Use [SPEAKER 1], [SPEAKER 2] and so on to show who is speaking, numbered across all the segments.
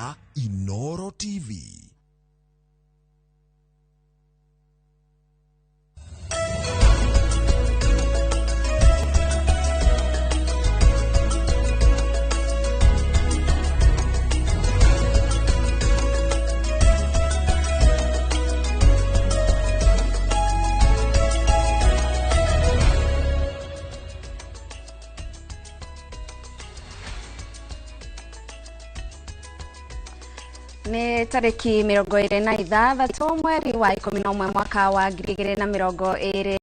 [SPEAKER 1] Ya Inoro TV.
[SPEAKER 2] Nĩ tarĩki 26 mweri wa 11 mwaka wa 2025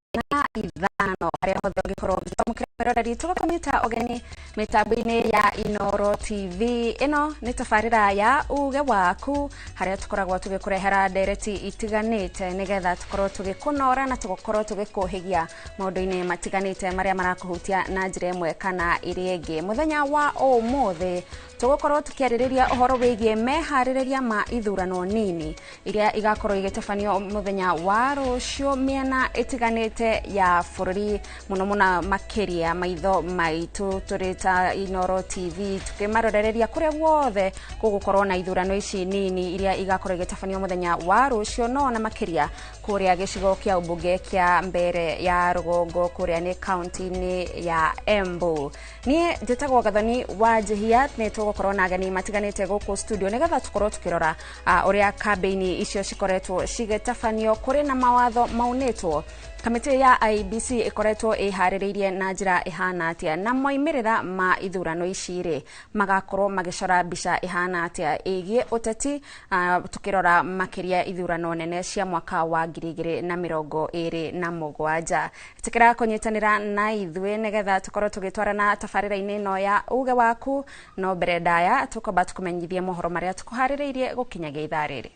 [SPEAKER 2] harĩa hothe ũngĩkorwo ũgĩtwamũkĩra mwĩroreri tũgakũnyita ũgeni mĩtambo-inĩ ya Inoro TV. Ĩno nĩ tabarĩra ya uge waku harĩa tũkoragwo tũgĩkũrehera ndereti itiganĩte nĩgetha tũkorwo tũgĩkũnora na tũgũkorwo tũgĩkũhĩgia maũndũ-inĩ matiganĩte marĩa marakũhutia na njĩra ĩmwe kana ĩrĩa ĩngĩ. Mũthenya wa ũmũthĩ tũgũkorwo tũkĩarĩrĩria ũhoro wĩgiĩ meharĩrĩria ma ithurano nini iria igakorwo igĩtabanio mũthenya wa rũciũ mĩena ĩtiganĩte ya bũrũri, mũno mũno makĩria maitho maitũ tũrĩ ta Inoro TV tũkĩmarorereria kũrĩa guothe gũgũkorwo na ithurano ici nini iria igakorwo igĩtabanio mũthenya wa rũciũ, no ona makĩria kũrĩa gĩcigo kĩa ũmbunge kĩa Mbere ya Rũgongo kũrĩa nĩ kaunti-inĩ ya Embu. Niĩ njĩtagwo Gathoni wa Njihia, nĩ tũgũkorwo na ageni matiganĩte gũkũ studio nĩgetha tũkorwo tũkĩrora ũrĩa kambĩini icio cikoretwo cigĩtabanio kũrĩ na mawatho maunĩtwo. Kamĩtĩ ya IEBC ĩkoretwo ĩharĩrĩirie na njĩra ĩhana atĩa, na moimĩrĩra ma ithurano ici rĩ magakorwo magĩcora mbica ĩhana atĩa ĩgiĩ ũteti, tũkĩrora makĩria ithurano nene cia mwaka wa 2027. Ĩtĩkĩra kũnyitanĩra na ithuĩ nĩgetha tũkorwo tũgĩtwarana tabarĩra-inĩ ĩno ya uge waku, no mbere ndaya tũkwamba tũkũmenyithie mohoro marĩa tũkũharĩrĩirie gũkinyagia ithaa rĩrĩ.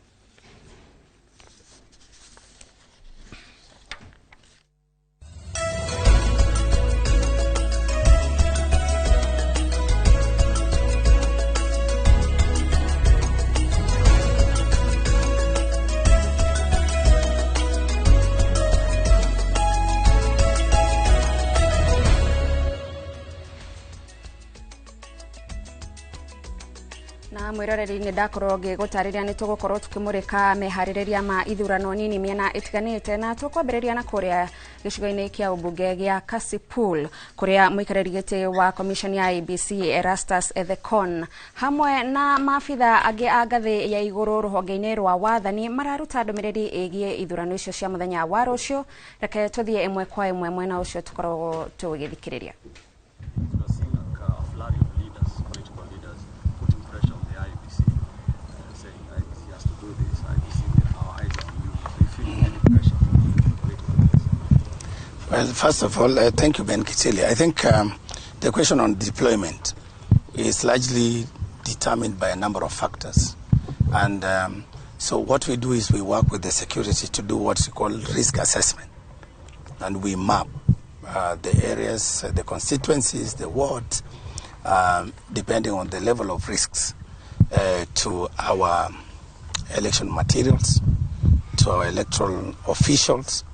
[SPEAKER 2] Na mwĩroreri nĩ ndakorwo ngĩgũtarĩria nĩ tũgũkorwo tũkĩmũrĩka meharĩrĩria ma ithurano nini mĩena ĩtiganĩte, na tũkwambĩrĩria na kũrĩa gĩcigo-inĩ kĩa ũmbunge gĩa Kasipul kũrĩa mũikarĩri gĩtĩ wa commission ya IEBC Erastus Ethekon hamwe na maabitha angĩ a ngathĩ ya igũrũ rũhonge-inĩ rwa wathani mararuta ndũmĩrĩri ĩgiĩ ithurano icio cia mũthenya wa rũciũ. Reke tũthiĩ ĩmwe kwa ĩmwe mwena ũcio tũkoragwo tũgĩthikĩrĩria.
[SPEAKER 3] Well, first of all, thank you, Ben Kitilli. I think the question on deployment is largely determined by a number of factors. And so what we do is we work with the security to do what we call risk assessment. And we map the areas, the constituencies, the wards, depending on the level of risks to our election materials, to our electoral officials,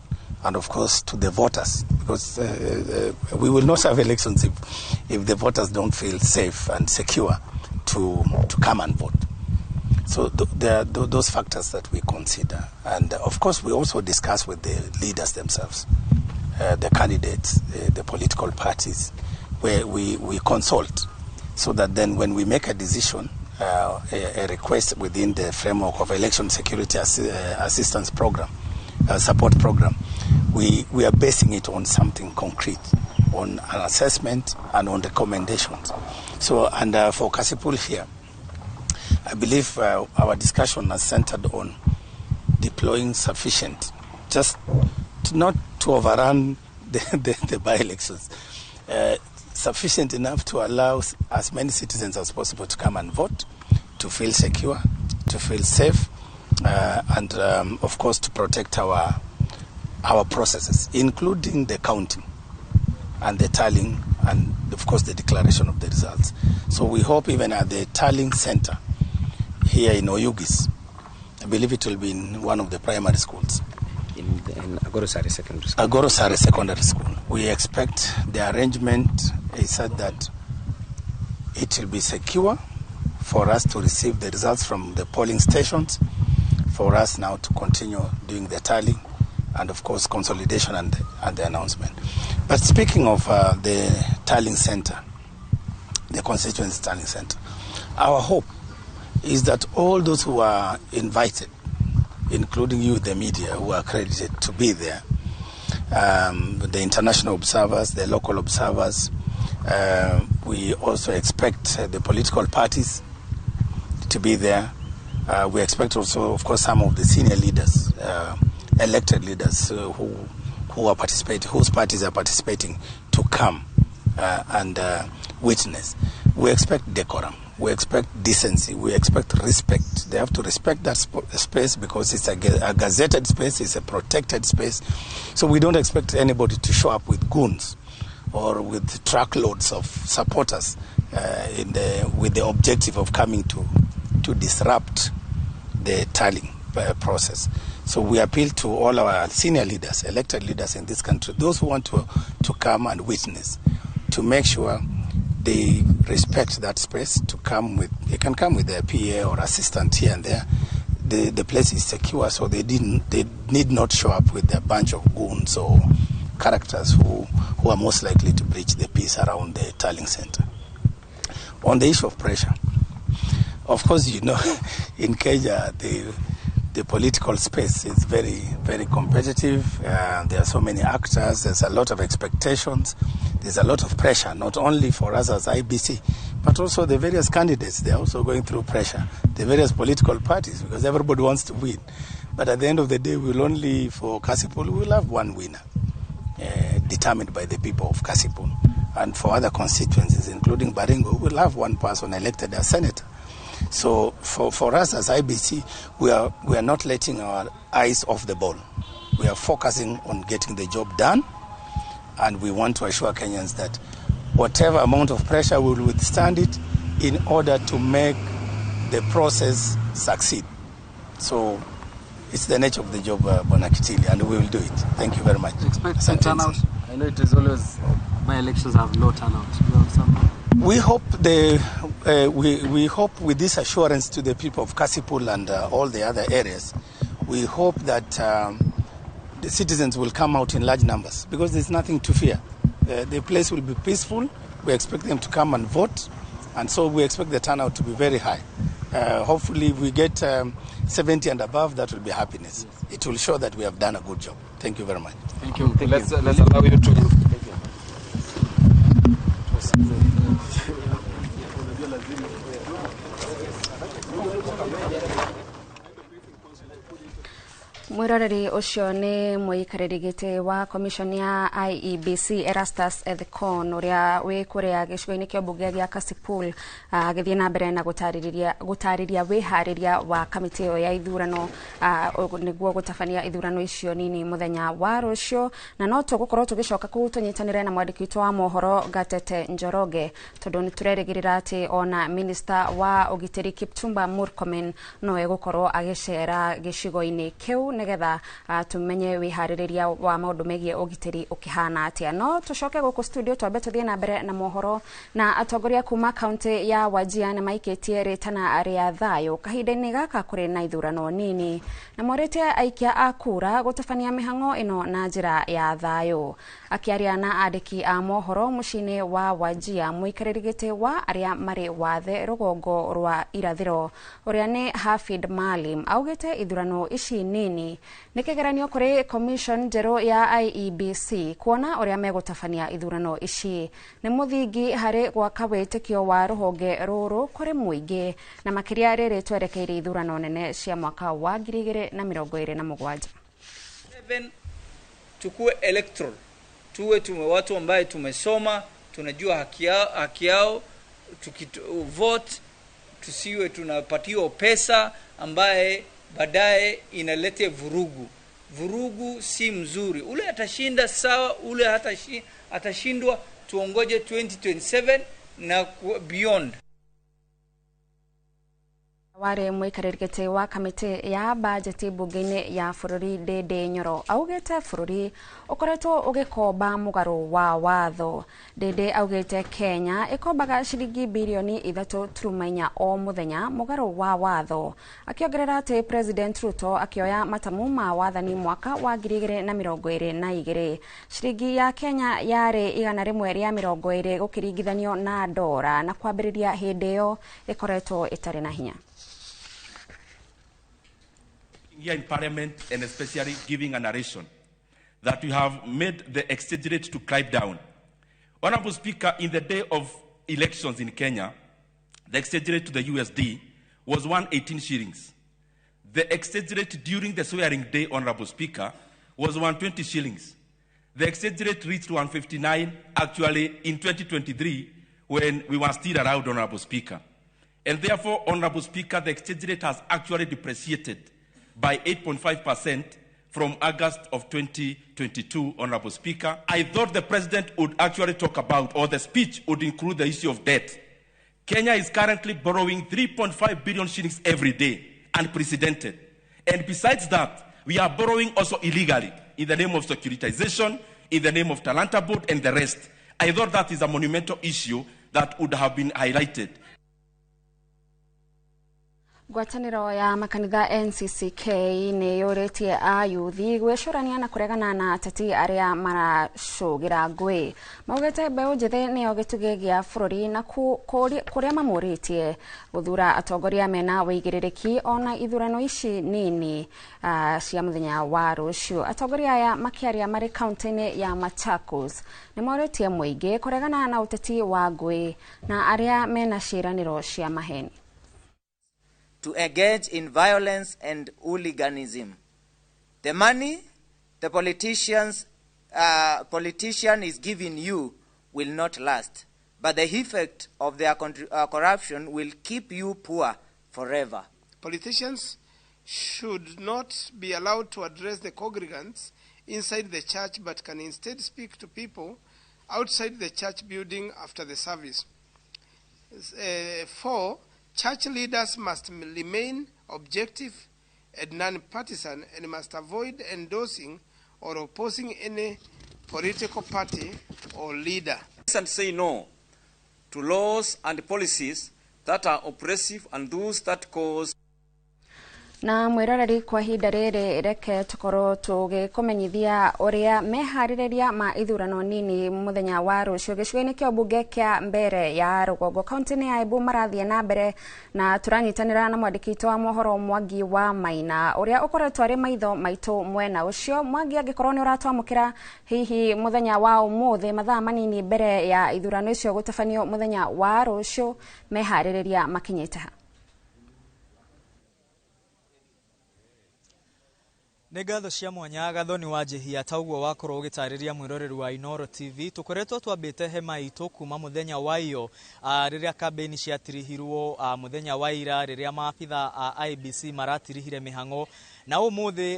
[SPEAKER 3] and of course to the voters, because we will not have elections if the voters don't feel safe and secure to come and vote. So there are those factors that we consider. And of course we also discuss with the leaders themselves, the candidates, the political parties, where we consult, so that then when we make a decision, a request within the framework of election security assistance program, support program, we are basing it on something concrete, on an assessment and on recommendations. So, and for Kasipul here, I believe our discussion has centered on deploying sufficient, just not to overrun the by-elections, sufficient enough to allow as many citizens as possible to come and vote, to feel secure, to feel safe, and of course to protect our processes, including the counting and the tallying and of course the declaration of the results. So we hope even at the tallying center here in Oyugis, I believe it will be in one of the primary schools.
[SPEAKER 4] In Agorosari Secondary School.
[SPEAKER 3] Agorosari Secondary School. We expect the arrangement is such that it will be secure for us to receive the results from the polling stations, for us now to continue doing the tallying and, of course, consolidation and the announcement. But speaking of the tallying center, the constituency tallying center, our hope is that all those who are invited, including you, the media, who are accredited to be there, the international observers, the local observers, we also expect the political parties to be there. We expect also, of course, some of the senior leaders, elected leaders who are participating, whose parties are participating, to come and witness. We expect decorum. We expect decency. We expect respect. They have to respect that space because it's a gazetted space, it's a protected space. So we don't expect anybody to show up with goons or with truckloads of supporters with the objective of coming to disrupt the tallying process. So we appeal to all our senior leaders, elected leaders in this country, those who want to come and witness, to make sure they respect that space, to come with, they can come with their PA or assistant here and there. The place is secure, so they need not show up with a bunch of goons or characters who are most likely to breach the peace around the tallying center. On the issue of pressure, of course, you know, in Kenya, the political space is very, very competitive. There are so many actors. There's a lot of expectations. There's a lot of pressure, not only for us as IBC, but also the various candidates. They're also going through pressure, the various political parties, because everybody wants to win. But at the end of the day, we'll only, for Kasipul, we'll have one winner, determined by the people of Kasipul. And for other constituencies, including Baringo, we'll have one person elected as senator. So for us as IBC, we are not letting our eyes off the ball. We are focusing on getting the job done, and we want to assure Kenyans that whatever amount of pressure, we will withstand it in order to make the process succeed. So it's the nature of the job, Bwana Kitili, and we will do it. Thank you very much.
[SPEAKER 5] Expect some turnout. I know it is always, by elections have low turnout. You have some.
[SPEAKER 3] We hope we hope with this assurance to the people of Kasipul and all the other areas, we hope that the citizens will come out in large numbers, because there's nothing to fear. The place will be peaceful. We expect them to come and vote, and so we expect the turnout to be very high. Hopefully, if we get 70 and above, that will be happiness. Yes. It will show that we have done a good job. Thank you very much.
[SPEAKER 5] Thank you. Thank
[SPEAKER 6] let's,
[SPEAKER 5] you.
[SPEAKER 6] Let's allow you to.
[SPEAKER 5] Thank you.
[SPEAKER 2] Mwiroreri ucio ni muikariri giti wa commission ya IEBC Erastus Ethekon uria wi kuria gicigo-ini kia mbunge gia Kasipul agithie na mbere na gutariria wihariria wa kamiti iyo ya ithurano niguo gutabania ithurano icio nini muthenya wa rucio. Na no tugukorwo tugicoka kuu tunyitanire na mwandiki witu wa mohoro Gatete Njoroge, tondu ni turerigirira ati ona minister wa ugitiri Kipchumba Murkomen no egukorwo agicera gicigo-ini kiu nigetha tumenye wihaririria wa maundu megie ugitiri ukihana atia. No tucoke guku studio twambe tuthie na mbere na mohoro. Na atongoria kuma kaunti ya Wajir ni maikitie ritana ria thayu kahinda-ini gaka kuri na ithurano nini, na morĩtie aikia a kura gutabania mihango ino na njira ya thayu. Akiaria na andiki a mohoro muciĩ-inĩ wa Wajir, muikarĩri gĩtĩ wa aria marĩ wathe rũgongo rwa irathĩro ũrĩa nĩ Hafid Maalim augĩte ithurano ici nini nĩ kĩgeranio kũrĩ commission njerũ ya IEBC kuona ũrĩa megũtabania ithurano ici nĩ mũthingi harĩ gwaka wĩtĩkio wa rũhonge rũrũ kũrĩ mũingĩ, na makĩria rĩrĩ twerekeire ithurano nene cia mwaka wa 2027.
[SPEAKER 7] Tukue electoral, tuwe tume watu ambaye tumesoma, tunajua haki yao, tukivote tusiwe tunapatiwa pesa ambaye baadaye inalete vurugu. Vurugu si mzuri. Ule atashinda sawa, ule atashindwa, tuongoje 2027 na beyond.
[SPEAKER 2] Warĩ mũikarĩri gĩtĩ wa kamĩtĩ ya bajeti mbunge-inĩ ya bũrũri Ndindi Nyoro augĩte bũrũri ũkoretwo ũgĩkomba mũgarũ wa watho. Ndindi augĩte Kenya ĩkombaga ciringi birioni 3.4 o mũthenya mũgarũ wa watho, akĩongerera atĩ President Ruto akĩoya matamu ma wathani mwaka wa 2022 ciringi ya Kenya yarĩ 120 gũkĩringithanio na ndora, na kwambĩrĩria hĩndĩ ĩyo ĩkoretwo ĩtarĩ na hinya.
[SPEAKER 6] Here in Parliament, and especially giving a narration that we have made the exchange rate to climb down. Honorable Speaker, in the day of elections in Kenya, the exchange rate to the USD was 118 shillings. The exchange rate during the swearing day, Honorable Speaker, was 120 shillings. The exchange rate reached 159 actually in 2023 when we were still around, Honorable Speaker. And therefore, Honorable Speaker, the exchange rate has actually depreciated by 8.5% from August of 2022, Honorable Speaker. I thought the President would actually talk about, or the speech would include the issue of debt. Kenya is currently borrowing 3.5 billion shillings every day, unprecedented. And besides that, we are borrowing also illegally in the name of securitization, in the name of Talanta Board and the rest. I thought that is a monumental issue that would have been highlighted.
[SPEAKER 2] Ngwatanĩro ya makanitha NCCK nĩ yũrĩtie ayuthi gwĩcũrania na kũregana na ateti arĩa maracũgĩra ngũĩ. Maugĩte mbeũ njĩthĩ nĩyo gĩtugĩ gĩa bũrũri na kũrĩa mamũrĩtie gũthura atongoria mena wĩigĩrĩrĩki ona ithurano ici nini cia mũthenya wa rũciũ. Atongoria aya makĩaria marĩ kaunti-inĩ ya Machakos nĩ morĩtie mũingĩ kũregana na ũteti wa ngũĩ na arĩa mena ciĩranĩro cia maheni.
[SPEAKER 8] To engage in violence and hooliganism. The money the politician is giving you will not last, but the effect of their corruption will keep you poor forever.
[SPEAKER 9] Politicians should not be allowed to address the congregants inside the church, but can instead speak to people outside the church building after the service. 4, church leaders must remain objective and non-partisan and must avoid endorsing or opposing any political party or leader.
[SPEAKER 10] And say no to laws and policies that are oppressive and those that cause.
[SPEAKER 2] Na mwiroreri kwa ihinda rĩrĩ reke tũkorwo tũgĩkũmenyithia ũrĩa meharĩrĩria ma ithurano nini mũthenya wa rũciũ gĩcigo-inĩ kĩa mbunge kĩa Mbere ya Rũgongo kaunti-inĩ ya Embu marathiĩ na mbere, na tũranyitanĩra na mwandĩki witũ wa mohoro Mwangi wa Maina ũrĩa ũkoretwo arĩ maitho maitũ mwena ũcio. Mwangi, angĩkorwo nĩ ũratwamũkĩra hihi mũthenya wa ũmũthĩ mathaa manini mbere ya ithurano icio gũtabanio mũthenya wa rũciũ, meharĩrĩria makinyĩte ha?
[SPEAKER 11] Nĩ ngatho cia mwanya Gathoni wa Njihia ta ũguo wakorwo ũgĩtarĩria mwĩroreri wa Inooro TV. Tũkoretwo twambĩte hema itũ kuma mũthenya wa iyo rĩrĩa kambĩini ciatirihirwo, mũthenya wa ira rĩrĩa maabitha a IEBC maratirihire mĩhang'o, na ũmũthĩ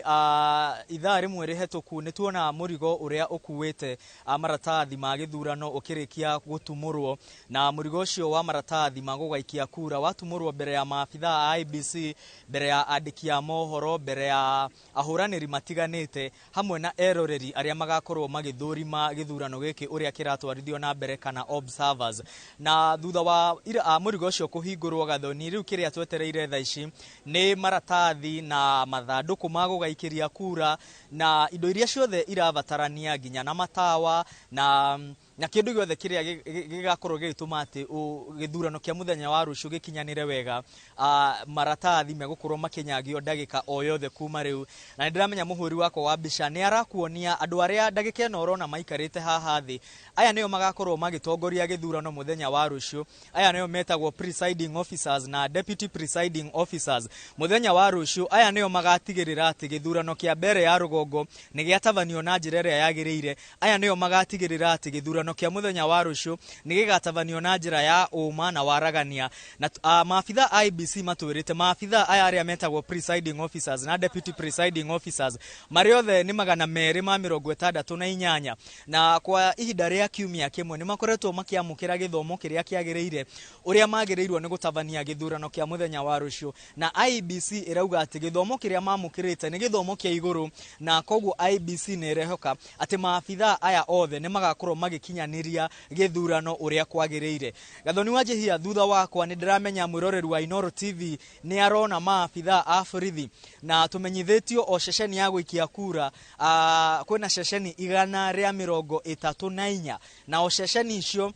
[SPEAKER 11] ithaa rĩmwe rĩhetũku nĩ tuona mũrigo ũrĩa ũkuĩte maratathi ma gĩthurano ũkĩrĩkia gũtumũrwo, na mũrigo ũcio wa maratathi ma gũgaikia kura watumũrwo mbere ya maabitha a IEBC, mbere ya andĩki a mohoro, mbere ya ahũranĩri matiganĩte hamwe na eroreri arĩa magakorwo magĩthũrima gĩthurano gĩkĩ ũrĩa kĩratwarithio na mbere kana observers. Na thutha wa mũrigo ũcio kũhingũrwo Gathoni, rĩu kĩrĩa twetereire thaa ici nĩ maratathi na mathandũkũ ma gũgaikĩria kura na indo iria ciothe irabatarania nginya na matawa na kĩndũ gĩothe kĩrĩa gĩgakorwo gĩgĩtũma atĩ gĩthurano kĩa mũthenya wa rũciũ gĩkinyanĩre wega. Maratathi megũkorwo makĩnyagio ndagĩka o yothe kuma rĩu, na nĩ ndĩramenya mũhũri wakwa wa mbica nĩ arakuonia andũ arĩa ndagĩka ĩno ũrona maikarĩte haha thĩ. Aya nĩo magakorwo magĩtongoria gĩthurano mũthenya wa rũciũ. Aya nĩo metagwo presiding officers na deputy presiding officers. Mũthenya wa rũciũ aya nĩo magatigĩrĩra atĩ gĩthurano kĩa Mbere ya Rũgongo nĩ gĩatabanio na njĩra ĩrĩa yagĩrĩire. Aya nĩo magatigĩrĩra atĩ gĩthurano Gĩthurano kĩa mũthenya wa rũciũ nĩ gĩgatabanio na njĩra ya ũma na waragania. Na maabitha a IEBC matwĩrĩte maabitha aya arĩa metagwo presiding officers na deputy presiding officers marĩ othe nĩ 268, na kwa ihinda rĩa kiumia kĩmwe nĩ makoretwo makĩamũkĩra gĩthomo kĩrĩa kĩagĩrĩire ũrĩa magĩrĩirwo nĩ gũtabania gĩthurano kĩa mũthenya wa rũciũ. Na IEBC ĩrauga atĩ gĩthomo kĩrĩa mamũkĩrĩte nĩ gĩthomo kĩa igũrũ, na koguo IEBC nĩ ĩrehoka atĩ maabitha aya othe nĩ magakorwo magĩkinyanĩria gĩthurano ũrĩa kwagĩrĩire. Gathoni wa Njihia, thutha wakwa nĩ ndĩramenya mwĩroreri wa Inooro TV nĩ arona maabitha a borithi, na tũmenyithĩtio o ceceni ya gũikia kura kwĩna ceceni 134, na o ceceni icio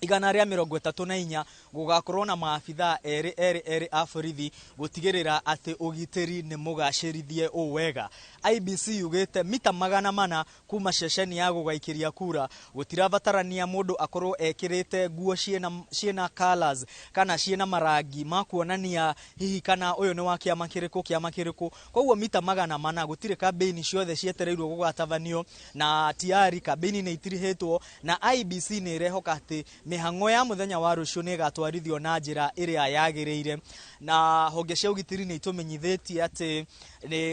[SPEAKER 11] 134 gũgakorwo na maabitha erĩ erĩ erĩ a borithi gũtigĩrĩra atĩ ũgitĩri nĩ mũgacĩrithie ũũ wega. IEBC yugĩte mita 400 kuma ceceni ya gũgaikĩria kura gũtirabatarania mũndũ akorwo ekĩrĩte nguo ciĩna colours kana ciĩna marangi ma kuonania hihi kana ũyũ nĩ wa kĩama kĩrĩkũ kĩama kĩrĩkũ. Koguo mita 400 gũtirĩ kambĩini ciothe cietereirwo gũgatabanio, na tiari kambĩini nĩ itirihĩtwo, na IEBC nĩ ĩrehoka atĩ mĩhang'o ya mũthenya wa rũciũ nĩ ĩgatwarithio na njĩra ĩrĩa yagĩrĩire. Na honge cia ũgitĩri nĩ itũmenyithĩtie atĩ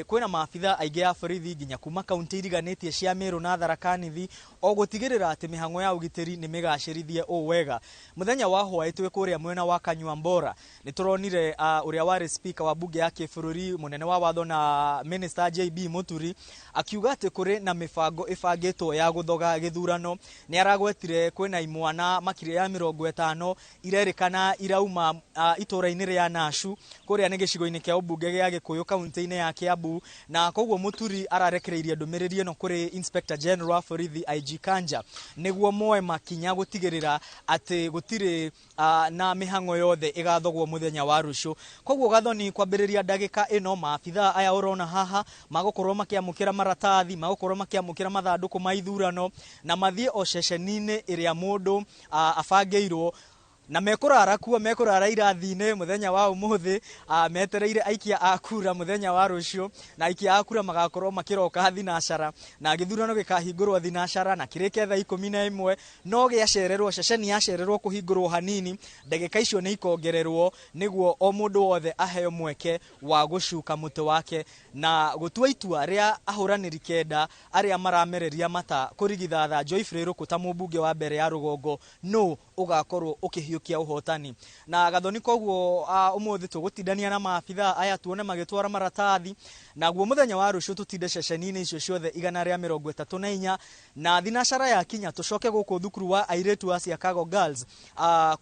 [SPEAKER 11] kwĩna maabitha aingĩ a borithi nginya kuma kaunti iriganĩtie cia Meru na Tharaka Nithi o gũtigĩrĩra atĩ mĩhang'o ya ũgitĩri nĩ mĩgacĩrithie ũũ wega. Mũthenya wa hwaĩ twĩ kũrĩa mwena wa Kanyuambora nĩ tũronire ũrĩa warĩ speaker wa bunge ya kĩbũrũri, mũnene wa watho na minister JB Muturi akiuga atĩ kũrĩ na mĩbango ĩbangĩtwo ya gũthoga gĩthurano. Nĩ aragwetire kwĩna imwana makĩria ya 50 irerĩkana irauma itũra-inĩ rĩa Nashu kũrĩa nĩ gĩcigo-inĩ kĩa ũmbunge gĩa Gĩkũyũ kaunti-inĩ ya Kiambu, na koguo Muturi ararekereirie ndũmĩrĩri ĩno kũrĩ Inspector General wa borithi IG Kanja nĩguo moe makinya gũtigĩrĩra atĩ gũtirĩ na mĩhang'o yothe ĩgathogwo mũthenya wa rũciũ. Koguo Gathoni, kwambĩrĩria ndagĩka ĩno maabitha aya ũrona haha magũkorwo makĩamũkĩra maratathi, magũkorwo makĩamũkĩra mathandũkũ ma ithurano, na mathiĩ o ceceni-inĩ ĩrĩa mũndũ abangĩirwo, na mekũrara kuo, mekũrara irathi-inĩ mũthenya wa ũmũthĩ, metereire aikia a kura mũthenya wa rũciũ, na aikia a kura magakorwo makĩroka thinacara, na gĩthurano gĩkahingũrwo thinacara na kĩrĩke thaa 11, no gĩacererwo ceceni yacererwo kũhingũrwo hanini ndagĩka icio nĩ ikongererwo nĩguo o mũndũ wothe aheo mweke wa gũcuka mũtĩ wake na gũtua itua rĩa ahũranĩri 9 arĩa maramereria mata kũrigithatha Joyfrey Ruku ta mũmbunge wa mbere ya rũgongo no ũgakorwo ũkĩhiũkia ũhotani. Na Gathoni, koguo ũmũthĩ tũgũtindania na maabitha aya tuone magĩtwara maratathi, naguo mũthenya wa rũciũ tũtinde ceceni-inĩ icio ciothe 134, na thinacara ya kinya tũcoke gũkũ thukuru wa airĩtu a Siakago Girls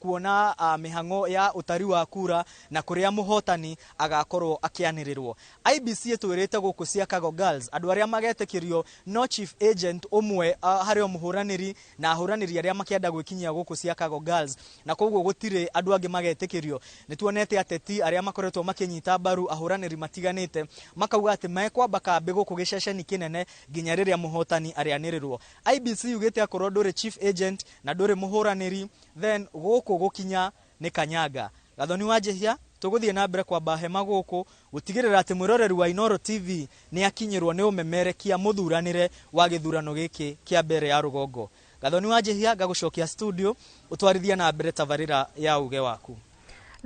[SPEAKER 11] kuona mĩhang'o ya ũtari wa kura na kũrĩa mũhotani agakorwo akĩanĩrĩrwo. IEBC ĩtwĩrĩte gũkũ Siakago Girls andũ arĩa magetĩkĩrio no chief agent ũmwe harĩ o mũhũranĩri na ahũranĩri arĩa makĩenda gwĩkinyia gũkũ Siakago Girls, na koguo gũtirĩ andũ angĩ magetĩkĩrio. Nĩ tuonete ateti arĩa makoretwo makĩnyita mbaru ahũranĩri matiganĩte makauga atĩ mekwamba kambĩ gũkũ gĩceceni kĩnene nginya rĩrĩa mũhotani arĩanĩrĩrwo. IEBC yugĩte akorwo ndũrĩ chief agent na ndũrĩ mũhũranĩri, then gũkũ gũkinya nĩ kanyanga. Gathoni wa Njihia, tũgũthiĩ na mbere kwamba hema gũkũ gũtigĩrĩra atĩ mwĩroreri wa Inooro TV nĩ akinyĩrwo nĩ ũmemerekia mũthuranĩre wa gĩthurano gĩkĩ kĩa mbere ya rũgongo. Gathoni wa Njihia, ngagũcokia studio ũtwarithia na mbere tabarĩra ya uge waku.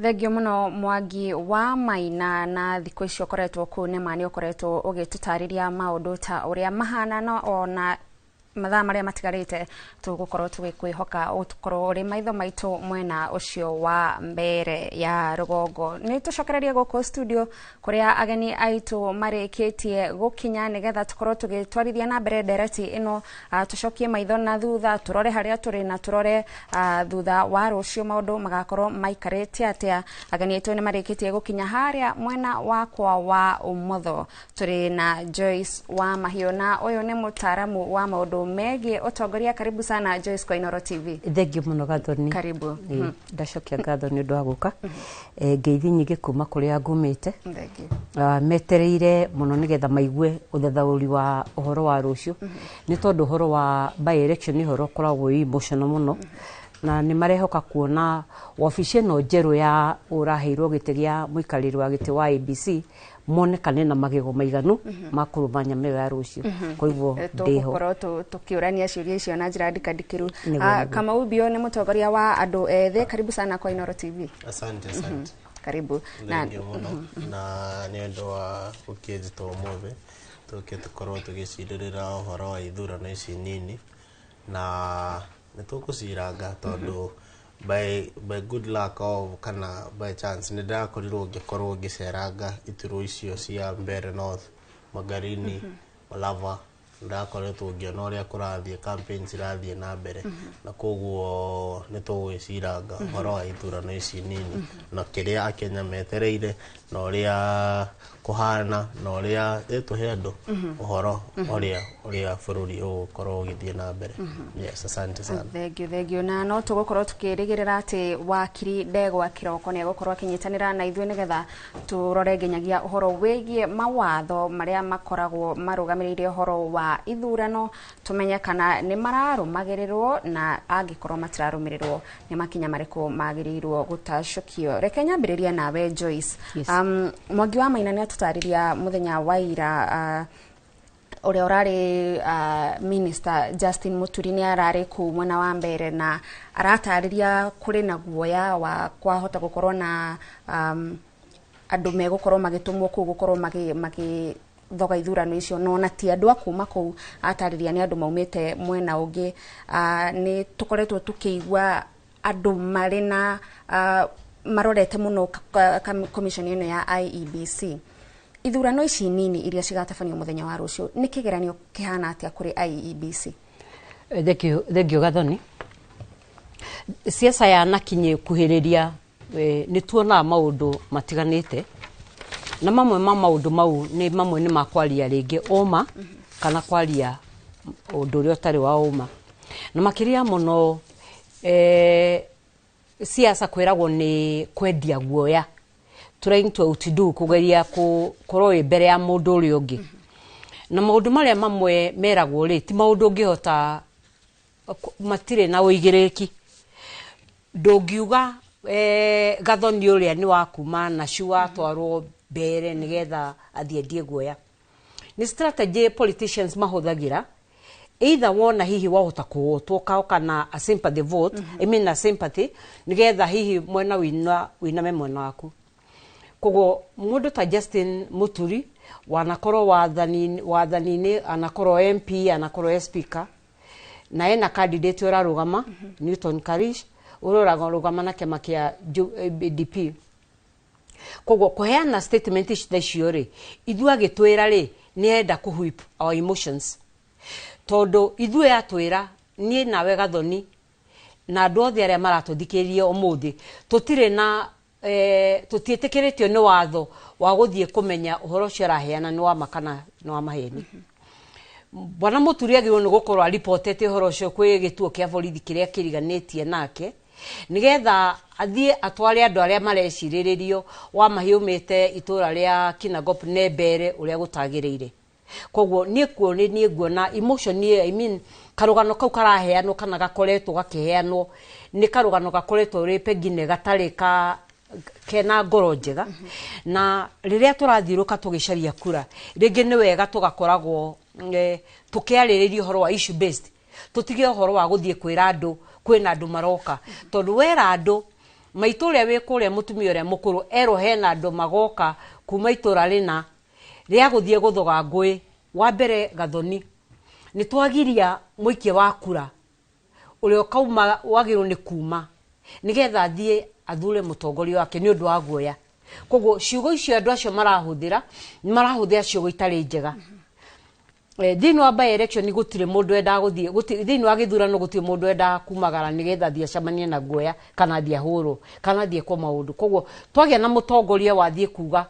[SPEAKER 2] Thengio muno Mwangi wa Maina, na thikũ icio ũkoretwo kũu nĩma nĩ ũkoretwo ũgĩtũtarĩria maũndũ ta ũrĩa mahana, na ona mathaa marĩa matigarĩte tũgũkorwo tũgĩkwĩhoka ũkorwo ũrĩ maitho maitũ mwena ũcio wa mbere ya rũgongo. Nĩ tũcokererie gũkũ studio kũrĩa ageni aitũ marĩkĩtie gũkinya nĩgetha tũkorwo tũgĩtwarithia na mbere ndereti ĩno, tũcokie maitho na thutha, tũrore harĩa tũrĩ na tũrore thutha wa rũciũ maũndũ magakorwo maikarĩte atĩa. Ageni aitũ nĩ marĩkĩtie gũkinya harĩa mwena wakwa wa ũmotho tũrĩ na Joyce wa Mahiũ, na ũyũ nĩ mũtaaramu wa maũndũ megiĩ ũtongoria. Karibu sana Joyce kwa Inooro TV.
[SPEAKER 12] Thengio mũno Gathoni.
[SPEAKER 2] Karibu.
[SPEAKER 12] Ndacokia ngatho nĩ ũndũ wa gũka. Ngeithi nyingĩ kuma kũrĩa ngumĩte.
[SPEAKER 2] Thengio.
[SPEAKER 12] Metereire mũno nĩgetha maigue ũthathaũri wa ũhoro wa rũciũ, nĩ tondũ ũhoro wa by election nĩ ũhoro ũkoragwo wĩ emotional mũno. Na nĩ marehoka kuona wabici ĩno njerũ ya ũraheirwo gĩtĩ gĩa mũikarĩri wa gĩtĩ wa IEBC monekane na magego maiganu ma kũrũma nyama ĩyo ya rũciũ. Koguo ndĩho.
[SPEAKER 2] Tũgũkorwo tũkĩũrania ciũria icio na njĩra ndikandikĩru.
[SPEAKER 12] Nĩguo, nĩguo.
[SPEAKER 2] Kamau Bio nĩ mũtongoria wa andũ ethĩ, karibu sana kwa Inoro TV.
[SPEAKER 13] Asante, asante.
[SPEAKER 2] Karibu.
[SPEAKER 13] Thengiũ mũno na nĩ ũndũ wa gũkĩnjĩta ũmũthĩ tũke tũkorwo tũgĩcirĩrĩra ũhoro wa ithurano ici nini, na nĩ tũkũciranga tondũ by good luck or kana by chance nĩ ndĩrakorirwo ngĩkorwo ngĩceranga iturwa icio cia Mbeere North, Magarini, Malava. Ndĩrakoretwo ngĩona ũrĩa kũrathiĩ, campaign cirathiĩ na mbere, na koguo nĩ tũgwĩciranga ũhoro wa ithurano ici nini na kĩrĩa Akenya metereire na ũrĩa kũhana na ũrĩa ĩtũhe andũ ũhoro ũrĩa bũrũri ũgũkorwo ũgĩthiĩ na mbere. Yes, asante sana.
[SPEAKER 2] Thengiũ, thengiũ. Na no tũgũkorwo tukĩrĩgĩrĩra atĩ wakiri Ndegwa Kĩroko nĩ egũkorwo akĩnyitanĩra na ithuĩ nĩgetha tũrore nginyagia ũhoro wĩgiĩ mawatho marĩa makoragwo marũgamĩrĩire ũhoro wa ithurano, tũmenye kana nĩ mararũmagĩrĩrwo, na angĩkorwo matirarũmĩrĩrwo nĩ makinya marĩkũ magĩrĩirwo gũtacũkio. Reke nyambĩrĩrie nawe, Joyce.
[SPEAKER 12] Yes.
[SPEAKER 2] Mwangi wa Maina nĩ atũtarĩria mũthenya wa ira ũrĩa ũrarĩ minister Justin Muturi nĩ ararĩ kũu mwena wa mbere na aratarĩria kũrĩ na guoya wa kwahota gũkorwo na andũ megũkorwo magĩtũmwo kũu gũkorwo magĩthoga ithurano icio, no ona ti andũ a kuma kũu, atarĩria nĩ andũ maumĩte mwena ũngĩ. Nĩ tũkoretwo tũkĩigua andũ marĩ na marorete mũno commission ĩno ya IEBC. Ithurano ici nini iria cigatabanio mũthenya wa rũciũ nĩ kĩgeranio kĩhana atĩa kũrĩ IEBC?
[SPEAKER 12] Thengiũ, thengiũ Gathoni. Siasa yanakinyĩ kuhĩrĩria, nĩ tuonaga maũndũ matiganĩte, na mamwe ma maũndũ mau nĩ mamwe nĩ ma kwaria rĩngĩ ũma kana kwaria ũndũ ũrĩa ũtarĩ wa ũma, na makĩria mũno siasa kwĩragwo nĩ kwendia guoya, trying to outdo, kũgeria kũkorwo wĩ mbere ya mũndũ ũrĩa ũngĩ. Na maũndũ marĩa mamwe meragwo rĩ ti maũndũ ũngĩhota, matirĩ na ũigĩrĩrĩki. Ndũngiuga Gathoni ũrĩa nĩ wa kuma Nacu atwarwo mbere nĩgetha athiĩ endie guoya. Nĩ strategy politicians mahũthagĩra, either wona hihi wahota kũhotwo kaoka na a sympathy vote, I mean a sympathy, nĩgetha hihi mwena wina winame mwena waku. Koguo mũndũ ta Justin Muturi wanakorwo wathani-inĩ, anakorwo MP, anakorwo e speaker, na ena candidate ũrarũgama, Newton Karish, ũrĩa ũrarũgama na kĩama kĩa DP. Koguo kũheana statement ici ta icio rĩ, ithuĩ agĩtwĩra rĩ nĩ enda kũ whip our emotions, tondũ ithuĩ atwĩra niĩ nawe Gathoni na andũ othe arĩa maratũthikĩrĩria ũmũthĩ tũtirĩ na tũtiĩtĩkĩrĩtio nĩ watho wa gũthiĩ kũmenya ũhoro ũcio araheana nĩ wa ma kana nĩ wa maheni. Bwana Muturi agĩrĩirwo nĩ gũkorwo aripotete ũhoro ũcio kwĩ gĩtuo kĩa borithi kĩrĩa kĩriganĩtie nake, nĩgetha athiĩ atware andũ arĩa marecirĩrĩrio wa mahiũmĩte itũra rĩa Kinangop ne mbere ũrĩa gũtagĩrĩire. Koguo niĩ kuo nĩ niĩ nguona emotion niĩ, I mean, karũgano kau karaheanwo kana gakoretwo gakĩheanwo nĩ karũgano gakoretwo rĩ pengine gatarĩ ka kena ngoro njega. Na rĩrĩa tũrathiũrũka tũgĩcaria kura rĩngĩ nĩ wega tũgakoragwo tũkĩarĩrĩria ũhoro wa issue based, tũtige ũhoro wa gũthiĩ kwĩra andũ kwĩna andũ maroka, tondũ wera andũ maitũ ũrĩa wĩ kũrĩa mũtumia ũrĩa mũkũrũ erwo hena andũ magoka kuma itũra rĩna rĩa gũthiĩ gũthoga ngũĩ. Wa mbere Gathoni, nĩ twagiria mũikia wa kura ũrĩa ũkauma wagĩrĩirwo nĩ kuma nĩgetha athiĩ athure mũtongoria wake nĩ ũndũ wa guoya. Koguo ciugo icio andũ acio marahũthĩra nĩ marahũthĩra ciugo itarĩ njega. Thĩinĩ wa by election gũtirĩ mũndũ wendaga gũthiĩ, thĩinĩ wa gĩthurano gũtirĩ mũndũ wendaga kumagara nĩgetha athiĩ acemanie na guoya kana athiĩ ahũrwo kana athiĩ ekwo maũndũ. Koguo twagĩa na mũtongoria wathiĩ kuga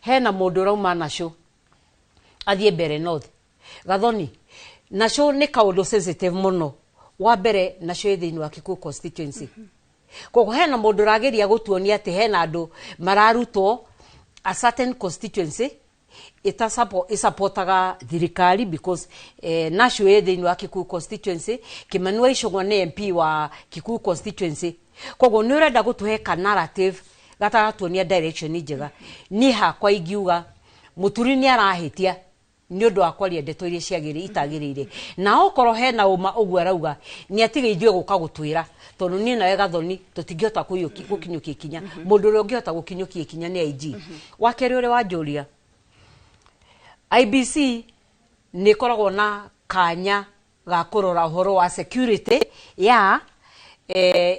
[SPEAKER 12] hena mũndũ ũrauma Nacu athiĩ Mbeere North. Gathoni, Nacu nĩ kaũndũ sensitive mũno. Wa mbere Nacu ĩ thĩinĩ wa Kikuyu constituency. Koguo hena mũndũ ũrageria gũtuonia atĩ hena andũ mararutwo a certain constituency. Ĩsapotaga thirikari because Nashu ĩ thĩinĩ wa Kikuyu constituency, Kimani wa Ichung'wa nĩ MP wa Kikuyu constituency. Koguo nĩ ũrenda gũtũhe ka narrative gataratuonia direction njega. Niĩ hakwa ingiuga Mũturi nĩ arahĩtia nĩ ũndũ wa kwaria ndeto iria ciagĩrĩ itagĩrĩire, na okorwo hena ũma ũguo arauga, nĩ atige ithuĩ gũka gũtwĩra, tondũ niĩ nawe Gathoni tũtingĩhota gũkinyũkia ikinya. Mũndũ ũrĩa ũngĩhota gũkinyũkia ikinya nĩ IG. Wa kerĩ, ũrĩa wanjũria, IBC nĩ ĩkoragwo na kanya ga kũrora ũhoro wa security ya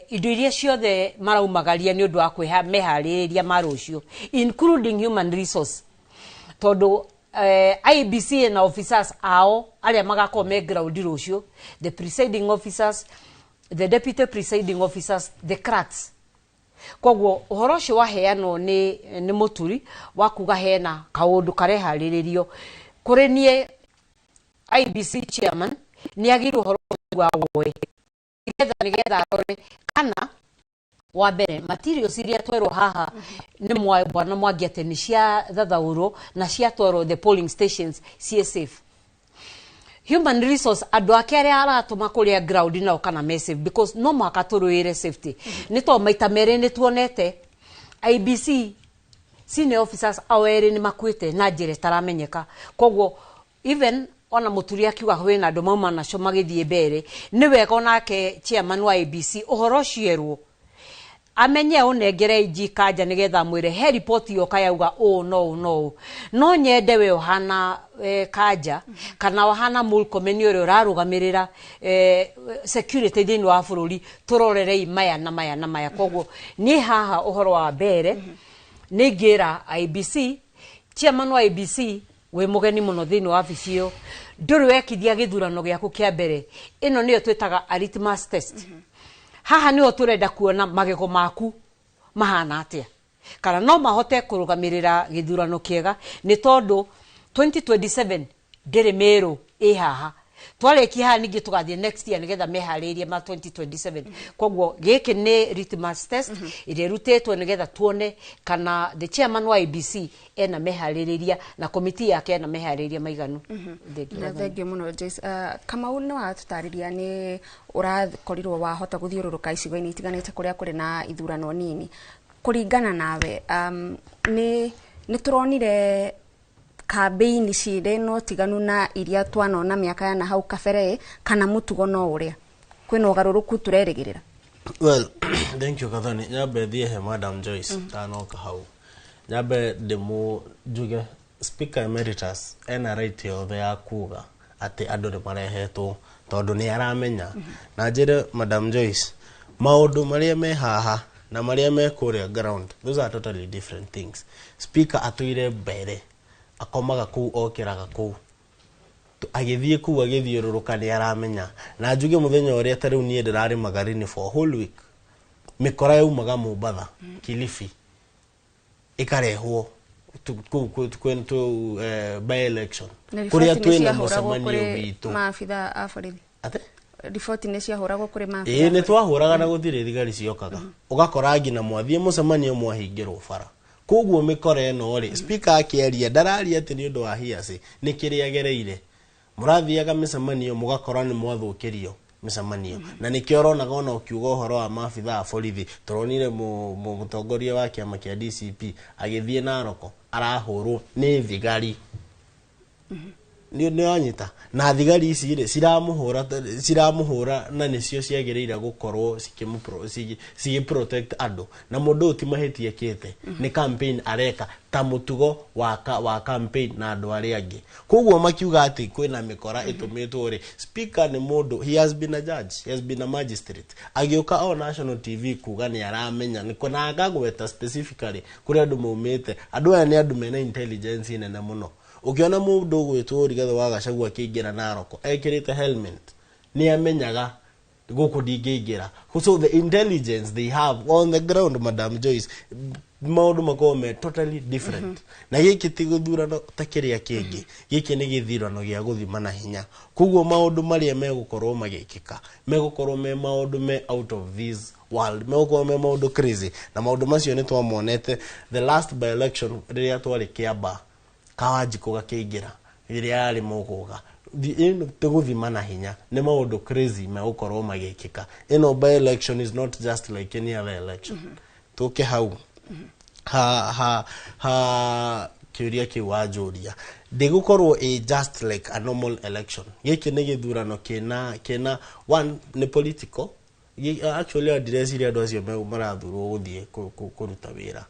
[SPEAKER 12] indo iria ciothe maraumagaria nĩ ũndũ wa kwĩha meharĩrĩria ma rũciũ, including human resource, tondũ IBC na officers ao arĩa magakorwo me ground rũciũ, the presiding officers, the deputy presiding officers, the clerks. Koguo ũhoro ũcio waheanwo nĩ Mũturi wa kuga hena kaũndũ kareharĩrĩrio, kũrĩ niĩ IBC chairman nĩ agĩrĩirwo ũhoro ũcio awoe nĩgetha arore kana wa mbere materials iria twerwo haha nĩ bwana Mwangi atĩ nĩ cia thathaũrwo na ciatwarwo the polling stations ciĩ safe, human resource andũ ake arĩa aratũma kũrĩa ground nao kana me safe, because no mũhaka tũrũĩre safety, nĩ tondũ maita merĩ nĩ tuonete IBC senior officers ao erĩ nĩ makuĩte na njĩra ĩtaramenyeka. Koguo even ona Mũturi akiuga kwĩna andũ mauma nacio magĩthiĩ mbere, nĩ wega onake chairman wa IBC ũhoro ũcio erwo amenye ũnengere IG kanja nĩgetha amwĩre he riboti yoka yauga ũũ no ũũ no ũũ. No nyende we ũhana kanja kana ũhana Murkomen ũrĩa ũrarũgamĩrĩra security thĩinĩ wa bũrũri, tũrorerei maya na maya na maya. Koguo niĩ haha ũhoro wa mbere nĩ ingĩra IBC chairman wa IBC, wĩ mũgeni mũno thĩinĩ wa wabici ĩyo, ndũrĩ wekithia gĩthurano gĩaku kĩa mbere. Ĩno nĩyo twĩtaga a litmus test. Haha nĩho tũrenda kuona magego maku mahana atĩa, kana no mahote kũrũgamĩrĩra gĩthurano kĩega, nĩ tondũ 2027 ndĩrĩ mĩrũ ĩ haha. Twarĩkia haha ningĩ tũgathiĩ next year nĩgetha meharĩrie ma 2027. Koguo gĩkĩ nĩ litmus test ĩrĩa ĩrutĩtwo nĩgetha tuone kana the chairman wa IBC ena meharĩrĩria na komiti yake ena meharĩrĩria maiganu. Thengiũ,
[SPEAKER 2] Na
[SPEAKER 12] Gathoni.
[SPEAKER 2] Thengiũ mũno, Joyce. Kamau, nĩ watũtarĩria nĩ ũrakorirwo wahota gũthiũrũrũka icigo-inĩ itiganĩte kũrĩa kũrĩ na ithurano nini. Kũringana nawe, nĩ tũronire kambĩini cirĩ na ũtiganu na iria twanona mĩaka ya na hau kabere, kana mũtugo no ũrĩa kwĩna ũgarũrũku tũrerĩgĩrĩra?
[SPEAKER 13] Well, thank you, Gathoni. Nyambe thiĩ he Madam Joyce tanoka hau, nyambe ndĩmũ njuge Speaker Emeritus ena right yothe ya kuga atĩ andũ nĩ marehetwo, tondũ nĩ aramenya. Na njĩre Madam Joyce, maũndũ marĩa me haha na marĩa me kũrĩa ground, those are totally different things. Speaker atũire mbere, akomaga kũu, okĩraga kũu, agĩthiĩ kũu agĩthiũrũrũka nĩ aramenya. Na njuge mũthenya ũrĩa ta rĩu niĩ ndĩrarĩ Magarini for a whole week, mĩkora yaumaga Mombatha, Kilifi, ĩkarehwo kũu by election
[SPEAKER 2] Na
[SPEAKER 13] kũrĩa
[SPEAKER 2] riboti nĩ
[SPEAKER 13] twĩna
[SPEAKER 2] ciahũragwo
[SPEAKER 13] mũcemanio
[SPEAKER 2] kũrĩ
[SPEAKER 13] witũ.
[SPEAKER 2] maabitha a borithi?
[SPEAKER 13] Atĩ?
[SPEAKER 2] Riboti nĩ ciahũragwo kũrĩ maabitha
[SPEAKER 13] Ĩĩ,
[SPEAKER 2] a
[SPEAKER 13] nĩ
[SPEAKER 2] borithi?
[SPEAKER 13] twahũraga na gũtirĩ thigari ciokaga, ũgakora nginya mwathiĩ mũcemanio mwahingĩrwo bara. Koguo mĩkora ĩno rĩ, speaker akĩaria ndararia atĩ nĩ ũndũ wa hearsay, nĩ kĩrĩa agereire. Mũrathiaga mĩcemanio mũgakora nĩ mwathũkĩrio mĩcemanio, na nĩkĩo ũronaga ona ũkiuga ũhoro wa maabitha a borithi, tũronire mũtongoria wa kĩama kĩa DCP agĩthiĩ Naroko arahũrwo nĩ thigari. Nĩ wanyita? Na thigari ici rĩ, ciramũhũra na nĩcio ciagĩrĩire gũkorwo cigĩ protect andũ, na mũndũ ũyũ ti mahĩtia ekĩte, nĩ campaign areka ta mũtugo wa campaign na andũ arĩa angĩ. Koguo makiuga atĩ kwĩna mĩkora ĩtũmĩtwo rĩ, speaker nĩ mũndũ, he has been a judge, he has been a magistrate, agĩũka o national TV kuga nĩ aramenya nĩ na akagweta specifically kũrĩa andũ maumĩte. Andũ aya nĩ andũ mena intelligence nene mũno. Ũkĩona mũndũ ũgwĩtwo Rigathĩ wa Gachagua akĩingĩra Naroko ekĩrĩte helmet, nĩ amenyaga gũkũ ndingĩingĩra. So the intelligence they have on the ground, Madam Joyce, maũndũ makoragwo me totally different. Na gĩkĩ ti gĩthurano ta kĩrĩa kĩngĩ, gĩkĩ nĩ gĩthurano gĩa gũthima na hinya. Koguo maũndũ marĩa megũkorwo magĩkĩka megũkorwo me maũndũ me out of this world, megũkorwo me maũndũ crazy. Na maũndũ macio nĩ twamonete the last by election rĩrĩa twarĩ Kiambaa. Kawanjikũ gakĩingĩra rĩrĩa yarĩ mũgũga. Ĩno tũgũthima na hinya nĩ maũndũ crazy megũkorwo magĩkĩka. Ĩno by election is not just like any other election. Tũke hau ha ha ha kĩũria kĩu wanjũria, ndĩgũkorwo ĩ just like a normal election. Gĩkĩ nĩ gĩthurano kĩna one nĩ political. Actually ndireciria andũ acio marathurwo gũthiĩ kũruta wĩra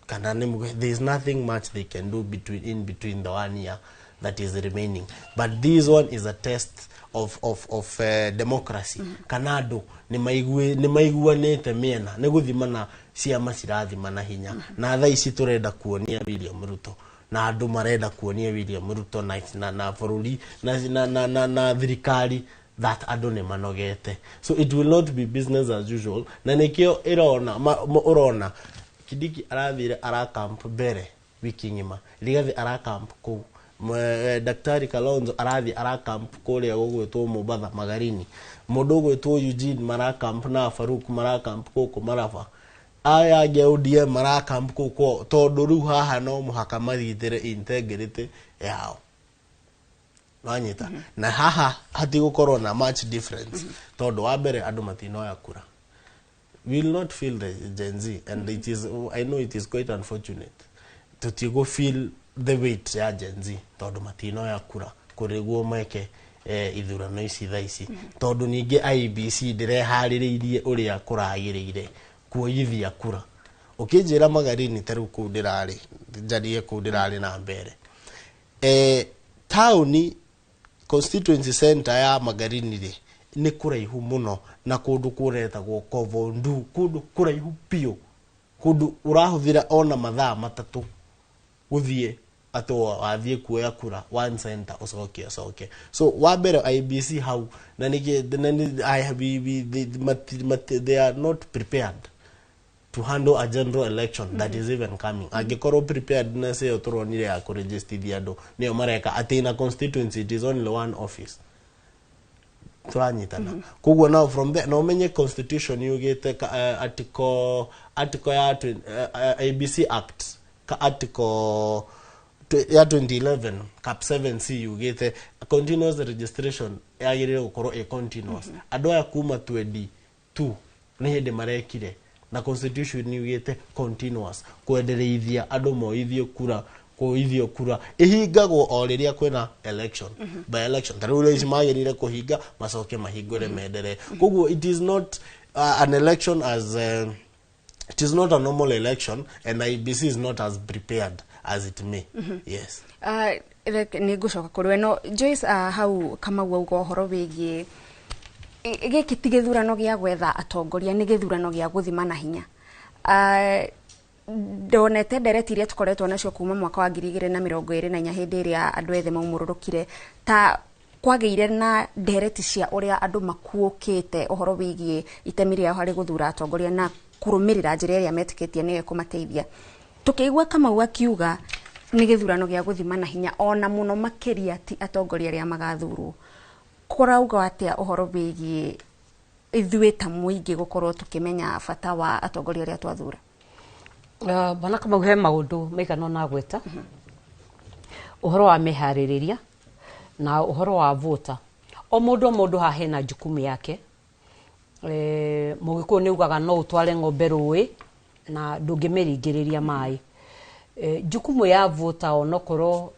[SPEAKER 13] kana nĩ there is nothing much they can do between in between the one year that is remaining, but this one is a test of democracy, kana andũ nĩ maiguanĩte mĩena. Nĩ gũthimana ciama cirathimana hinya, na thaa ici tũrenda kuonia William Ruto na andũ marenda kuonia William Ruto na bũrũri na thirikari that andũ nĩ manogete. So it will not be business as usual, na nĩkĩo ĩrona ũrona Kindiki arathire arakamp mbere wiki ng'ima, Rigathi arakamp kũu, Daktari Kalonzo arathiĩ arakamp kũrĩa gũgwĩtwo Mombatha Magarini, mũndũ ũgwĩtwo Eugene marakamp na Faruk marakamp gũkũ Maraba, aya angĩ a ODM marakamp kũu kwao, tondũ rĩu haha no mũhaka magitĩre integrity yao. Wanyita? Na haha hatigũkorwo na much difference, tondũ wa mbere andũ matinoya kura. We will not feel the Gen Z, and it is, I know it is quite unfortunate, tutigo feel the weight ya Gen Z tondũ matinoya kura kũrĩguo meke ithurano ici thaa ici, tondũ ningĩ IEBC ndĩreharĩrĩirie ũrĩa kũragĩrĩire kuoyithia kura. Ũkĩnjĩra Magarini ta rĩu kũu ndĩrarĩ, njarie kũu ndĩrarĩ na mbere, taũni constituency center ya Magarini rĩ, nĩ kũraihu mũno na kũndũ kũretagwo Kovondu, kũndũ kũraihu biũ, kũndũ ũrahũthĩra ona mathaa 3 gũthiĩ atĩ wathiĩ kuoya kura one center ũcoke ũcoke. So wa mbere IEBC hau na nĩkĩ na nĩ I we, they, mati, mati, they are not prepared to handle a general election that is even coming. Angĩkorwo preparedness ĩyo tũronire ya kũregistithia andũ nĩyo mareka atĩ in a constituency it is only one office, turanyitana? Koguo now from there na umenye constitution yugite article ya IEBC Act ka article ya 2011 cap 7C yugite continuous registration yagĩrĩire gũkorwo ĩ continuous. Andũ aya kuma 22 nĩ hĩndĩ marekire, na constitution yugĩte continuous kwendereithia andũ moithio kura, kuithio kura ihingagwo o rĩrĩa kwĩna election, by election. Ta rĩu ici magĩrĩire kũhinga macoke mahingũre menderee. Koguo it is not an election as it is not a normal election, and IEBC is not as prepared as it may. Yes.
[SPEAKER 2] Nĩ ngũcoka kũrĩ we, no Joyce, hau Kamau auga ũhoro wĩgiĩ gĩkĩ ti gĩthurano gĩa gwetha atongoria, nĩ gĩthurano gĩa gũthima na hinya. Ndonete ndereti iria tũkoretwo nacio kuma mwaka wa 2024, hĩndĩ ĩrĩa andũ ethĩ maumũrũrũkire, ta kwagĩire na ndereti cia ũrĩa andũ makuũkĩte ũhoro wĩgiĩ itemi rĩao harĩ gũthura atongoria na kũrũmĩrĩra njĩra ĩrĩa metĩkĩtie nĩyo ĩkũmateithia. Tũkĩigua Kamau akiuga nĩ gĩthurano gĩa gũthima na hinya, ona mũno makĩria ti atongoria arĩa magathurwo, kũrauga atĩa ũhoro wĩgiĩ ithuĩ ta mũingĩ gũkorwo tũkĩmenya bata wa atongoria arĩa twathura?
[SPEAKER 12] Bwana Kamau he maũndũ maigana ũna agweta, ũhoro wa meharĩrĩria na ũhoro wa vota. O mũndũ o mũndũ haha hena jukumu yake. Mũgĩkũyũ nĩ ugaga no ũtware ng'ombe rũĩ na ndũngĩmĩringĩrĩria maĩ. Jukumu ya vota, onokorwo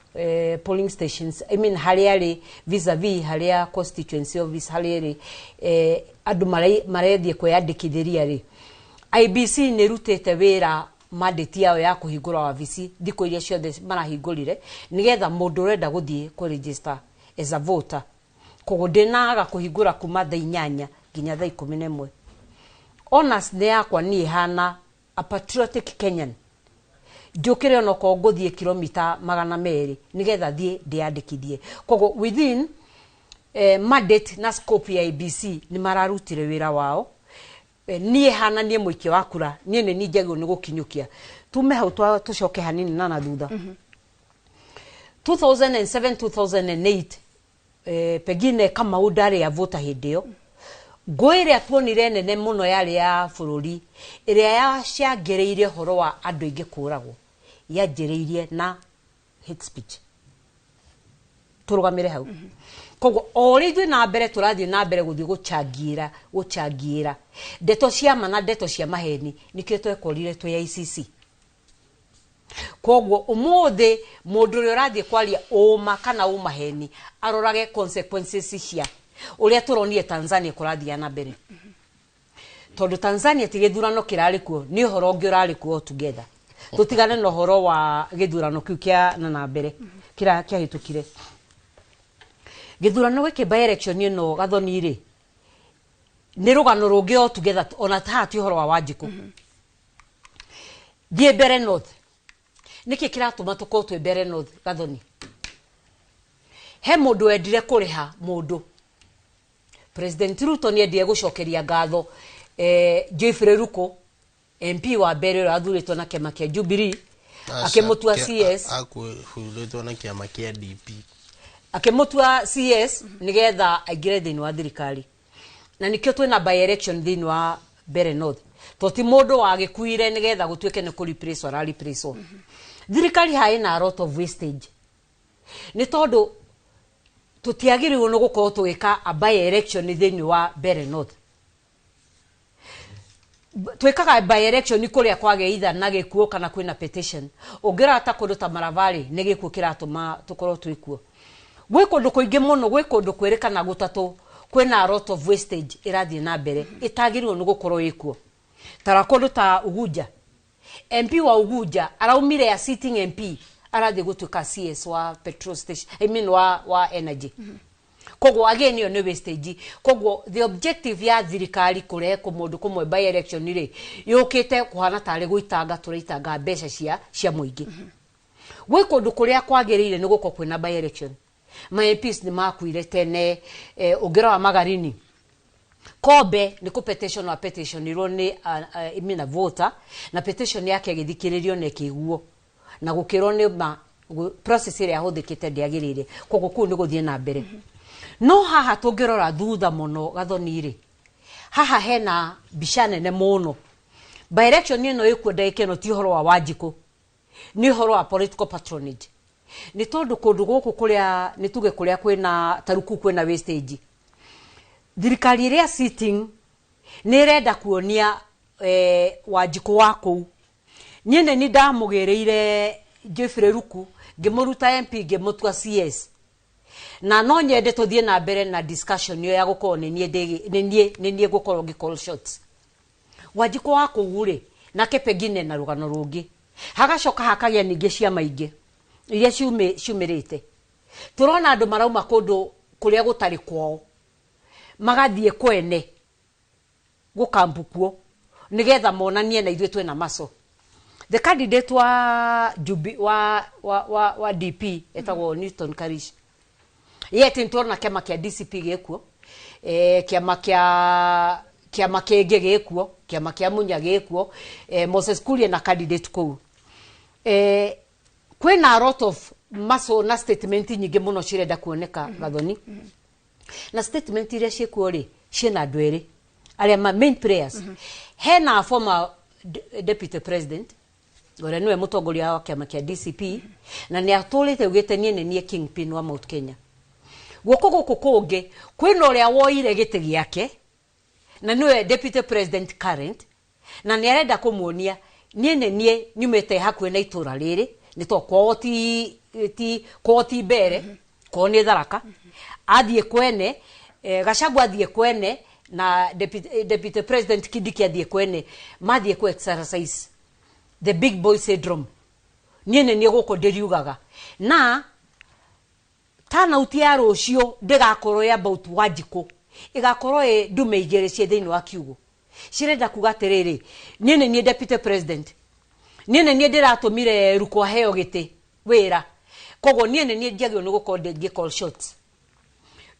[SPEAKER 12] polling stations, I mean harĩa rĩ vis-a-vis harĩa constituency office harĩa rĩ andũ marethiĩ kwĩyandĩkithĩria rĩ, IEBC nĩ ĩrutĩte wĩra mandate yao ya kũhingũra wabici thikũ iria ciothe marahingũrire, nĩgetha mũndũ ũrenda gũthiĩ kũ register as a voter. Koguo ndĩnaga kũhingũra kuma thaa 8 nginya thaa 11. Onus nĩ yakwa niĩ hana a patriotic Kenyan, njũkĩre onokorwo ngũthiĩ kilomita 200 nĩgetha thiĩ ndĩyandĩkithie. Koguo within mandate na scope ya IEBC nĩ mararutire wĩra wao. Niĩ hana niĩ mũikia wa kura, niĩ nĩ niĩ njagĩrĩirwo nĩ gũkinyũkia. Tume hau tũcoke hanini na thutha 2007 2008, pengine Kamau ndarĩ a voter hĩndĩ ĩyo. Ngũĩ ĩrĩa tuonire nene mũno yarĩ ya bũrũri ĩrĩa yacangĩrĩirie ũhoro wa andũ aingĩ kũragwo, yanjĩrĩirie na Hate speech. Tũrũgamĩre hau. Koguo o ũrĩa ithuĩ na mbere tũrathiĩ na mbere gũthiĩ gũcangĩra gũcangĩra ndeto cia ma na ndeto cia maheni, nĩkĩo twekorire twĩ ICC. Koguo ũmũthĩ mũndũ ũrĩa ũrathiĩ kwaria ũma kana ũmaheni arorage consequences cia ũrĩa tũronire Tanzania kũrathiĩ na mbere, tondũ Tanzania ti gĩthurano kĩrarĩ kuo, nĩ ũhoro ũngĩ ũrarĩ kuo together. Tũtigane na ũhoro wa gĩthurano kĩu kĩa na mbere kĩrĩa kĩahĩtũkire. Gĩthurano gĩkĩ, by election ĩno, Gathoni rĩ, nĩ rũgano rũngĩ all together. Ona haha ti ũhoro wa Wanjikũ. Thiĩ Mbere North. Nĩkĩ kĩratũma tũkorwo twĩ Mbere North, Gathoni? He mũndũ wendire kũrĩha mũndũ. President Ruto nĩ endire gũcokeria ngatho Geoffrey Ruku, MP wa mbere ũrĩa wathurĩtwo na kĩama kĩa Jubilee, akĩmũtua CS.
[SPEAKER 13] Akuhurĩtwo na kĩama kĩa DP.
[SPEAKER 12] Akĩmũtua CS nĩgetha aingĩre thĩinĩ wa thirikari, na nĩkĩo twĩna by election thĩinĩ wa Mbere North, to ti mũndũ wagĩkuire nĩgetha gũtuĩke nĩ kũ replace ara replace. Thirikari haĩ na a lot of wastage, nĩ tondũ tũtiagĩrĩirwo nĩ gũkorwo tũgĩka a by election thĩinĩ wa Mbere North. Twĩkaga by election kũrĩa kwagĩa either na gĩkuũ kana kwĩna petition. Ũngĩrora ta kũndũ ta Maravari, nĩ gĩkuũ kĩratũma tũkorwo twĩkuo. Gwĩ kũndũ kũingĩ mũno, gwĩ kũndũ kwĩrĩ kana gũtatũ kwĩna a lot of wastage ĩrathiĩ na mbere ĩtagĩrĩirwo nĩ gũkorwo ĩkuo. Tara kũndũ ta Ugunja, MP wa Ugunja araumire a sitting MP, arathiĩ gũtuĩka CS wa petrol station, I mean wa energy. Koguo again ĩyo nĩ wastage. Koguo the objective ya thirikari kũrehe kũmũndũ kũmwe by election rĩ, yũkĩte kũhana tarĩ gũitanga tũraitanga mbeca cia mũingĩ. Gwĩ kũndũ kũrĩa kwagĩrĩire nĩ gũkorwo kwĩna by election, ma MPs nĩ makuire tene. Ũngĩrora Magarini Kobe, nĩ kũ petition wa petitionirwo nĩ I mean, a voter, na petition yake ĩgĩthikĩrĩrio na ĩkĩiguo na gũkĩrwo nĩ ma process ĩrĩa yahũthĩkĩte ndĩagĩrĩire. Koguo kũu nĩ gũthiĩ na mbere. No haha tũngĩrora thutha mũno, Gathoni rĩ, haha hena mbica nene mũno. By election ĩno ĩkuo ndagĩka ĩno ti ũhoro wa Wanjikũ, nĩ ũhoro wa political patronage, nĩ tondũ kũndũ gũkũ kũrĩa nĩ tuge kũrĩa kwĩna taruku kwĩna wastage, thirikari ĩrĩa sitting nĩ ĩrenda kuonia Wanjikũ wa kũu, niĩ nĩ ni ndamũgĩrĩire Geoffrey Ruku, ngĩmũruta MP, ngĩmũtua CS, na no nyende tũthiĩ na mbere na discussion ĩyo ya gũkorwo nĩ niĩ ngũkorwo ngĩ call shots. Wanjikũ wa kũu rĩ, nake pengine na rũgano rũngĩ. Hagacoka hakagĩa ningĩ ciama ingĩ iria ciumĩrĩte. Tũrona andũ marauma kũndũ kũrĩa gũtarĩ kwao, magathiĩ kwene gũkampu kuo nĩgetha monanie na ithuĩ twĩna maco. The candidate wa Jubi, wa DP etagwo Newton Karish, yet nĩtũrona kĩama kĩa DCP gĩkuo, kĩama kĩngĩ gĩkuo, kĩama kĩa Munya gĩkuo, Moses Kuria na candidate kũu. Kwĩna a lot of muscle na statement nyingĩ mũno cirenda kuoneka, Gathoni, na statement iria ciĩkuo rĩ, ciĩna andũ erĩ arĩa ma main players. Hena former deputy president ũrĩa nĩwe mũtongoria wa kĩama kĩa DCP, na nĩ atũrĩte augĩte, "Niĩ nĩ niĩ kingpin wa Mount Kenya." Guoko gũkũ kũngĩ kwĩna ũrĩa woire gĩtĩ gĩake na nĩwe deputy president current, na nĩ arenda kũmuonia, "Niĩ nĩ niĩ nyumĩte hakuhĩ na itũra rĩrĩ," nĩ to kwao ti kwao ti mbere, kwao nĩ Tharaka. Athiĩ kwene, Gachagua athiĩ kwene na deputy president Kindiki athiĩ kwene, mathiĩ ku exercise the big boy syndrome, niĩ nĩ niĩ gũkũ ndĩriugaga. Na turnout ya rũciũ ndĩgakorwo ĩ about Wanjikũ, ĩgakorwo ĩ ndume igĩrĩ ciĩ thĩinĩ wa kiugũ cirenda kuga atĩrĩrĩ, "Niĩ nĩ niĩ deputy president, niĩ nĩ niĩ ndĩratũmire Ruku aheo gĩtĩ wĩra, koguo niĩ nĩ niĩ njagĩrĩirwo nĩ gũkorwo ngĩ call shots."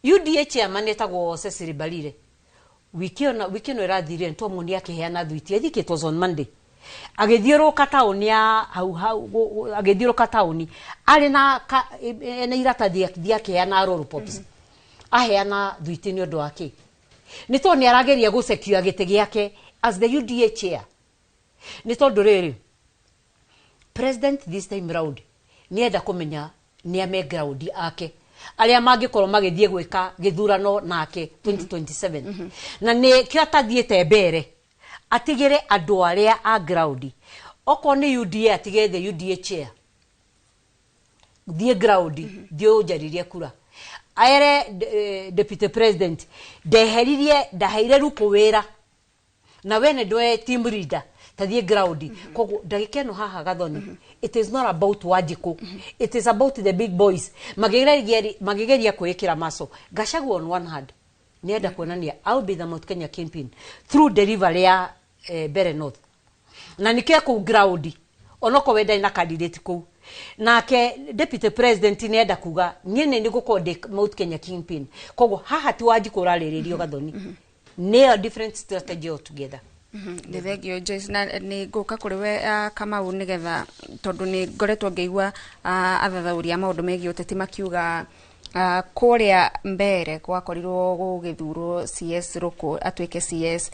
[SPEAKER 12] UDA chairman etagwo Cecily Mbarire. Wiki ĩno ĩrathirire nĩtwamuonia akĩheana thwiti. I think it was on Monday, agĩthiũrũrũka taũni ya hau hau, agĩthiũrũrũka taũni arĩ na ena iratathi, akĩthiĩ akĩheana roll pops, aheana thwiti. Nĩ ũndũ wa kĩ? Nĩ tondũ nĩ arageria gũsecure gĩtĩ gĩake as the UDA chair, nĩ tondũ rĩrĩ, president this time round Nĩenda kũmenya nĩ a me ground ake arĩa mangĩkorwo magĩthiĩ gwĩka gĩthurano nake 2027. Na nĩ kĩo atathiĩte mbere atigĩre andũ arĩa a ground. Okorwo nĩ UDA, atigĩre the UDA chair, thiĩ ground, thiĩ ũnjaririe kura. Aere deputy president ndeheririe, ndaheire Ruku wĩra na we nĩ ndwe team leader, tathiĩ ground. Koguo ndagĩka ĩno haha, Gathoni, it is not about Wanjikũ, it is about the big boys magĩgeria kwĩĩkĩra maco. Gachagua on one hand nĩenda kuonania, I will be the Mount Kenya campaign through delivery ya Mbere North, na nĩkĩo kũu ground onokorwo we ndarĩ na candidate kũu. Nake deputy president nĩenda kuga niĩ nĩ gũkorwo ndĩ Mount Kenya kingpin. Koguo haha ti Wanjikũ ũrarĩrĩrio, Gathoni, nĩ a different strategy altogether.
[SPEAKER 2] Nĩ thengio, Joyce, na nĩ ngũka kũrĩ we, Kamau, nĩgetha tondũ nĩ ngoretwo ngĩigua athathaũri a maũndũ megiĩ ũteti makiuga kũrĩa mbere gwakorirwo gũgĩthurwo CS Rũkũ atuĩke CS,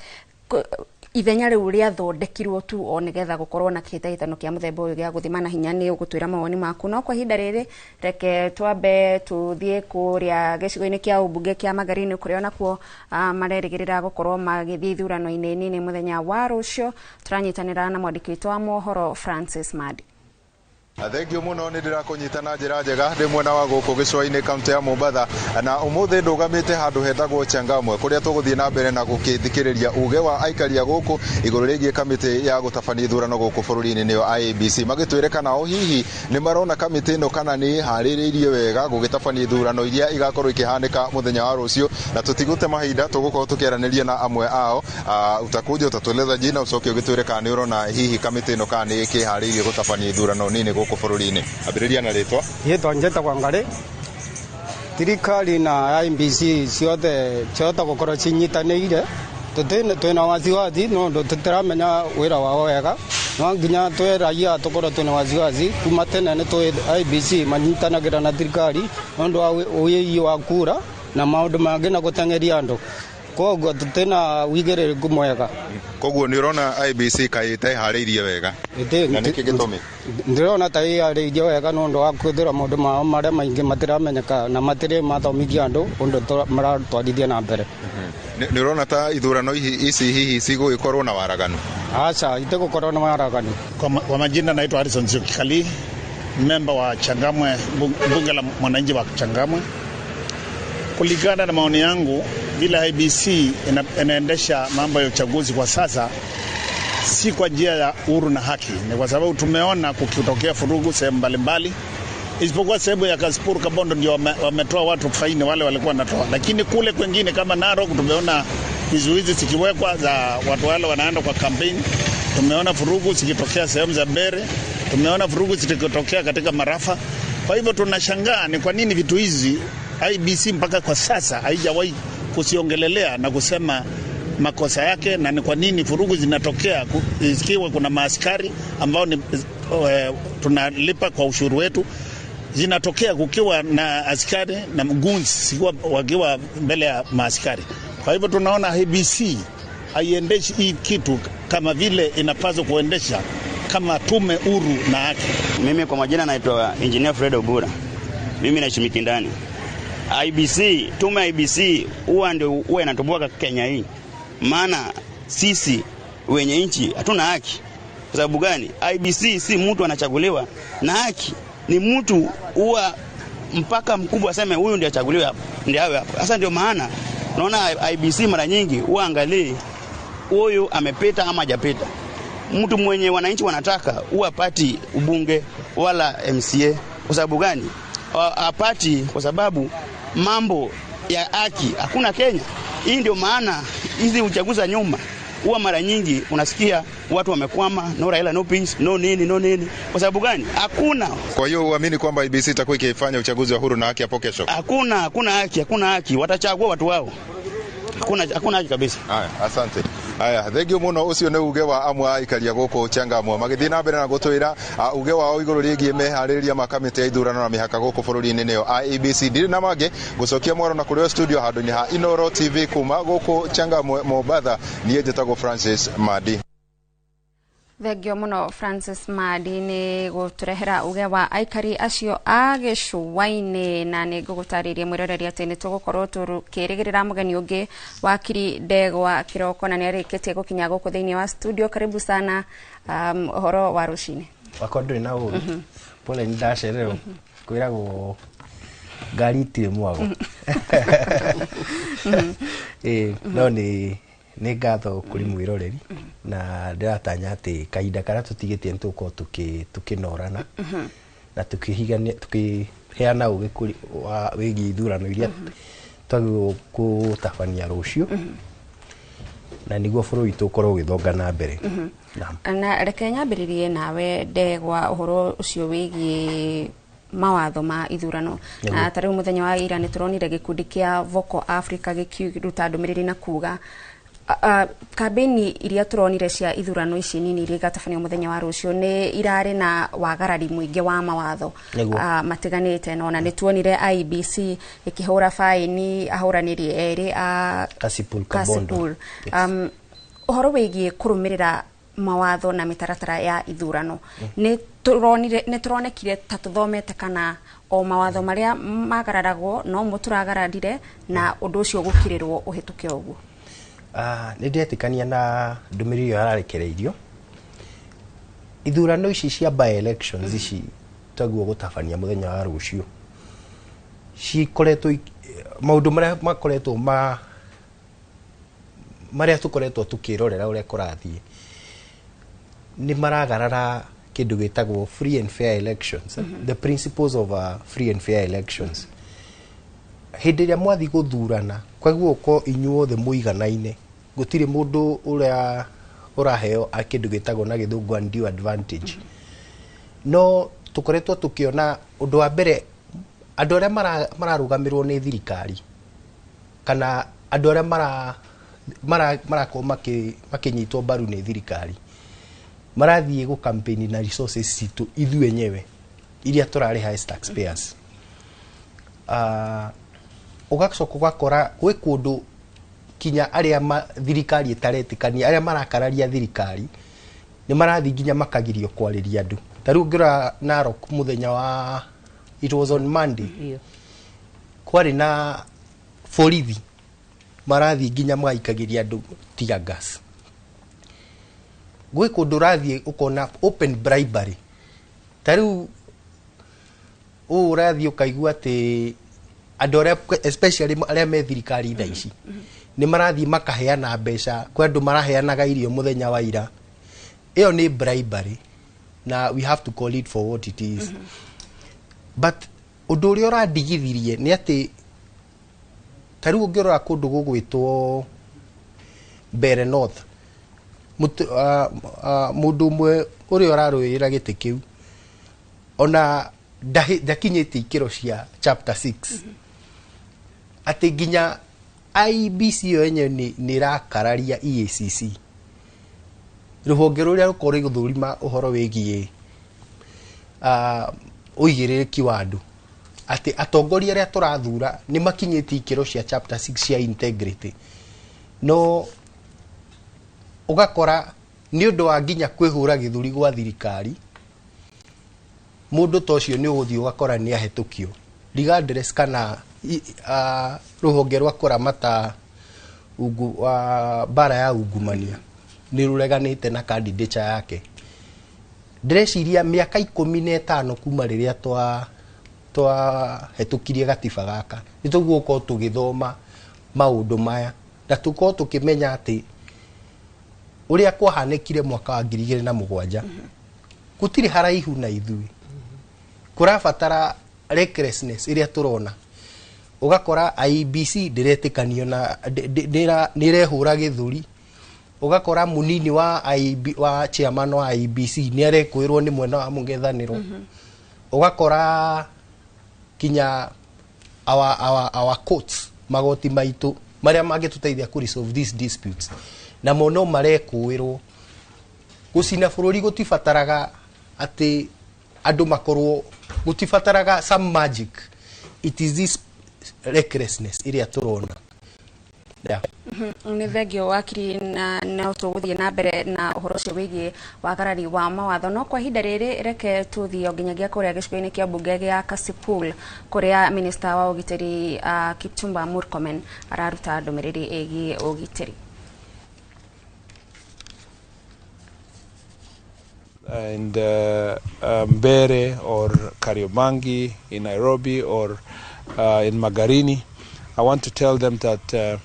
[SPEAKER 2] ithenya rĩu rĩathondekirwo tu o nĩgetha gũkorwo na kĩhĩtahĩtano kĩa mũthemba ũyũ gĩa gũthimana hinya. Nĩ ũgũtwĩra mawoni maku, no kwa ihinda rĩrĩ reke twambe tũthiĩ kũrĩa gĩcigo-inĩ kĩa ũmbunge kĩa Magarini, kũrĩa onakuo marerĩgĩrĩra gũkorwo magĩthiĩ ithurano-inĩ nini mũthenya wa rũciũ. Tũranyitanĩra na mwandĩki witũ wa mohoro Francis Madi.
[SPEAKER 14] Thengio muno, nĩ ndĩrakũnyita na njĩra njega ndĩ mwena wa gũkũ gĩcũa-inĩ, kaunti ya Mombatha, na ũmũthĩ ndũgamĩte handũ hetagwo Changamwe, kũrĩa tũgũthiĩ na mbere na gũkĩthikĩrĩria uge wa aikari a gũkũ igũrũ rĩgiĩ kamĩtĩ ya gũtabania ithurano gũkũ bũrũri-inĩ, nĩyo IEBC, magĩtwĩre kana o hihi nĩ marona kamĩtĩ ĩno kana nĩ ĩharĩrĩirie wega gũgĩtabania ithurano iria igakorwo ikĩhanĩka mũthenya wa rũciũ. Na tũtigũte mahinda, tũgũkorwo tũkĩaranĩria na amwe ao. Utakuja utatueleza jina, ucoke ũgĩtwĩre kana nĩ ũrona hihi kamĩtĩ ĩno kana nĩ ĩkĩharĩirie gũtabania ithurano nini gũkũ bũrũri-inĩ. Ambĩrĩria na rĩtwa.
[SPEAKER 15] Rĩtwa njĩtagwo Ngarĩ. Thirikari na IEBC ciothe ciahota gũkorwo cinyitanĩire. Twĩna wasiwasi nondũ tũtiramenya wĩra wao wega. No nginya twĩ raia tũkorwo twĩna wasiwasi. Kuma tene nĩ tũĩ IEBC manyitanagĩra na thirikari nondũ wa ũigi wa kura na maũndũ mangĩ na gũteng'eria andũ, koguo tũtina wĩigĩrĩrĩku mwega.
[SPEAKER 14] Koguo nĩ ũrona IEBC kaĩ ĩteharĩirie wega, na nĩkĩ gĩtũmi?
[SPEAKER 15] Ndĩrona ta ĩharĩirie wega nondũ wa kwĩthĩra maũndũ mao marĩa maingĩ matiramenyeka na matirĩ mathomithia andũ ũndũ maratwarithia na mbere.
[SPEAKER 14] Nĩ ũrona ta ithurano ici hihi cigũgĩkorwo na waraganu?
[SPEAKER 15] Aca, itigũkorwo na waraganu.
[SPEAKER 16] Kwa majina naitwa Harrison Nzioki, memba wa Changamwe, bunge la mwananchi wa Changamwe. Kulingana na maoni yangu, vile IEBC inaendesha mambo ya uchaguzi kwa sasa si kwa njia ya huru na haki. Ni kwa sababu tumeona kukitokea furugu sehemu mbalimbali, isipokuwa sehemu ya Kasipul Kabondo ndio wametoa watu faini wale walikuwa wanatoa, lakini kule kwengine kama Narok tumeona vizuizi zikiwekwa za watu wale wanaenda kwa kampeni. Tumeona furugu zikitokea sehemu za Mbere, tumeona furugu zikitokea katika Marafa. Kwa hivyo tunashangaa ni kwa nini vitu hizi IEBC mpaka kwa sasa haijawahi kusiongelelea na kusema makosa yake, na ni kwa nini furugu zinatokea ikiwa kuna maaskari ambao ni tunalipa kwa ushuru wetu, zinatokea kukiwa na askari na goons wakiwa mbele ya maaskari. Kwa hivyo tunaona IEBC haiendeshi hii kitu kama vile inapaswa kuendesha kama tume huru na haki.
[SPEAKER 17] Mimi kwa majina naitwa Engineer Fred Obura. Mimi naishi Mikindani. IEBC, tume ya IEBC huwa ndio huwa inatoboa Kenya hii. Maana sisi wenye nchi hatuna haki. Kwa sababu gani? IEBC si mtu anachaguliwa na haki, ni mtu huwa mpaka mkubwa aseme huyu ndiye achaguliwe hapo, ndiye awe hapo. Sasa ndio maana naona IEBC mara nyingi huwa angalie huyu amepita ama hajapita. Mtu mwenye wananchi wanataka huwa apati ubunge wala MCA. Kwa sababu gani? Apati kwa sababu mambo ya haki hakuna Kenya. Hii ndio maana hizi uchaguzi za nyuma huwa mara nyingi unasikia watu wamekwama, no Raila no peace, no nini no nini. Kwa sababu gani? Hakuna.
[SPEAKER 14] Kwa hiyo uamini kwamba IEBC itakuwa ikifanya uchaguzi wa huru na haki hapo kesho?
[SPEAKER 17] Hakuna, hakuna haki, hakuna haki. Watachagua watu wao. Hakuna haki kabisa.
[SPEAKER 14] Haya, asante. Haya, thengio muno. Ucio nĩ uge wa amwe a aikari a gũkũ Changamwe magĩthiĩ na mbere na gũtwĩra uge wao igũrũ rĩgiĩ meharĩrĩria ma kamĩtĩ ya ithurano na mĩhaka gũkũ bũrũri-inĩ, nĩyo IEBC. Ndirĩ na mangĩ, gũcokia mwaro na kũrĩ studio handũ-inĩ ha Inoro TV kuma gũkũ Changamwe, Mombatha. Niĩ njĩtagwo Francis Madi.
[SPEAKER 2] Thengio muno Francis Madi nĩ gũtũrehera uge wa aikari acio a gĩcũa-inĩ, na nĩ ngũgũtarĩria mwĩroreri atĩ nĩ tũgũkorwo tũkĩrĩgĩrĩra mũgeni ũngĩ, wakiri Ndegwa Kĩroko, na nĩ arĩkĩtie gũkinya gũkũ thĩinĩ wa studio. Karibu sana. Ũhoro wa rũcinĩ?
[SPEAKER 4] Wakwa ndũrĩ na ũru, pole nĩ ndacererwo, kwĩragwo ngari itirĩ mwago. Ĩĩ, no nĩ ngatho kũrĩ mwĩroreri, na ndĩratanya atĩ kahinda karĩa tũtigĩtie nĩ tũgũkorwo tũkĩnorana na tũkĩheana ũgĩ wĩgiĩ ithurano iria twagĩrĩirwo gũtabania rũciũ, na nĩguo bũrũri witũ ũkorwo ũgĩthonga na mbere. Naam.
[SPEAKER 2] Na reke nyambĩrĩrie nawe Ndegwa, ũhoro ũcio wĩgiĩ mawatho ma ithurano. Na ta rĩu mũthenya wa ira nĩ tũronire gĩkundi kĩa Vocal Africa gĩkĩruta ndũmĩrĩri na kuga kambĩini iria tũronire cia ithurano ici nini iria igatabanio mũthenya wa rũciũ nĩ irarĩ na wagarari mũingĩ wa mawatho matiganĩte, na ona nĩ tuonire IEBC ĩkĩhũra baĩni ahũranĩri erĩ a
[SPEAKER 4] Kasipul Kabondo.
[SPEAKER 2] Kasipul. Ũhoro wĩgiĩ kũrũmĩrĩra mawatho na mĩtaratara ya ithurano, nĩ tũronire, nĩ tũronekire ta tũthomete kana o mawatho marĩa magararagwo no mo tũragararire, na ũndũ ũcio gũkirĩrwo ũhĩtũke ũguo?
[SPEAKER 4] Nĩ ndĩretĩkania na ndũmĩrĩri ĩyo yararekereirio. Ithurano ici cia by elections ici twaguo gũtabania mũthenya wa rũciũ cikoretwo maũndũ marĩa makoretwo ma marĩa tũkoretwo tũkĩrorera ũrĩa kũrathiĩ nĩ maragarara kĩndũ gĩtagwo free and fair elections, the principles of free and fair elections. Hĩndĩ ĩrĩa mwathiĩ gũthurana, kwaguo ko inyuothe mũiganaine, gũtirĩ mũndũ ũrĩa ũraheo kĩndũ gĩtagwo na gĩthũngũ undue advantage. No tũkoretwo tũkĩona ũndũ wa mbere, andũ arĩa mararũgamĩrwo nĩ thirikari kana andũ arĩa marakorwo makĩnyitwo mbaru nĩ thirikari marathiĩ gũ campaign na resources citũ ithuĩ enyewe iria tũrarĩha as taxpayers. Ũgacoka ũgakora gwĩ kũndũ kinya arĩa thirikari ĩtaretĩkania, arĩa marakararia thirikari nĩ marathiĩ nginya makagirio kwarĩria andũ. Ta rĩu ũngĩrora Narok mũthenya wa, it was on Monday, kwarĩ na borithi marathiĩ nginya magaikagĩria andũ tear gas. Gwĩ kũndũ ũrathiĩ ũkona open bribery. Ta rĩu ũũ ũrathiĩ ũkaigua atĩ andũ arĩa, especially arĩa me thirikari thaa ici, nĩ marathiĩ makaheana mbeca kwĩ andũ maraheanaga irio mũthenya wa ira. Ĩyo nĩ bribery na we have to call it for what it is. But ũndũ ũrĩa ũrandigithirie nĩ atĩ ta rĩu ũngĩrora kũndũ gũgwĩtwo Mbere North, mũndũ ũmwe ũrĩa ũrarũĩrĩra gĩtĩ kĩu ona ndakinyĩtie ikĩro cia chapter 6, atĩ nginya IEBC yo yenyewe nĩ ĩrakararia EACC, rũhonge rũrĩa rũkorwo rũgĩthũrima ũhoro wĩgiĩ ũigĩrĩrĩki wa andũ, atĩ atongoria arĩa tũrathura nĩ makinyĩtie ikĩro cia chapter 6 cia integrity. No ũgakora nĩ ũndũ wa nginya kwĩhũra gĩthũri gwa thirikari, mũndũ ta ũcio nĩ ũgũthiĩ ũgakora nĩ ahetũkio regardless kana rũhonge rwa kũramata ungu wa mbara ya ungumania nĩ rũreganĩte na candidature yake. Ndĩreciria mĩaka 15 kuma rĩrĩa twahetũkirie gatiba gaka, nĩ tũguo gũkorwo tũgĩthoma maũndũ maya na tũkorwo tũkĩmenya atĩ ũrĩa kwahanĩkire mwaka wa 2007 gũtirĩ haraihu na ithuĩ. Kũrabatara recklessness ĩrĩa tũrona, ũgakora IEBC ndĩretĩkanio na nĩ ĩrehũra gĩthũri, ũgakora mũnini wa IEB, wa chairman wa IEBC nĩ arekwĩrwo nĩ mwena wa mũng'ethanĩro, ũgakora kinya our courts, magoti maitũ marĩa mangĩtũteithia kũ resolve these disputes, namo no marekũĩrwo. Gũcina bũrũri gũtibataraga atĩ andũ makorwo, gũtibataraga some magic. It is this recklessness ĩrĩa tũrona. Yeah.
[SPEAKER 2] Nĩ thengio wakiri, na no tũgũthiĩ na mbere na ũhoro ũcio wĩgiĩ wagarari wa mawatho, no kwa ihinda rĩrĩ reke tũthiĩ o nginyagia kũrĩa gĩcigo-inĩ kĩa mbunge gĩa Kasipul, kũrĩa minista wa ũgitĩri Kipchumba Murkomen araruta ndũmĩrĩri ĩgiĩ ũgitĩri.
[SPEAKER 18] And Mbere or Kariobangi in Nairobi or in Magarini, I want to tell them that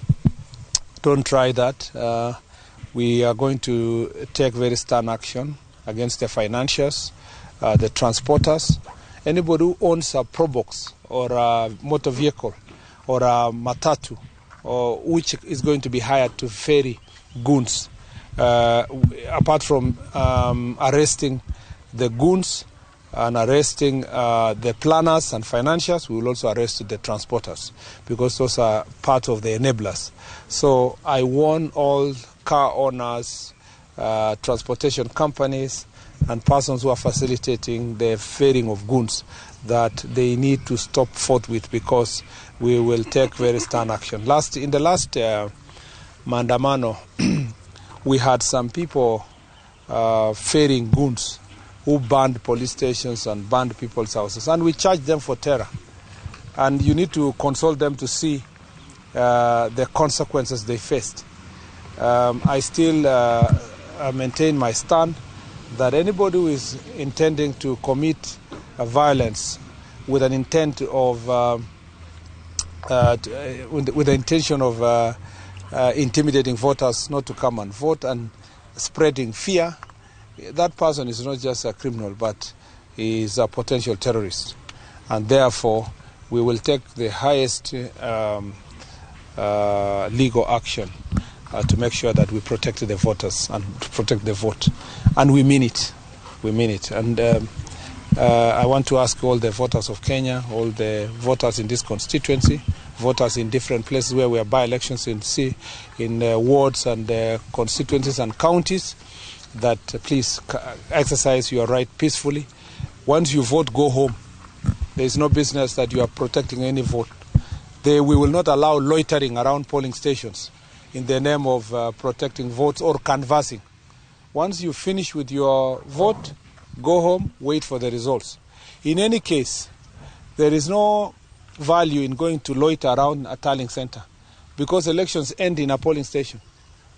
[SPEAKER 18] don't try that. We are going to take very stern action against the financiers, the transporters, anybody who owns a Probox or a motor vehicle or a matatu, or which is going to be hired to ferry goons. Apart from arresting the goons and arresting the planners and financiers, we will also arrest the transporters, because those are part of the enablers. So I warn all car owners, transportation companies, and persons who are facilitating the ferrying of goons that they need to stop forthwith, because we will take very stern action. In the last Maandamano, we had some people ferrying goons who burned police stations and burned people's houses, and we charged them for terror. And you need to consult them to see the consequences they faced. I still maintain my stand that anybody who is intending to commit violence with an intent of with the intention of intimidating voters not to come and vote and spreading fear, that person is not just a criminal, but is a potential terrorist. And therefore, we will take the highest legal action to make sure that we protect the voters and protect the vote. And we mean it. We mean it. And I want to ask all the voters of Kenya, all the voters in this constituency, voters in different places where we have by-elections in wards and constituencies and counties, that please exercise your right peacefully. Once you vote, go home. There is no business that you are protecting any vote. We will not allow loitering around polling stations in the name of protecting votes or canvassing. Once you finish with your vote, go home, wait for the results. In any case, there is no value in going to loiter around a tallying center, because elections end in a polling station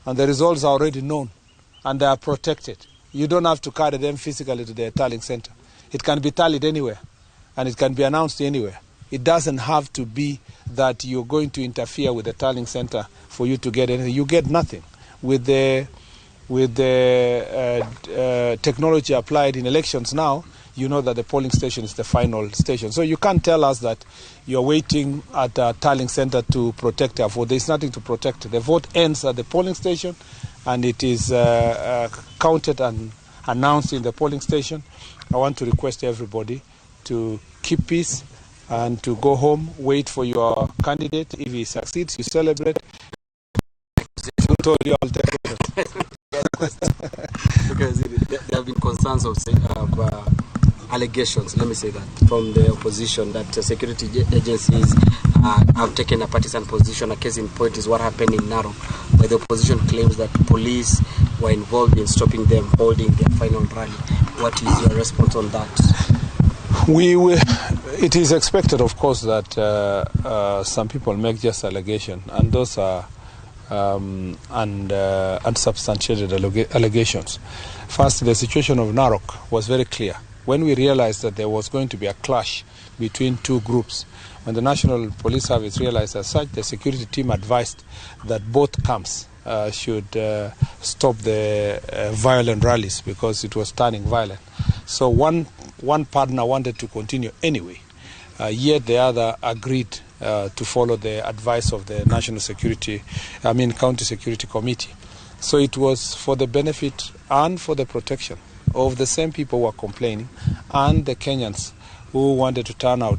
[SPEAKER 18] and the results are already known and they are protected. You don't have to carry them physically to the tallying center. It can be tallied anywhere and it can be announced anywhere. It doesn't have to be that you're going to interfere with the tallying center for you to get anything. You get nothing. With the technology applied in elections now, you know that the polling station is the final station. So you can't tell us that you're waiting at a tallying center to protect your vote. There's nothing to protect. The vote ends at the polling station, and it is counted and announced in the polling station. I want to request everybody to keep peace and to go home, wait for your candidate. If he succeeds, you celebrate.
[SPEAKER 5] Because there have been concerns of allegations, let me say that, from the opposition that security agencies have taken a partisan position. A case in point is what happened in Narok, where the opposition claims that police were involved in stopping them holding their final rally. What is your response on that?
[SPEAKER 18] It is expected, of course, that some people make just allegations, and those are unsubstantiated allegations. First, the situation of Narok was very clear. When we realized that there was going to be a clash between two groups, when the National Police Service realized as such, the security team advised that both camps should stop the violent rallies because it was turning violent. So one partner wanted to continue anyway, yet the other agreed to follow the advice of the National Security, County Security Committee. So it was for the benefit and for the protection of the same people who were complaining and the Kenyans who wanted to turn up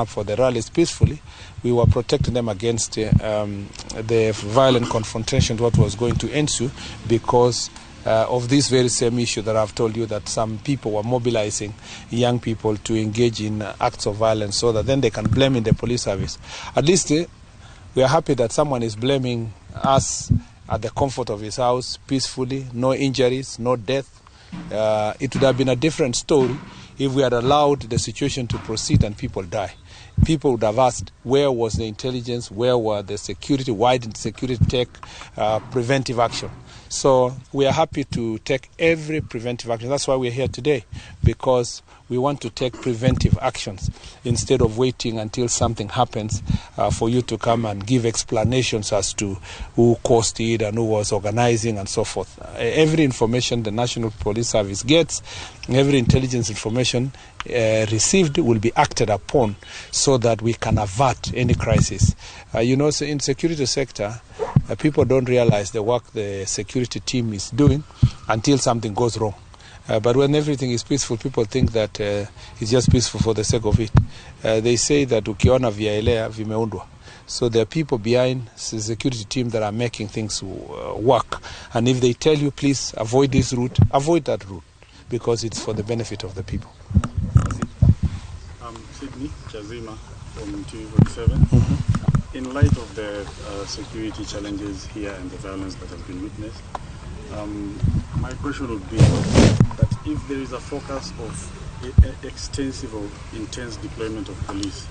[SPEAKER 18] for the rallies peacefully. We were protecting them against the violent confrontation, what was going to ensue, because of this very same issue that I've told you, that some people were mobilizing young people to engage in acts of violence so that then they can blame in the police service. At least we we are happy that someone is blaming us at the comfort of his house, peacefully, no injuries, no death. It would have been a different story if we had allowed the situation to proceed and people die. People would have asked, where was the intelligence, where were the security, why didn't security take preventive action? So we are happy to take every preventive action. That's why we're here today, because we want to take preventive actions instead of waiting until something happens for you to come and give explanations as to who caused it and who was organizing and so forth. Every information the National Police Service gets, every intelligence information received will be acted upon so that we can avert any crisis. You know, so in security sector, people don't realize the work the security team is doing until something goes wrong. But when everything is peaceful, people think that it's just peaceful for the sake of it. They say that ukiona vyaelea vimeundwa. So there are people behind the security team that are making things work. And if they tell you, please avoid this route, avoid that route, because it's for the benefit of the people.
[SPEAKER 19] Sydney Chazima from TV47. In light of the security challenges here and the violence that has been witnessed, my question would be that if there is a focus of extensive or intense deployment of police,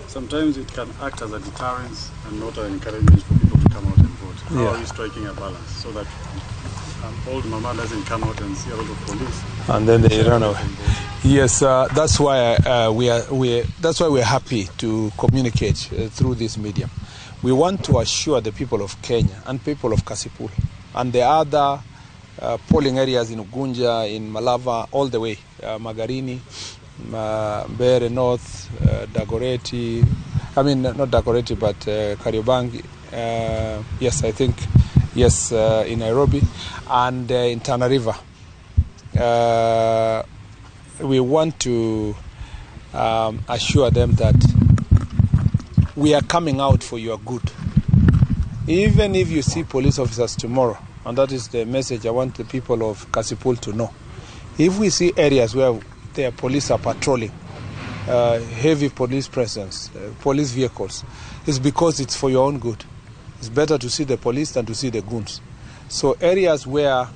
[SPEAKER 19] sometimes it can act as a deterrence and not an encouragement for people to come out and vote. How are you striking a balance so that old mama doesn't come out and see a lot of police
[SPEAKER 18] and then they run away? Yes, that's why that's why we're happy to communicate through this medium. We want to assure the people of Kenya and people of Kasipul and the other polling areas in Ugunja, in Malava, all the way, Magarini, Mbeere North, Dagoretti, I mean, not Dagoretti, but Kariobangi, yes, I think, yes, in Nairobi, and in Tana River. We want to assure them that we are coming out for your good. Even if you see police officers tomorrow, and that is the message I want the people of Kasipul to know. If we see areas where their police are patrolling, heavy police presence, police vehicles, it's because it's for your own good. It's better to see the police than to see the goons. So areas where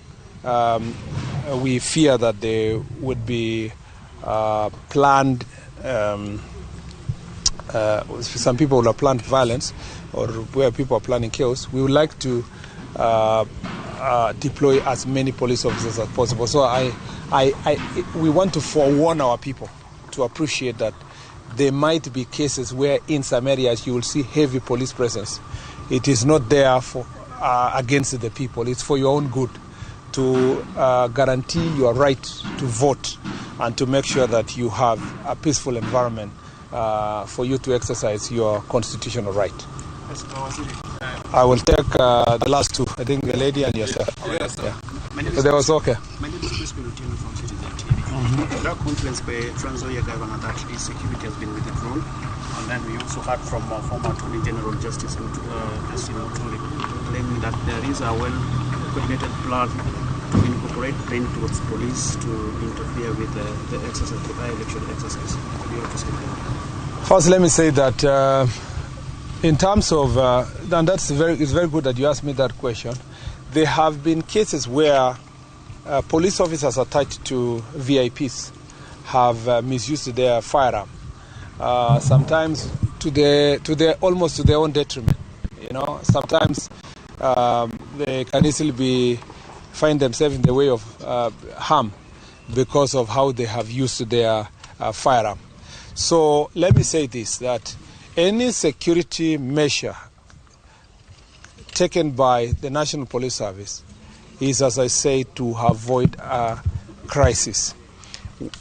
[SPEAKER 18] we fear that they would be planned, some people will have planned violence, or where people are planning chaos, we would like to deploy as many police officers as possible. So we want to forewarn our people to appreciate that there might be cases where in some areas you will see heavy police presence. It is not there for against the people. It's for your own good, to guarantee your right to vote and to make sure that you have a peaceful environment for you to exercise your constitutional right. I will take the last two. I think the lady and yourself.
[SPEAKER 19] Yes.
[SPEAKER 18] Yeah. There was okay.
[SPEAKER 20] My name is Crispin Otieno from Citizen TV. That conference by Trans Nzoia Governor that insecurity has been withdrawn, and then we also heard from former Attorney General Justice Muturi claiming that there is a well-coordinated plan to incorporate plainclothes police to interfere with the exercise, the by-election exercise. What do you have to say there?
[SPEAKER 18] First, let me say that. In terms of, and that's very, it's very good that you asked me that question. There have been cases where police officers attached to VIPs have misused their firearm, sometimes to their almost to their own detriment. You know, sometimes they can easily find themselves in the way of harm because of how they have used their firearm. So let me say this, that any security measure taken by the National Police Service is, as I say, to avoid a crisis.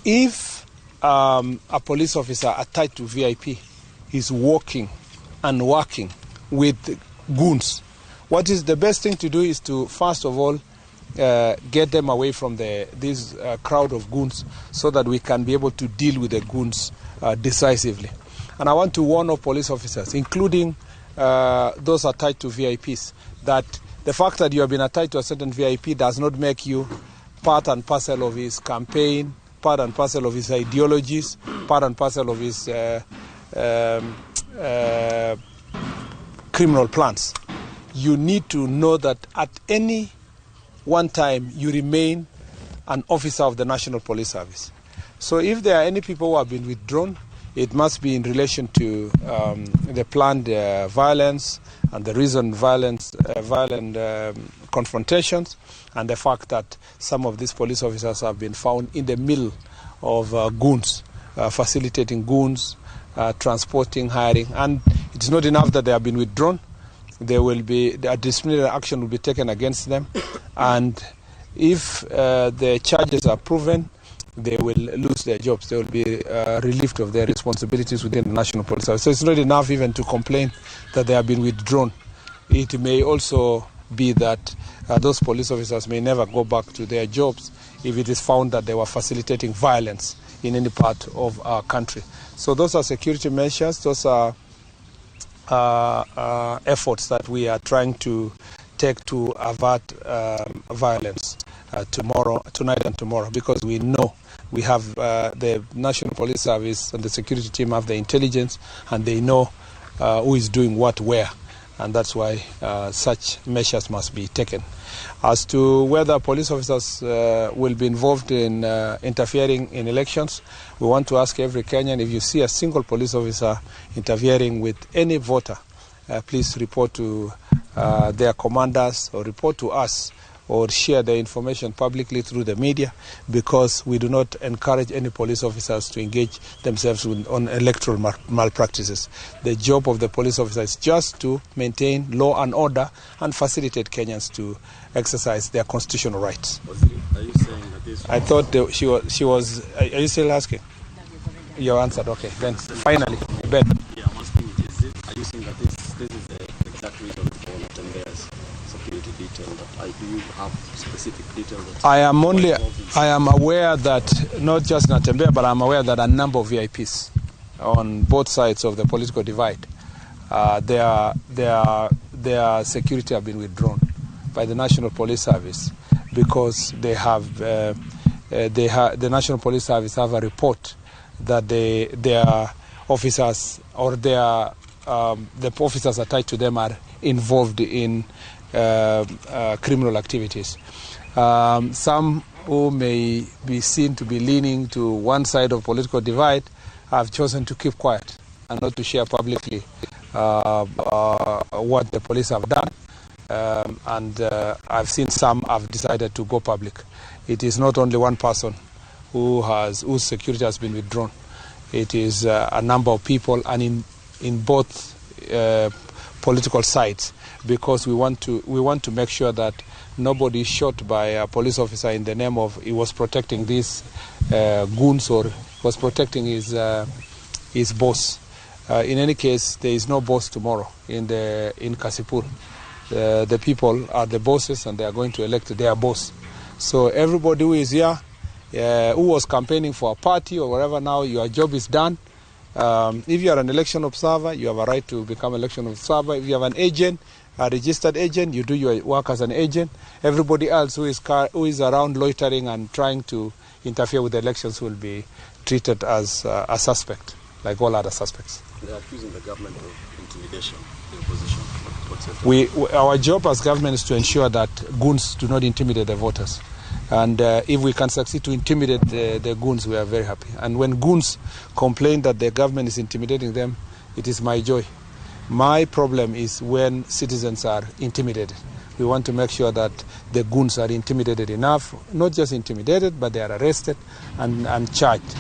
[SPEAKER 18] If a police officer attached to VIP is walking and working with goons, what is the best thing to do is to, first of all, get them away from this crowd of goons so that we can be able to deal with the goons decisively. And I want to warn all police officers, including those attached to VIPs, that the fact that you have been attached to a certain VIP does not make you part and parcel of his campaign, part and parcel of his ideologies, part and parcel of his criminal plans. You need to know that at any one time you remain an officer of the National Police Service. So if there are any people who have been withdrawn, it must be in relation to the planned violence and the recent violent confrontations, and the fact that some of these police officers have been found in the middle of goons, facilitating goons, transporting, hiring. And it's not enough that they have been withdrawn. There will be a disciplinary action will be taken against them, and if the charges are proven, they will lose their jobs. They will be relieved of their responsibilities within the National Police Service. So it's not enough even to complain that they have been withdrawn. It may also be that those police officers may never go back to their jobs if it is found that they were facilitating violence in any part of our country. So those are security measures. Those are efforts that we are trying to take to avert violence tonight and tomorrow, because we know we have the National Police Service and the security team have the intelligence, and they know who is doing what where, and that's why such measures must be taken. As to whether police officers will be involved in interfering in elections, we want to ask every Kenyan, if you see a single police officer interfering with any voter, please report to their commanders or report to us, or share the information publicly through the media, because we do not encourage any police officers to engage themselves on electoral malpractices. The job of the police officer is just to maintain law and order and facilitate Kenyans to exercise their constitutional rights.
[SPEAKER 19] Are you saying that this?
[SPEAKER 18] I thought she was. Are you still asking? You answered. Okay. Then finally, Ben.
[SPEAKER 19] Yeah, I'm asking. Are you saying that this is the exact reason for Natembeya's security detail? Do you have specific detail? That
[SPEAKER 18] I am aware that not just Natembeya, but I'm aware that a number of VIPs on both sides of the political divide, their security have been withdrawn by the National Police Service, because they have the National Police Service have a report that their officers or the officers attached to them are involved in criminal activities. Some who may be seen to be leaning to one side of political divide have chosen to keep quiet and not to share publicly what the police have done. And I've seen some have decided to go public. It is not only one person whose security has been withdrawn. It is a number of people, and in both political sides, because we want to make sure that nobody is shot by a police officer in the name of he was protecting these goons or was protecting his boss. In any case, there is no boss tomorrow in Kasipul. The people are the bosses, and they are going to elect their boss. So everybody who is here, who was campaigning for a party or whatever, now your job is done. If you are an election observer, you have a right to become election observer. If you have an agent, a registered agent, you do your work as an agent. Everybody else who is around loitering and trying to interfere with the elections will be treated as a suspect, like all other suspects.
[SPEAKER 19] They are accusing the government of intimidation, the opposition. What's
[SPEAKER 18] Our job as government is to ensure that goons do not intimidate the voters. And if we can succeed to intimidate the goons, we are very happy. And when goons complain that the government is intimidating them, it is my joy. My problem is when citizens are intimidated. We want to make sure that the goons are intimidated enough, not just intimidated, but they are arrested and charged,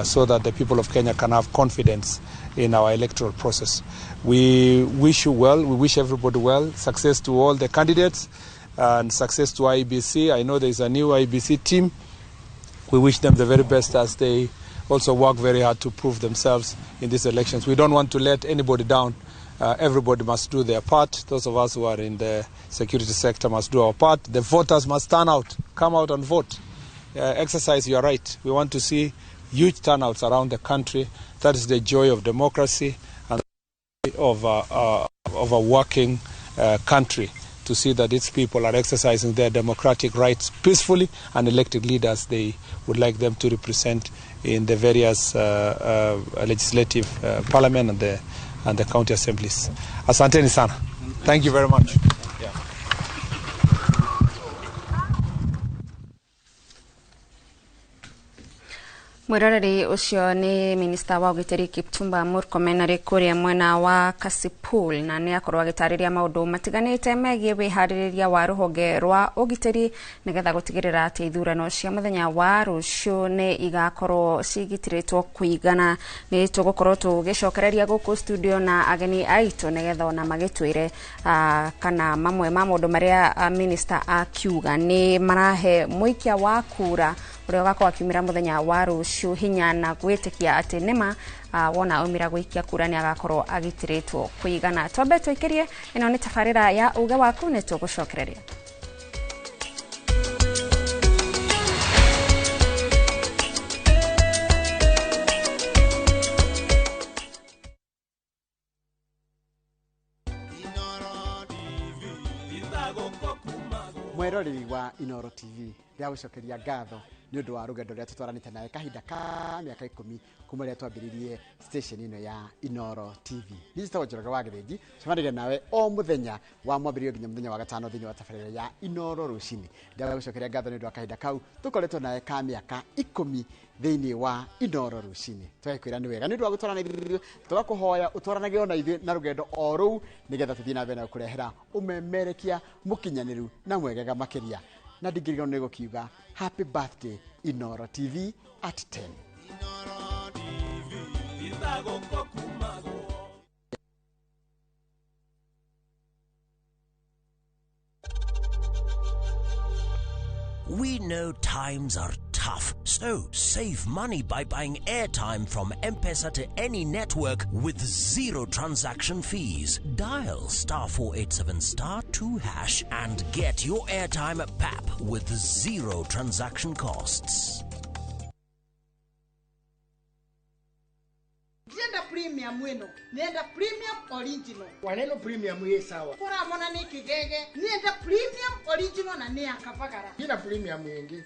[SPEAKER 18] so that the people of Kenya can have confidence in our electoral process. We wish you well. We wish everybody well. Success to all the candidates and success to IEBC. I know there is a new IEBC team. We wish them the very best as they also work very hard to prove themselves in these elections. We don't want to let anybody down. Everybody must do their part. Those of us who are in the security sector must do our part. The voters must turn out, come out and vote. Exercise your right. We want to see huge turnouts around the country. That is the joy of democracy and of a working country, to see that its people are exercising their democratic rights peacefully and elected leaders they would like them to represent in the various legislative parliament and and the county assemblies. Asanteni sana. Thank you very much. Yeah.
[SPEAKER 2] Mwiroreri ucio ni minista wa ugitiri Kipchumba Murkomen ari kuria mwena wa Kasipul na ni akorwo agitariria maundu matiganite megie wihaririria wa ruhonge rwa ugitiri nigetha gutigirira ati ithurano cia muthenya wa rucio ni igakorwo cigitiritwo kuigana. Ni tugukorwo tugicokereria guku studio na ageni aitu nigetha ona magitwire kana mamwe ma maundu maria minista akiuga ni marahe muikia wa kura uria ugakorwo akiumira muthenya wa rucio hinya na gwitikia ati nima wona aumira gwikia kura ni agakorwo agitiritwo kuigana. Twambe twikirie ino ni tabarira ya uge waku ni tugucokereria.
[SPEAKER 21] Mweroreri wa Inooro TV ndĩragũcokeria ngatho nĩ ũndũ wa rũgendo rũrĩa tũtwaranĩte nawe kahinda ka mĩaka 10 kuma rĩrĩa twambĩrĩirie station ĩno ya Inooro TV. Niĩ njĩtagwo Njoroge wa Gĩthĩnji, cemanagia nawe o mũthenya wa mwambĩrĩrio nginya mũthenya wa gatano thĩinĩ wa tabarĩra ya Inooro rũcinĩ. Ndĩragũcokeria ngatho nĩ ũndũ wa kahinda kau tũkoretwo nawe ka mĩaka 10 thĩinĩ wa Inooro rũcinĩ. Tũgakwĩra nĩ wega nĩ ũndũ wa gũtwarana ithuĩ, tũgakũhoya ũtwaranage ona ithuĩ na rũgendo o rũu nĩgetha tũthiĩ na mbere na gũkũrehera ũmemerekia mũkinyanĩru na mwegega makĩria. Na ndingĩriganĩrwo nĩ gũkiuga happy birthday Inooro TV at 10.
[SPEAKER 22] We know times are tough, so save money by buying airtime from M-Pesa to any network with zero transaction fees. Dial *487*2# and get your airtime at PAP with zero transaction costs.
[SPEAKER 23] Ndienda premium wino, nienda premium original.
[SPEAKER 24] Waneno premium ye sawa.
[SPEAKER 23] Kora mona ni kigege, nienda premium original na ni akavagara.
[SPEAKER 24] Nina premium yengi.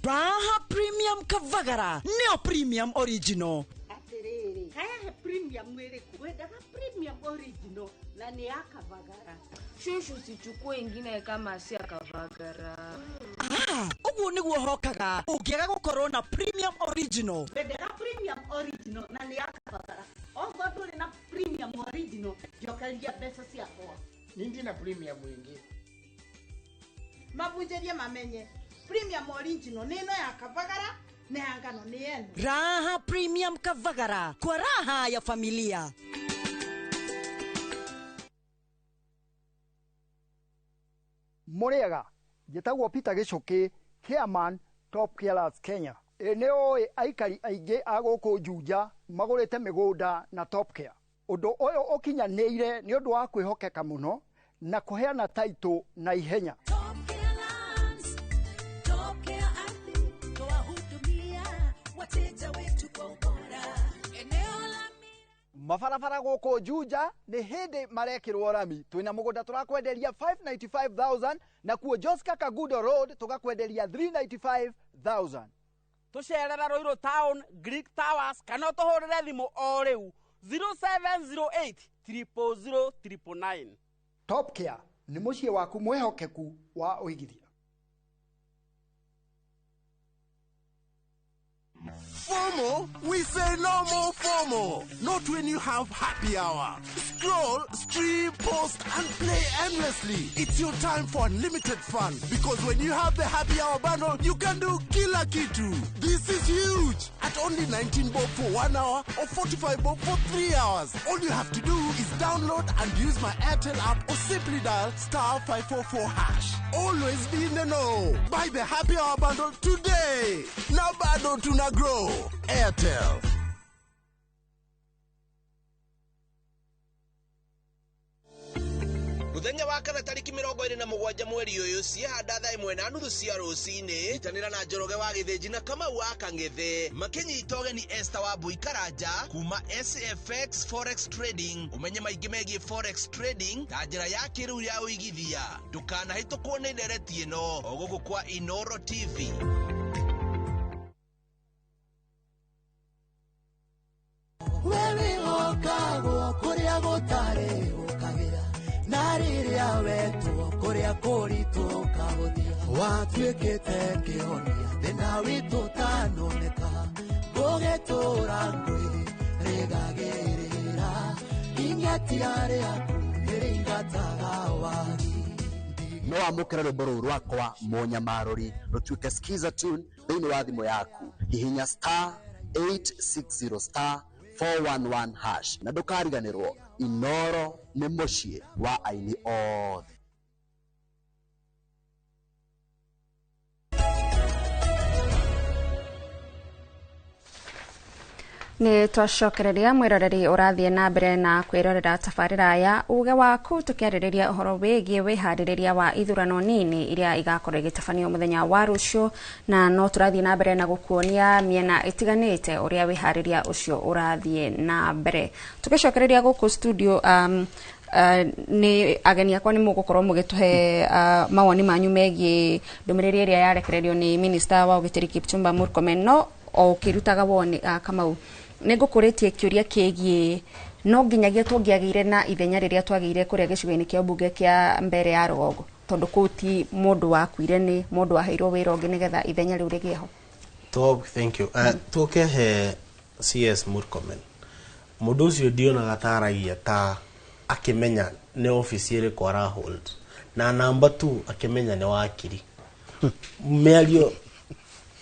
[SPEAKER 25] Raha premium kavagara, neo premium original.
[SPEAKER 23] Atiriri, haya he premium wiriku. Wendaga premium original na ni akavagara.
[SPEAKER 26] Shushu sichukue ingine kama si akavagara.
[SPEAKER 25] Ah, uguo niguo hokaga. Ungiaga gukorwo na premium original.
[SPEAKER 23] Wendaga premium original na ni akavagara. Ongo nduri na premium original, njokeria mbeca ciakwa.
[SPEAKER 24] Nindi na premium ingi.
[SPEAKER 23] Mabunjerie mamenye. Premium original nino ya kavagara na ya ngano ni yenu.
[SPEAKER 25] Raha premium kavagara kwa raha ya familia.
[SPEAKER 27] Muriega njĩtagwo Peter Gĩcũkĩ, chairman Top Killers Kenya. Nĩ ũĩ aikari aingĩ a gũkũ Juja magũrĩte mĩgũnda na Top Care. Ũndũ ũyũ ũkinyanĩire nĩ ũndũ wa kwĩhokeka mũno na kũheana taitũ na ihenya.
[SPEAKER 28] Mabarabara gũkũ Juja nĩ hĩndĩ marekĩrwo rami. Twĩna mũgũnda tũrakwenderia 595,000 na kuo Joska Kagudo Road tũgakwenderia 395,000.
[SPEAKER 29] Tũcerera Ruiru Town, Greek Towers kana ũtũhũrĩre thimũ o rĩu 0708 000 999.
[SPEAKER 27] Top Care nĩ mũciĩ waku mwĩhokeku wa ũigithia.
[SPEAKER 1] FOMO? We say no more FOMO. Not when you have happy hour. Scroll, stream, post, and play endlessly. It's your time for unlimited fun. Because when you have the happy hour bundle, you can do kila kitu. This is huge. At only 19 bob for 1 hour or 45 bob for 3 hours. All you have to do is download and use my Airtel app or simply dial *544#. Always be in the know. Buy the happy hour bundle today. Now bado tuna grow. Airtel.
[SPEAKER 30] Muthenya wa kana tariki 27 mweri uyu ciehanda thaa 1:30 cia rucini itanira na Njoroge wa Githinji na Kamau wa Kang'ethe makinyita ũgeni Esther wa Mbui Karanja kuma SFX Forex Trading. Umenye maingĩ megiĩ Forex Trading ta njĩra ya kĩrĩu ya ũigithia. Ndũkanahĩtũkwo nĩ ndereti ĩno o gũkũ kwa Inooro TV.
[SPEAKER 31] Wewe okagwo kuria
[SPEAKER 3] Rĩrĩa gũtarĩ ũkagĩa na rĩrĩa wetwo kũrĩa kũritũ ũkahũthia. Watuĩkĩte kĩhonia thĩna witũ ũtanoneka. Ngũgĩtũũra ngwĩrĩgagĩrĩra ing'etia rĩaku nĩrĩingataga wagi.
[SPEAKER 6] No amũkĩre rwĩmbo rũu rwakwa Mũnyamarũri rũtuĩke skiza tune thĩinĩ wa thimũ yaku. Hihinya star 860 star 411 hash na ndũkariganĩrwo Inoro nĩ mũciĩ wa aini othe.
[SPEAKER 2] Nĩ twacokereria mwĩroreri ũrathiĩ na mbere na kwĩrorera tabarĩra ya uge waku tũkĩarĩrĩria ũhoro wĩgiĩ wĩharĩrĩria wa ithurano nini iria igakorwo igĩtabanio mũthenya wa rũciũ, na no tũrathiĩ na mbere na gũkuonia mĩena ĩtiganĩte ũrĩa wĩharĩria ũcio ũrathiĩ na mbere. Tũgĩcokereria gũkũ studio, nĩ ageni akwa nĩ mũgũkorwo mũgĩtũhe mawoni manyu megiĩ ndũmĩrĩri ĩrĩa yarekererio nĩ minista wa ũgitĩri Kipchumba Murkomen, no o ũkĩrutaga woni Kamau, nĩ ngũkũrĩtie kĩũria kĩgiĩ no nginyagia tũngĩagĩire na ithenya rĩrĩa twagĩire kũrĩa gĩcigo-inĩ kĩa mbunge kĩa mbere ya rũgongo, tondũ kũu ti mũndũ wakuire nĩ mũndũ waheirwo wĩra ũngĩ nĩgetha ithenya rĩu rĩgĩe ho.
[SPEAKER 7] Thank you. Tũke he CS Murkomen, mũndũ ũcio ndionaga ta aragia ta akĩmenya nĩ obici ĩrĩkũ arahold, na namba 2 akĩmenya nĩ wakiri. Mĩario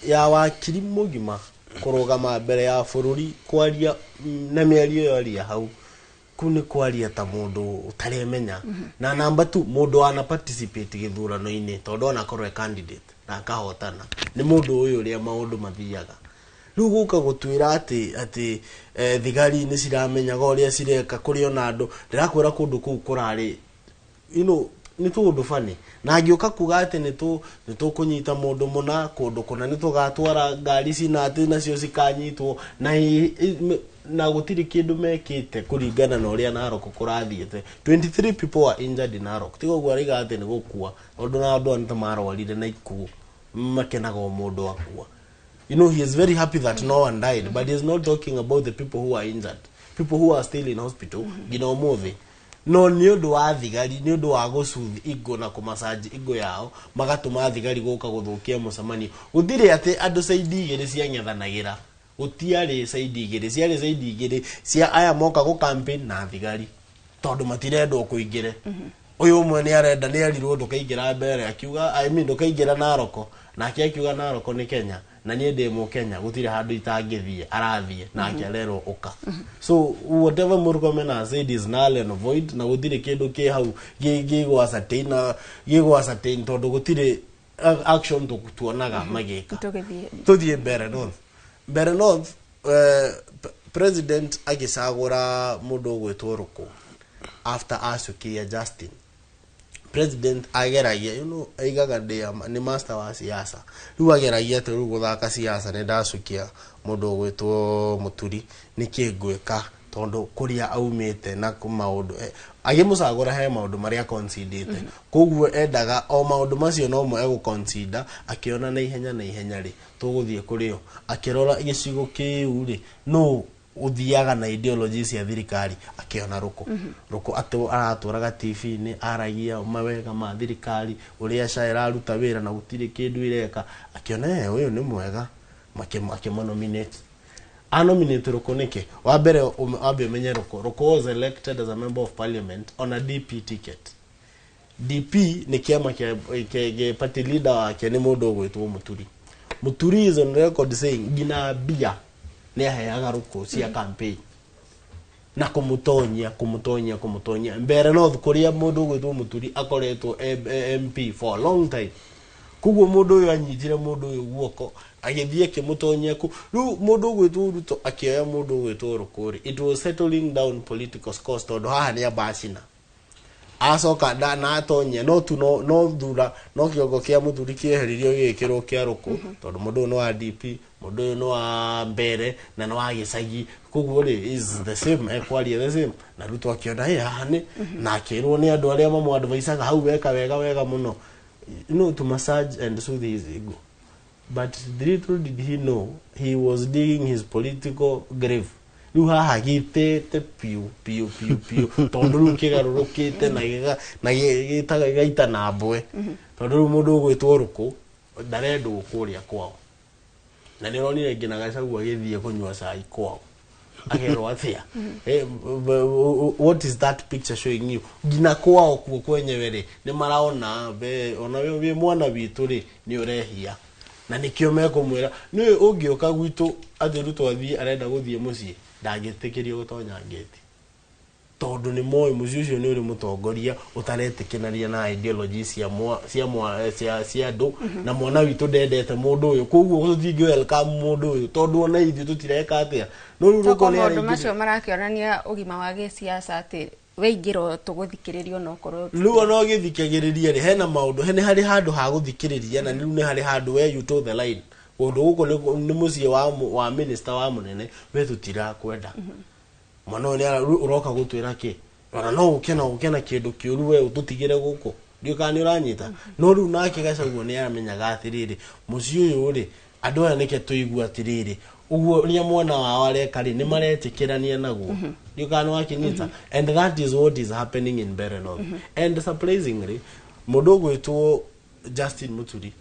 [SPEAKER 7] ya wakiri mũgima kũrũgama mbere ya bũrũri kwaria na mĩario ĩyo aria hau kũu nĩ kwaria ta mũndũ ũtaremenya. Na namba 2 mũndũ wana participate gĩthurano-inĩ tondũ onakorwo e candidate na akahotana nĩ mũndũ ũyũ ũrĩa maũndũ mathiaga. Rĩu gũka gũtuĩra atĩ thigari nĩ ciramenyaga ũrĩa cireka kũrĩ ona andũ ndĩrakwĩra kũndũ kũu kũrarĩ you know nĩ tũũndũ bani, na angĩũka kuga atĩ nĩ tũkũnyita mũndũ mũna kũndũ kũna nĩ tũgatwara ngari cina atĩ nacio cikanyitwo na gũtirĩ kĩndũ mekĩte kũringana na ũrĩa Narok kũrathiĩte. 23 people were injured in Narok, tiga ũguo araiga atĩ nĩ gũkua tondũ na andũ aya nĩ ta marwarire na ikuũ makenaga o mũndũ akua. You know, he is very happy that no one died, but he is not talking about the people who are injured, people who are still in hospital nginya ũmũthĩ. No nĩ ũndũ wa thigari, nĩ ũndũ wa gũcuthi igo na kũmacanji igo yao, magatũma thigari gũka gũthũkia mũcemanio. Gũtirĩ atĩ andũ caidi igĩrĩ ciang'ethanagĩra, gũtiarĩ caidi igĩrĩ, ciarĩ caidi igĩrĩ cia aya moka gũ campaign na thigari tondũ matirendwo kũingĩre. Ũyũ ũmwe nĩ arenda nĩ erirwo ndũkaingĩra mbere akiuga, I mean ndũkaingĩra Naroko, nake akiuga Naroko nĩ Kenya na niĩ ndĩ mũkenya gũtirĩ handũ itangĩthiĩ, arathiĩ na akererwo ũka. So whatever Murkomen has said is null and void, na gũtirĩ kĩndũ kĩ hau gĩgũ ascertain tondũ gũtirĩ action tuonaga magĩka. Tũthiĩ Mbere North. Mbere North, president agĩcagũra mũndũ ũgwĩtwo Rũkũ after acukia Justin. President ageragia, you know, aigaga nĩ master wa siasa. Rĩu ageragia atĩ rĩu gũthaka siasa nĩ ndacukia mũndũ ũgwĩtwo Mũturi nĩkĩ ngwĩka tondũ kũrĩa aumĩte na maũndũ agĩmũcagũra he maũndũ marĩa considerate. Koguo endaga o maũndũ macio nomo egũconsider, akĩona na ihenya rĩ tũgũthiĩ kũrĩo, akĩrora gĩcigo kĩu rĩ no ũthiaga na ideology cia thirikari, akĩona Rũkũ. Rũkũ atĩ aratwaraga TV-inĩ aragia mawega ma thirikari ũrĩa SHA ĩraruta wĩra na gũtirĩ kĩndũ ĩreka, akĩona ũyũ nĩ mwega, akĩmũnominate. Anominate Rũkũ nĩkĩ? Wa mbere wambe ũmenye Rũkũ. Rũkũ was elected as a member of parliament on a DP ticket. DP nĩ kĩama kĩa party leader wake nĩ mũndũ ũgwĩtwo Mũturi. Mũturi is on record saying nginya mbia nĩ aheaga Rũkũ cia campaign na kũmũtonyia Mbere North kũrĩa mũndũ ũgwĩtwo Mũturi akoretwo MP for a long time. Koguo mũndũ ũyũ anyitire mũndũ ũyũ guoko agĩthiĩ akĩmũtonyia kũ. Rĩu mũndũ ũgwĩtwo Ruto akĩoya mũndũ ũgwĩtwo Rũkũ rĩ, it was settling down political scores tondũ haha nĩ ambacina acoka na atonyia no tu no thura no kĩongo kĩa Mũturi kĩeheririo gĩgĩkĩrwo kĩa Rũkũ tondũ mũndũ ũyũ nĩ wa DP, mũndũ ũyũ nĩ wa Mbere na nĩ wa gĩcagi, koguo rĩ is the same, ekwaria the same. Na Ruto akĩona ĩ haha nĩ na akĩrwo nĩ andũ arĩa mamũadvisaga hau weka wega wega mũno, you know, to massage and soothe his ego. But little did he know he was digging his political grave. Rĩu haha gĩtete piũ piũ piũ piũ, tondũ rĩu kĩgarũrũkĩte na na gĩtaga gĩgaita na mbwe, tondũ rĩu mũndũ ũgwĩtwo Rũkũ ndarendwo kũrĩa kwao, na nĩ ũronire nginya Gachagua agĩthiĩ kũnyua cai kwao akerwo atĩa. What is that picture showing you? Nginya kwao kuo kwenyewe rĩ, nĩ maraona be ona we wĩ mwana witũ rĩ, nĩ ũrehia, na nĩkĩo mekũmwĩra nĩ ũngĩũka gwitũ atĩ Ruto athiĩ arenda gũthiĩ mũciĩ, ndangĩtĩkĩrio gũtonya ngĩti, tondũ nĩ moĩ mũciĩ ũcio nĩ ũrĩ mũtongoria ũtaretĩkĩnaria na ideology cia mwa, cia mwa, cia cia andũ, na mwana witũ ndendete mũndũ ũyũ, koguo tũtingĩ welcome mũndũ ũyũ, tondũ ona ithuĩ tũtireka atĩa. No rĩu
[SPEAKER 2] Toko
[SPEAKER 7] Ruto nĩ
[SPEAKER 2] maũndũ
[SPEAKER 7] araingĩrire.
[SPEAKER 2] Macio marakĩonania ũgima wa gĩciaca atĩ weingĩrwo tũgũthikĩrĩrio no korwo
[SPEAKER 7] Rĩu ona ũgĩthikagĩrĩria rĩ, hena maũndũ, nĩ harĩ handũ ha gũthikĩrĩria, na rĩu nĩ harĩ handũ we you toe the line. Kũndũ gũkũ nĩ mũciĩ wa minister wa mũnene, we tũtirakwenda. Mwana ũyũ rĩu ũroka gũtwĩra kĩ? Ona no ũke na ũke na kĩndũ kĩũru, we ũtũtigĩre gũkũ, ndiũ kana nĩ ũranyita. No rĩu nake Gachagua nĩ aramenyaga atĩrĩrĩ, mũciĩ ũyũ rĩ, andũ aya nĩke tũigue atĩrĩrĩ, ũguo ũrĩa mwana wao areka rĩ, nĩ maretĩkĩrania naguo, ndiũ kana nĩ wakinyita. And that is what is happening in Mbeere North. And surprisingly, mũndũ ũgwĩtwo Justin Muturi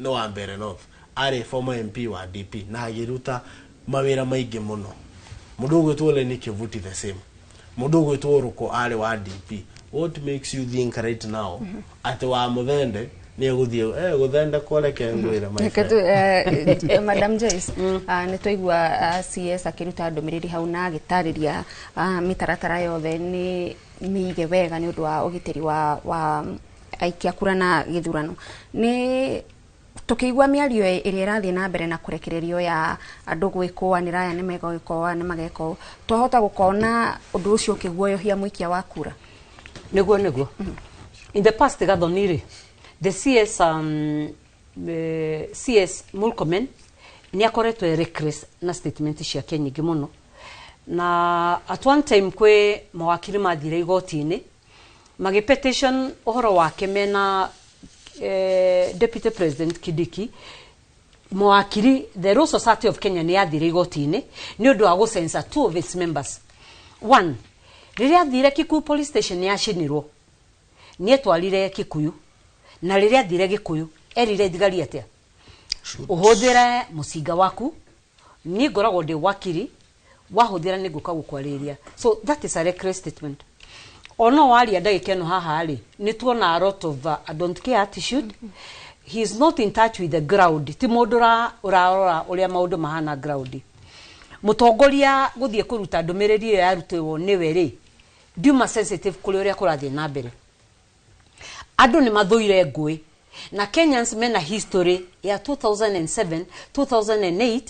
[SPEAKER 7] nĩ wa Mbeere North, arĩ former MP wa DP na agĩruta mawĩra maingĩ mũno. Mũndũ ũgwĩtwo Lenny Kivuti, the same. Mũndũ ũgwĩtwo Ruko arĩ wa DP. What makes you think right now atĩ wa Mũthende nĩ egũthiĩ gũthende kwareke ngwĩre, my
[SPEAKER 2] Reke
[SPEAKER 7] friend.
[SPEAKER 2] Madam Joyce, nĩ twaigua CS akĩruta ndũmĩrĩri hau na agĩtarĩria mĩtaratara yothe nĩ mĩige wega nĩ ũndũ wa ũgitĩri wa aikia kura na gĩthurano. Nĩ tũkĩigua mĩario ĩrĩa ĩrathiĩ na mbere na kũrekererio ya andũ gwĩkũanĩra, aya nĩ megwĩka ũũ, aya nĩ mageka ũũ, twahota gũkona ũndũ ũcio ũkĩguoyohia mũikia wa kura?
[SPEAKER 8] Nĩguo in the past, Gathoni rĩ, the CS, CS Murkomen nĩ akoretwo e reckless na statement ciake nyingĩ mũno, na at one time kwĩ mawakiri mathire igoti-inĩ magĩ petition ũhoro wake mena Deputy President Kindiki. Mawakiri, the Law Society of Kenya nĩ yathire igoti-inĩ nĩ ũndũ wa gũcensor two of its members. One, rĩrĩa athire Kikuyu police station nĩ yacinirwo, nĩ etwarire Kikuyu, na rĩrĩa athire Gĩkũyũ erire thigari atĩa? Ũhũthĩre mũcinga waku, niĩ ngoragwo ndĩ wakiri, wahũthĩra nĩ ngũka gũkwarĩria. So that is a reckless statement. Ono waria ndagĩka ĩno haha rĩ, nĩ tuona a lot of I don't care attitude. He is not in touch with the ground. Ti mũndũ ũrarora ũrĩa maũndũ mahana ground. Mũtongoria gũthiĩ kũruta ndũmĩrĩri ĩyo yarutĩrwo nĩwe rĩ, ndiuma sensitive kũrĩ ũrĩa kũrathiĩ na mbere. Andũ nĩ mathũire ngũĩ, na Kenyans mena history ya 2007 2008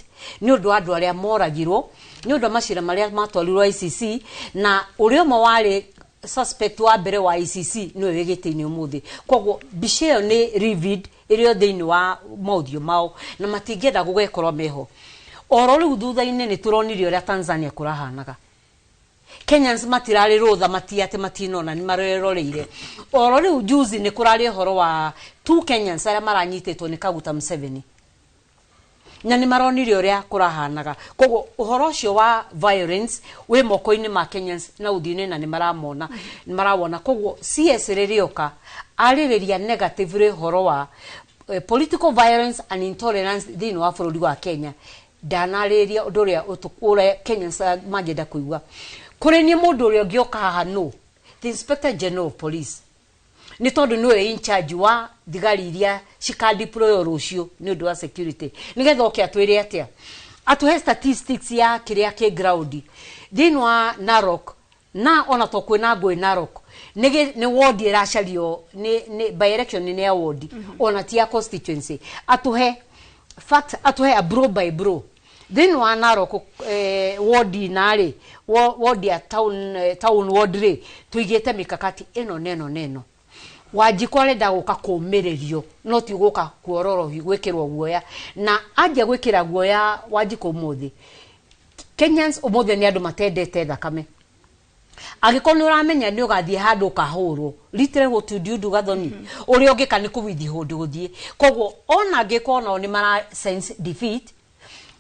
[SPEAKER 8] nĩ ũndũ wa andũ arĩa moragirwo, nĩ ũndũ wa macira marĩa matwarirwo ICC, na ũrĩa ũmwe warĩ suspect wa mbere wa ICC nĩwe wĩ gĩtĩ-inĩ ũmũthĩ. Koguo mbica ĩyo nĩ vivid ĩrĩ o thĩinĩ wa maũthiũ mao, na matingĩenda gũgekorwo meho oro rĩu. Thutha-inĩ nĩ tũronire ũrĩa Tanzania kũrahanaga. Kenyans matirarĩ rũtha, mati atĩ matinona, nĩ mareroreire. Oro rĩu juzi nĩ kũrarĩ ũhoro wa two Kenyans arĩa maranyitĩtwo nĩ Kaguta Museveni, na nĩ maronire ũrĩa kũrahanaga. Koguo ũhoro ũcio wa violence wĩ moko-inĩ ma Kenyans na ũthiũ-inĩ, na nĩ maramona, nĩ marawona. Koguo CS rĩrĩa oka arĩrĩria negatively ũhoro wa political violence and intolerance thĩinĩ wa bũrũri wa Kenya, ndanarĩrĩria ũndũ ũrĩa ũrĩa Kenyans mangĩenda kũigua. Kũrĩ niĩ, mũndũ ũrĩa ũngĩoka haha no the Inspector General of Police, nĩ tondũ nĩwe in charge wa thigari iria cikadeploywo rũciũ nĩ ũndũ wa security, nĩgetha oke atwĩre atĩa, atũhe statistics ya kĩrĩa kĩ ground thĩinĩ wa Narok. Na ona to kwĩna ngũĩ Narok, nĩ ward ĩracario, nĩ by election, nĩ ya ward, ona ti ya constituency. Atũhe fact, atũhe a blow by blow thĩinĩ wa Narok, ward narĩ ward ya town, town ward rĩ, tũigĩte mikakati ĩno neno neno. Wanjikũ arenda gũka kũmĩrĩrio, no ti gũka kuororohi gwĩkĩrwo guoya. Na anjia gwĩkĩra guoya Wanjikũ ũmũthĩ, Kenyans ũmũthĩ nĩ andũ matendete thakame. Angĩkorwo nĩ ũramenya nĩ ũgathiĩ handũ ũkahũrwo, literally, what would you do, Gathoni? Ũrĩa ũngĩka nĩ kũwithhold gũthiĩ. Koguo ona angĩkorwo nao nĩ mara sense defeat,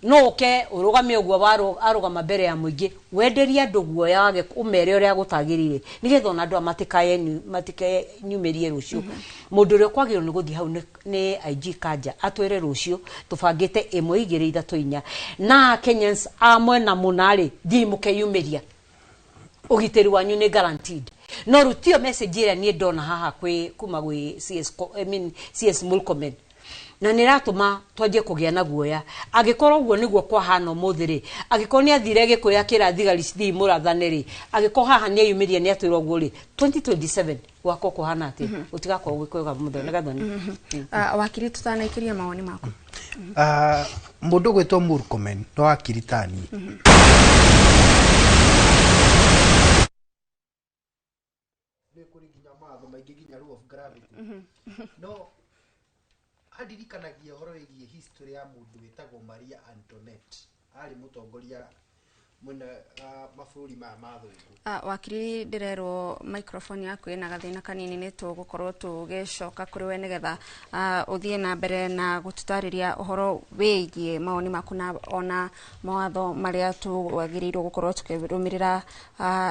[SPEAKER 8] No uke urugame uguo arugama mbere ya muingi wenderie andu guoya wage umere uria gutagirire nigetha ona andu matikaye matikenyumirie rucio. Mundu uria kwagirwo ni guthii hau ni IG Kanja atwire rucio tubangite 1 2 3 4 na Kenyans a mwena munari thii mukeyumiria ugitiri wanyu ni guaranteed. No rutio message ira nie ndona haha kwi kuma gwi CS, I mean CS Murkomen, na niratuma twanjie kugia na guoya. Angikorwo uguo niguo kwahana umuthi ri, angikorwo ni athire Gikuyu akira thigari cithii murathane ri, angikorwo haha ni eyumirie ni atwirwo uguo ri, 2027 gwakwo kuhana atia? Gutigakorwo gwĩ kwega muthoni Gathoni.
[SPEAKER 2] Wakiri, tutanaikiria mawoni maku.
[SPEAKER 4] Mundu gwitwo Murkomen no wakiri tani. No andirikanagia ũhoro wĩgiĩ history ya mũndũ wĩtagwo Maria Antoinette, arĩ mũtongoria mwena mabũrũri maya ma thũngũ.
[SPEAKER 2] Wakiri, ndĩrerwo microphone yaku ĩna gathĩna kanini, nĩ tũgũkorwo tũgĩcoka kũrĩ we nĩgetha ũthiĩ na mbere na gũtũtarĩria ũhoro wĩgiĩ mawoni maku na ona mawatho marĩa twagĩrĩirwo gũkorwo tũkĩrũmĩrĩra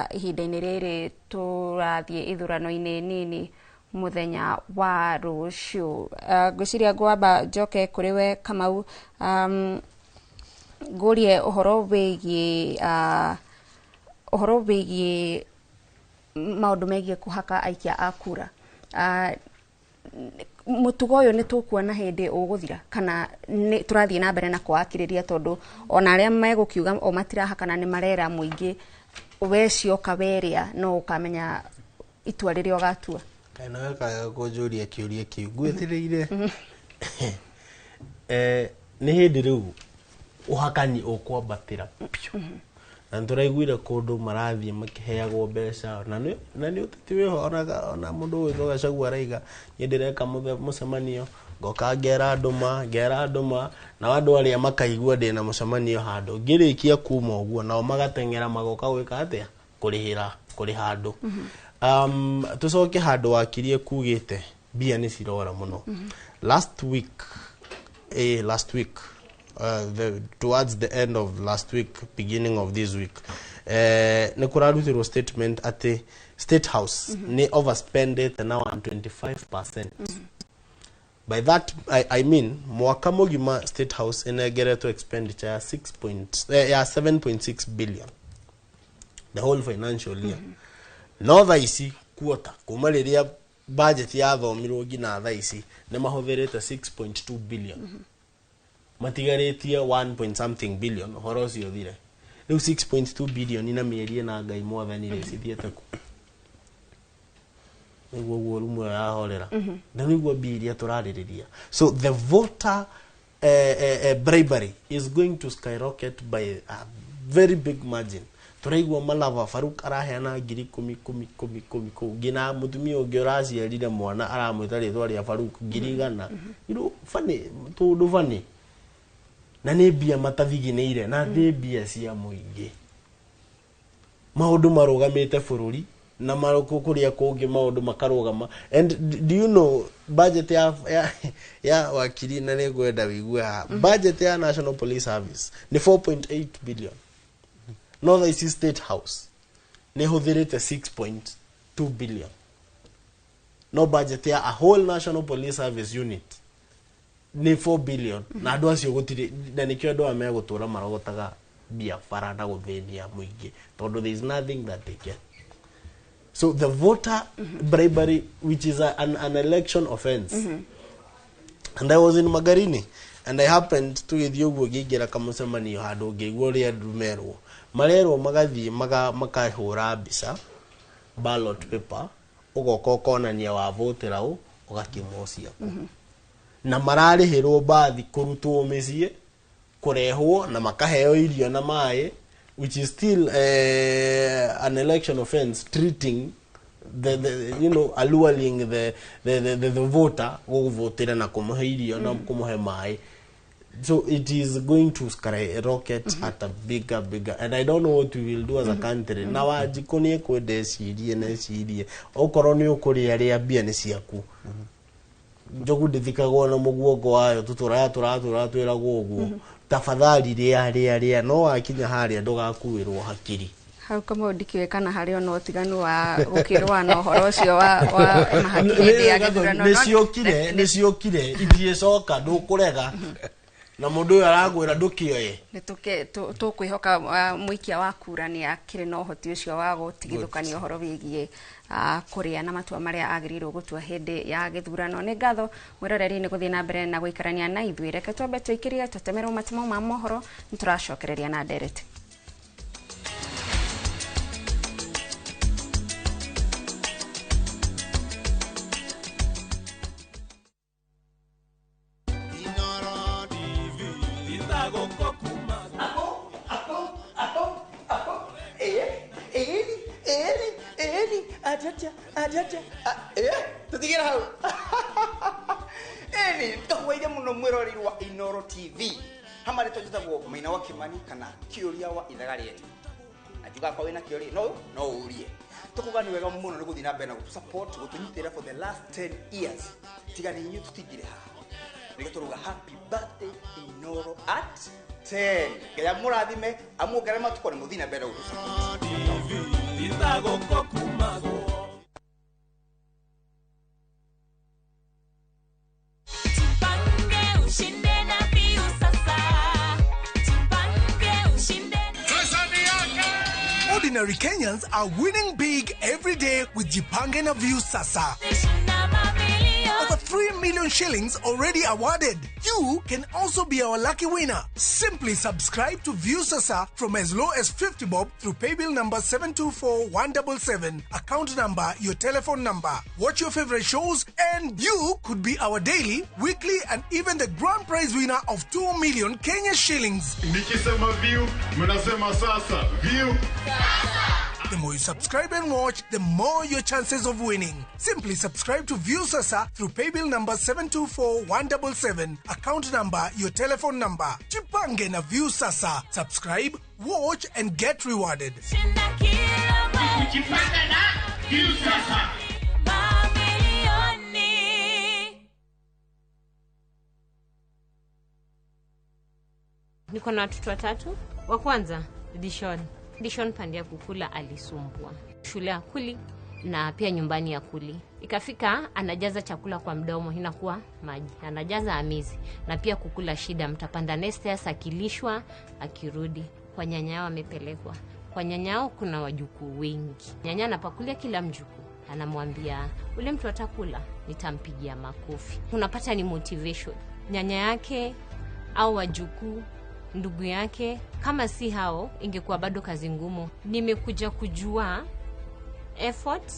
[SPEAKER 2] ihinda-inĩ rĩrĩ tũrathiĩ ithurano-inĩ nini muthenya wa rũciũ. Ngwĩciria ngwamba njoke kũrĩ we Kamau, ngũrie ũhoro wĩgiĩ maũndũ megiĩ kũhaka aikia a kura. Mũtugo ũyũ nĩ tũkuona hĩndĩ ũgũthira kana nĩ tũrathiĩ na mbere na kũwakĩrĩria, tondũ ona arĩa megũkiuga o matirahakana nĩ marera mũingĩ we cioka werĩa no ũkamenya itua rĩrĩa ũgatua.
[SPEAKER 7] Kaĩ nawe kaga kũnjũria kĩũria kĩu ngwĩtĩrĩire. Nĩ hĩndĩ rĩu ũhakani ũkwambatĩra piũ, na nĩtũraiguire kũndũ marathiĩ makĩheagwo mbeca, na nĩ ũteti wĩho. Ona mũndũ ũgwĩtwo Gachagua araiga niĩ ndĩreka mũcemanio ngoka ngera andũ na andũ arĩa makaigua ndĩna mũcemanio handũ ngĩrĩkia kuma ũguo nao magateng'era magoka gwĩka atĩa kũrĩhĩra kũrĩha andũ. Tucoke handũ wakirie kugĩte mbia nĩ cirora mũno. Last week towards the end of last week, beginning of this week, nĩ kũrarutirwo statement atĩ State House nĩ overspended na 125%. By that I mean mwaka mũgima State House ĩnengeretwo expenditure ya 7.6 billion the whole financial year. No thaa ici kuota kuma rĩrĩa budget yathomirwo nginya thaa ici nĩ mahũthĩrĩte 6.2 billion. Matigarĩtie 1 point something billion ũhoro ũcio ũthire. Rĩu 6.2 billion ina mĩeri ĩna Ngai mwathani rĩ cithiĩte kũ? Nĩguo guo rumu ĩyo yahorera. Na nĩguo mbia iria tũrarĩrĩria. So the voter bribery is going to skyrocket by a very big margin. Tũraigua Malava Faruk araheana 10,000 10 10 10 kũu nginya mũtumia ũngĩ ũraciarire mwana aramwĩta rĩtwa rĩa Faruk 100,000. You know, funny tũndũ funny. Na nĩ mbia matathiginĩire na nĩ mbia cia mũingĩ. Maũndũ marũgamĩte bũrũri na kũrĩa kũngĩ maũndũ makarũgama. And do you know budget ya wakiri, na nĩ ngwenda wĩigue haha, budget ya National Police Service nĩ 4.8 billion. No thaa ici State House nĩ hũthĩrĩte 6.2 billion. No budget ya a whole National Police Service unit nĩ 4 billion. Na andũ acio gũtirĩ, na nĩkĩo andũ aya megũtũra marogotaga mbia bara na gũthĩnia mũingĩ, tondũ there is nothing that they get. So the voter bribery, which is an election offense. And I was in Magarini and I happened to gĩthiĩ ũguo ngĩingĩra kamũcemanio handũ ngĩigua ũrĩa andũ merwo. Marerwo magathiĩ makahũra mbica ballot paper, ũgoka ũkonania wavotera ũ ũgakĩmwo ciaku. Na mararĩhĩrwo mbathi kũrutwo mĩciĩ kũrehwo na makaheo irio na maĩ, which is still an election offense, treating the you know, alluring the voter gũvotera na kũmũhe irio na kũmũhe maĩ. So it is going to skyrocket at a bigger, and I don't know what we will do as a country. Na Wanjikũ nĩ ekwenda ecirie na ecirie okorwo nĩ ũkũrĩa rĩa mbia nĩ ciaku. Njogu ndĩthikagwo na mũguongo wayo, tũtũraga tũratũra twĩragwo ũguo. Tafadhali rĩa rĩa rĩa, no wakinya harĩa ndũgakuĩrwo hakiri.
[SPEAKER 2] Hau kama ndikiũĩ kana harĩ ona ũtiganu wa gũkĩrũa na ũhoro ũcio wa mahaki hĩndĩ ya gĩthurano.
[SPEAKER 7] Nĩciũkire, nĩciũkire, ithiĩcoka ndũkũrega na mũndũ ũyũ arakwĩra ndũkĩoye.
[SPEAKER 2] Nĩ tũkwĩhoka mũikia wa kura nĩ akĩrĩ na ũhoti ũcio wa gũtigithũkania ũhoro wĩgiĩ kũrĩa na matua marĩa agĩrĩirwo gũtua hĩndĩ ya gĩthurano. Nĩ ngatho mwĩroreri nĩ gũthiĩ na mbere na gũikarania na ithuĩ. Reke twambe tũikĩrie tũtemerwo matemo ma mohoro, nĩ tũracokereria na ndereti.
[SPEAKER 5] Tutigera hau. Eni ndahuwaire muno mwiroreri wa Inoro TV. Hamare tujitagwo Maina wa Kimani kana Kiuria wa ithaga rietu. Ajuga kwa wina kiuria no urie. Tukuga ni wega muno ni guthii na mbere na gutu support gutunyitira for the last 10 years. Tiga ni inyu tutigire haha. Nĩguo tũruga happy birthday Inoro at 10. Ngai amũrathime amuongere matukũ na mũthiĩ na mbere gũtũ support.
[SPEAKER 1] Ordinary Kenyans are winning big every day with Jipange na Viusasa. Over 3 million shillings already awarded. You can also be our lucky winner. Simply subscribe to Viusasa from as low as 50 bob through paybill number 724177, account number, your telephone number. Watch your favorite shows and you could be our daily, weekly and even the grand prize winner of 2 million Kenya shillings.
[SPEAKER 9] Nikisema view, mnasema sasa. View.
[SPEAKER 1] The more you subscribe and watch, the more your chances of winning. Simply subscribe to Viusasa through paybill number 724177, account number, your telephone number. Jipange na Viusasa. Subscribe, watch and get rewarded.
[SPEAKER 9] Jipange na Viusasa.
[SPEAKER 10] Niko na watoto watatu. Wa kwanza Dishon. Dishon pande ya kukula alisumbua. Shule akuli na pia nyumbani akuli. Ikafika anajaza chakula kwa mdomo inakuwa maji. Anajaza amizi na pia kukula shida, mtapanda nesters akilishwa akirudi. Kwa nyanya yao amepelekwa. Kwa nyanya yao kuna wajukuu wengi. Nyanya anapakulia kila mjukuu. Anamwambia ule mtu atakula nitampigia makofi. Unapata ni motivation. Nyanya yake au wajukuu, ndugu yake, kama si hao ingekuwa bado kazi ngumu. Nimekuja kujua effort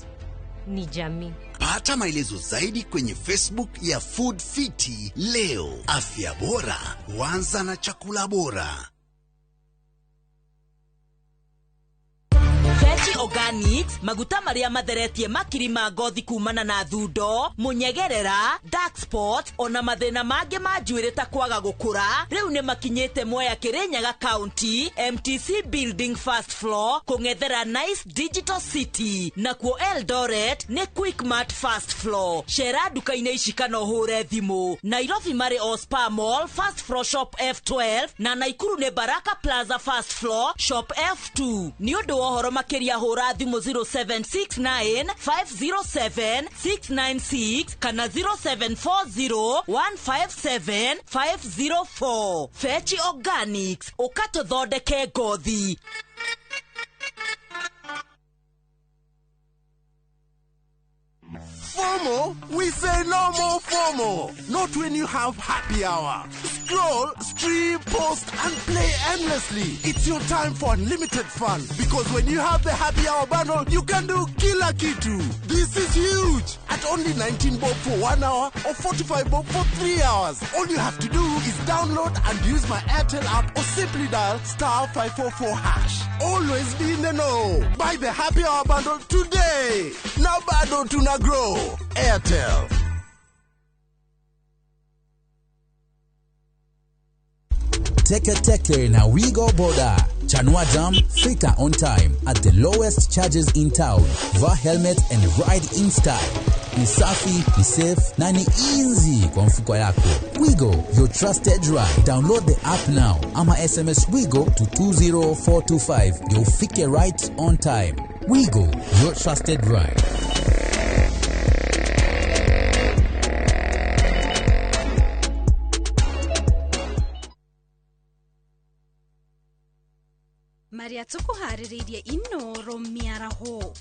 [SPEAKER 10] ni jamii.
[SPEAKER 11] Pata maelezo zaidi kwenye Facebook ya Food Fiti leo. Afya bora huanza na chakula bora.
[SPEAKER 25] Fechi Organics, maguta maria matheretie makiri ma ngothi kumana na thundo, munyegerera, dark spot, ona mathina mangi ma njuiri ta kwaga gukura, riu ni makinyite Mwea Kirinyaga County, MTC Building first floor, kung'ethera Nice Digital City, nakuo Eldoret ni Quickmart first floor. Cera nduka-inĩ ici kana ũhũre thimũ. Nairobi marĩ o Spa Mall first floor shop F12 na Naikuru ni Baraka Plaza first floor shop F2. Ni ũndũ wa ũhoro makĩria hũra thimũ 0769 507 696 kana 0740 157 504. Fechi Organics, ũkatũthondeke ngothi.
[SPEAKER 1] FOMO? We say no more FOMO. Not when you have happy hour. Scroll, stream, post, and play endlessly. It's your time for unlimited fun. Because when you have the happy hour bundle, you can do kila kitu. This is huge. At only 19 bob for 1 hour or 45 bob for 3 hours. All you have to do is download and use my Airtel app or simply dial *544#. Always be in the know. Buy the happy hour bundle today. Now bado tuna grow. Airtel.
[SPEAKER 12] Teke Teke na Wigo Boda. Chanua Jam, fika on time at the lowest charges in town. Vaa helmet and ride in style. Ni safi, ni safe na ni easy kwa mfuko yako. Wigo, your trusted ride. Download the app now ama SMS Wigo to 20425 ndio ufike right on time. Wigo, your trusted ride.
[SPEAKER 13] Maria tukuharĩrĩirie Inoro mĩaraho.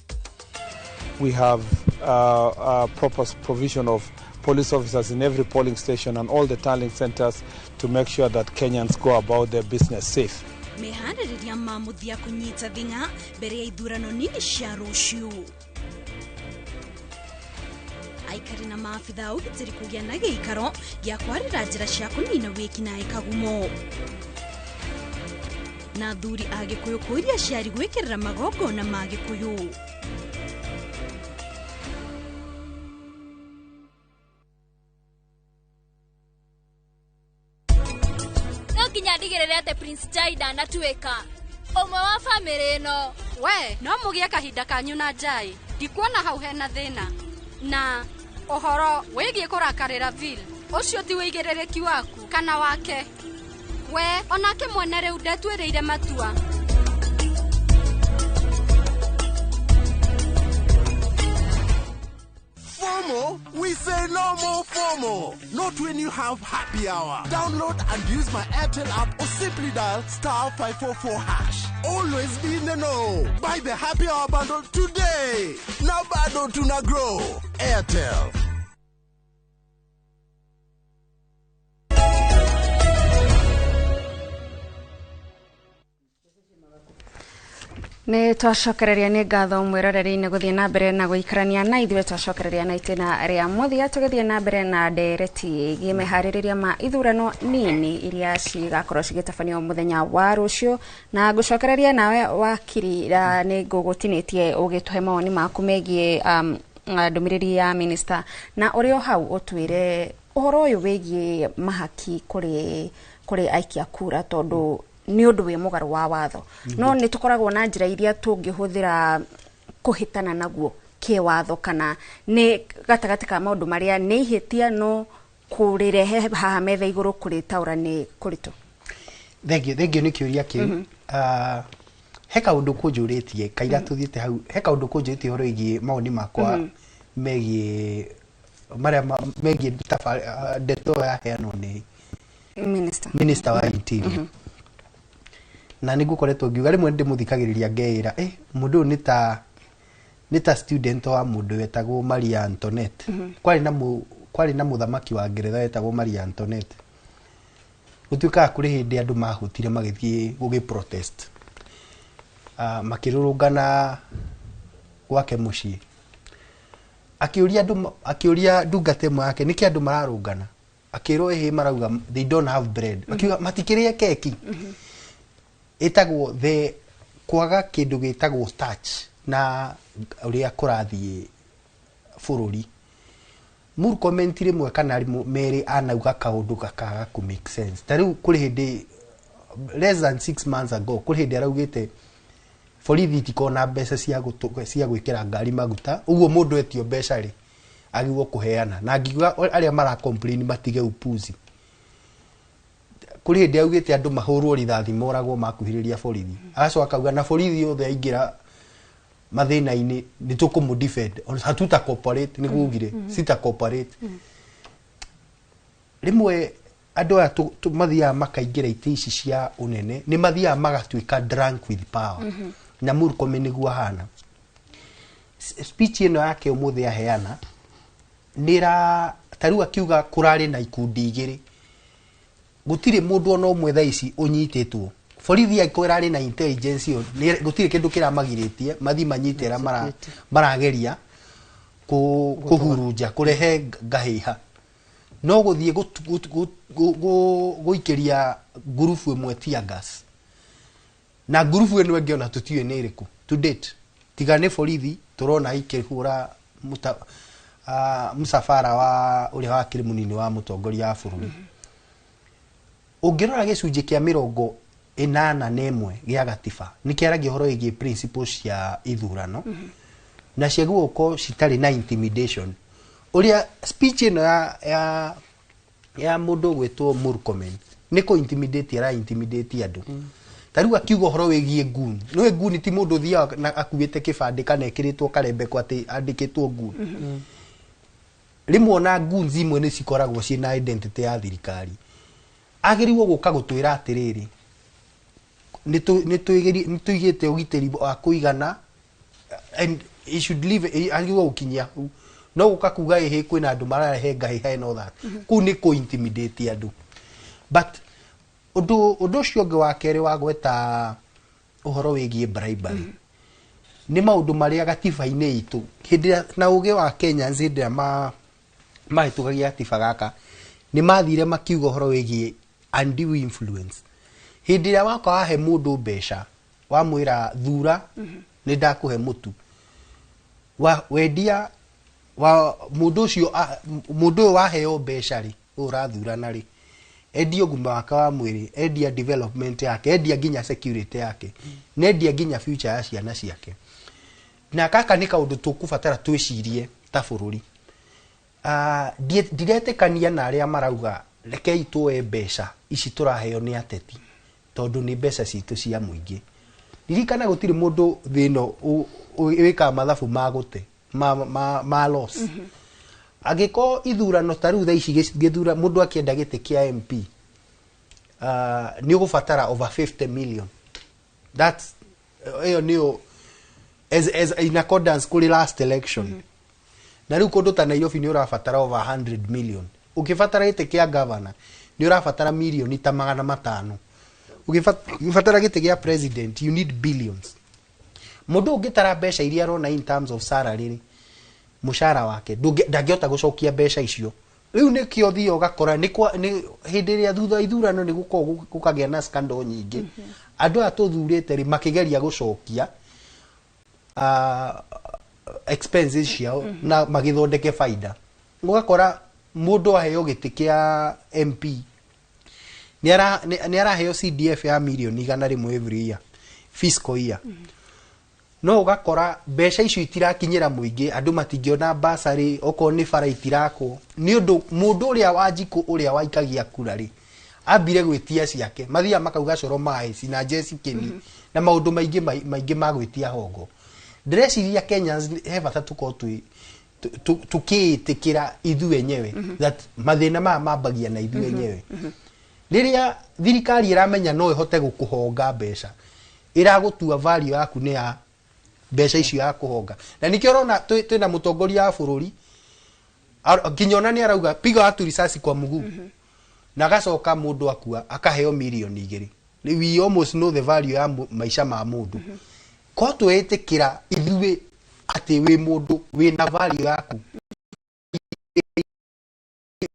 [SPEAKER 14] We have a proper provision of police officers in every polling station and all the tallying centers to make sure that Kenyans go about their business safe.
[SPEAKER 13] Meharĩrĩria ma mũthia kũnyita thing'a mbere ya ithurano nini cia rũciũ. Aikari na maabitha a ũgitĩri kũgĩa na gĩikaro gĩa kwarĩra njĩra cia kũnina wĩkinaĩ Kagumo. Na athuri a Gĩkũyũ kũũria aciari gwĩkĩrĩra magongona ma Gĩkũyũ.
[SPEAKER 15] No nginya ndigĩrĩre atĩ Prince Jai ndanatuĩka ũmwe wa bamĩrĩ ĩno.
[SPEAKER 16] We no mũgĩe kahinda kanyu na Jai, ndikuona hau hena thĩna. Na ũhoro wĩgiĩ kũrakarĩra Vil, ũcio ti wĩigĩrĩrĩki waku kana wake. We onake mwene rĩu ndetuĩrĩire matua.
[SPEAKER 1] FOMO? We say no more FOMO. Not when you have happy hour. Download and use my Airtel app or simply dial *544#. Always be in the know. Buy the happy hour bundle today. Now bado tuna grow. Airtel.
[SPEAKER 2] Nĩ twacokereria nĩ ngatho mwĩroreri-inĩ gũthiĩ na mbere na gũikarania na ithuĩ twacokereria na itĩna rĩa mũthia tũgĩthiĩ na mbere na ndereti ĩgiĩ meharĩrĩria ma ithurano nini iria cigakorwo cigĩtabanio mũthenya wa rũciũ na ngũcokereria nawe wakiri nĩ ngũgũtinĩtie ũgĩtũhe mawoni maku megiĩ ndũmĩrĩri ya minister na ũrĩ o hau ũtwĩre ũhoro ũyũ wĩgiĩ mahaki kũrĩ aikia kura tondũ nĩ ũndũ wĩ mũgarũ wa watho no nĩ tũkoragwo na njĩra iria tũngĩhũthĩra kũhĩtana naguo kĩwatho kana nĩ gatagatĩ ka maũndũ marĩa nĩ ihĩtia no kũrĩrehe haha metha igũrũ kũrĩtaũra nĩ kũritũ.
[SPEAKER 4] Thengiũ nĩ kĩũria kĩu. He kaũndũ kũnjũrĩtie kaira tũthiĩte hau, he kaũndũ kũnjũrĩtie ũhoro wĩgiĩ mawoni makwa megiĩ marĩa megiĩ ndeto yaheanwo nĩ minister wa interior. Na nĩ ngũkoretwo ngiuga rĩmwe ndĩmũthikagĩrĩria ngeĩra mũndũ ũyũ nĩ ta student wa mũndũ wetagwo Maria Antoinette. Kwarĩ na mũthamaki wa Ngeretha wetagwo Maria Antoinette. Gũtuĩkaga kũrĩ hĩndĩ andũ mahũtire magĩthiĩ gũgĩ protest, makĩrũrũngana gwake mũciĩ. Akĩũria ndungata ĩmwe yake nĩkĩ andũ mararũngana, akĩrwo ĩhĩ marauga they don't have bread, akiuga matikĩrĩe keki. Ĩtagwo the kwaga kĩndũ gĩtagwo starch na ũrĩa kũrathiĩ bũrũri. Murkomen rĩmwe kana merĩ anauga kaũndũ gakaga kũ make sense. Ta rĩu kũrĩ hĩndĩ less than 6 months ago kũrĩ hĩndĩ araugĩte borithi itikona mbeca cia gwĩkĩra ngari maguta, ũguo mũndũ etio mbeca rĩ agĩrĩirwo kũheana, na ngiuga arĩa mara complain matige upuzi. Kũrĩ hĩndĩ augĩte andũ mahũrwo rithathi moragwo makuhĩrĩria borithi, agacoka akauga na borithi othe aingĩra mathĩna-inĩ nĩ tũkũmũ defend, hatuta cooperate, nĩguo augire sita cooperate. Rĩmwe andũ aya mathiaga makaingĩra itĩ ici cia ũnene nĩ mathiaga magatuĩka drunk with power, na Murkomen nĩguo ahana. Speech ĩno yake ũmũthĩ aheana nĩra ta rĩu akiuga kũrarĩ na ikundi igĩrĩ, gũtirĩ mũndũ ona ũmwe thaa ici ũnyitĩtwo. Borithi angĩkorwo ĩrarĩ na intelligence ĩyo gũtirĩ kĩndũ kĩramagirĩtie mathiĩ manyite arĩa marageria kũhurunja kũrehe ngahĩha, no gũthiĩ gũikĩria ngurubu ĩmwe tear gas, na ngurubu ĩno ĩngĩ ona tũtiũĩ nĩ ĩrĩkũ to date, tiga nĩ borithi tũrona ikĩhũra mũcabara wa ũrĩa wakĩrĩ mũnini wa mũtongoria wa bũrũri. Ũngĩrora gĩcunjĩ kĩa 81 gĩa gatiba nĩ kĩaragia ũhoro wĩgiĩ principles cia ithurano na ciagĩrĩirwo gũkorwo citarĩ na intimidation. Ũrĩa speech ĩno ya mũndũ ũgwĩtwo Murkomen nĩ kũ intimidate, ara intimidate andũ. Ta rĩu akiuga ũhoro wĩgiĩ goon, nĩũĩ goon ti mũndũ ũthiaga na akuĩte kĩbandĩ kana ekĩrĩtwo karembeko atĩ andĩkĩtwo goon. Rĩmwe ona goons imwe nĩ cikoragwo ciĩna identity ya thirikari. Agĩrĩirwo gũka gũtwĩra atĩrĩrĩ, nĩ tũigĩte ũgitĩri wa kũigana, and he should leave. Agĩrĩirwo gũkinyia hau, no gũka kuga ĩhĩ kwĩna andũ mararehe ngahĩha and all that, kũu nĩ kũ intimidate andũ. But ũndũ ũcio ũngĩ wa kerĩ wa gweta ũhoro wĩgiĩ bribery nĩ maũndũ marĩa gatiba-inĩ itũ hĩndĩ ĩrĩa na ũgĩ wa Kenyans, hĩndĩ ĩrĩa mahĩtũkagia gatiba gaka, nĩ mathire makiuga ũhoro wĩgiĩ undue influence. Hĩndĩ ĩrĩa waka wahe mũndũ mbeca, wamwĩra thura nĩ ndakũhe mũtu wa wendia wa mũndũ ũcio, mũndũ ũyũ waheo mbeca rĩ, ũyũ ũrathurana rĩ, endia ũgima wake wa mwĩrĩ, endia development yake, endia nginya security yake, na endia nginya future ya ciana ciake. Na gaka nĩ kaũndũ tũkũbatara twĩcirie ta bũrũri. Ndiretĩkania na arĩa marauga rekei tuoe mbeca ici tũraheo nĩ ateti, tondũ nĩ mbeca citũ cia mũingĩ. Ririkana gũtirĩ mũndũ thĩ ĩno wĩkaga mathabu ma gũte ma loss. Angĩkorwo ithurano ta rĩu thaa ici gĩthura mũndũ akĩenda gĩtĩ kĩa MP, nĩ ũgũbatara over 50 million. That's ĩyo nĩyo as in accordance kũrĩ last election. Na rĩu kũndũ ta Nairobi nĩ ũrabatara over 100 million. Ũkĩbatara gĩtĩ kĩa governor nĩ ũrabatara mirioni ta 500. Ũgĩbatara gĩtĩ gĩa president, you need billions. Mũndũ ũngĩtara mbeca iria arona in terms of salary rĩ, mũcara wake ndangĩhota gũcokia mbeca icio. Rĩu nĩkĩo thiĩ ũgakora nĩ hĩndĩ ĩrĩa thutha wa ithurano nĩ gũkoragwo gũkagĩa na scandal nyingĩ. Andũ aya tũthurĩte rĩ, makĩgeria gũcokia expenses ciao na magĩthondeke baida, ũgakora mũndũ aheo gĩtĩ kĩa MP nĩ araheo CDF ya mirioni 100 every year, fiscal year, no ũgakora mbeca icio itirakinyĩra mũingĩ. Andũ matingĩona basarĩ, okorwo nĩ bara itirakwo, nĩ ũndũ mũndũ ũrĩa wa njikũ ũrĩa waikagia kura rĩ, ambire gwĩtia ciake. Mathiaga makauga coro maĩ na Jesse Keni na maũndũ maingĩ maingĩ ma gwĩtia hongo. Ndĩreciria Kenyans he bata tũkorwo twĩ tũkĩĩtĩkĩra ithuĩ enyewe that mathĩna maya mambagia na ithuĩ enyewe. Rĩrĩa thirikari ĩramenya no ĩhote gũkũhonga mbeca, ĩragũtua value yaku nĩ ya mbeca icio ya kũhonga. Na nĩkĩo ũrona twĩna mũtongoria wa bũrũri nginya ona nĩ arauga piga watu risasi kwa mguu, na agacoka mũndũ akua akaheo mirioni 2. We almost know the value ya maica ma mũndũ. Ko twĩtĩkĩra ithuĩ atĩ wĩ mũndũ wĩna value yaku,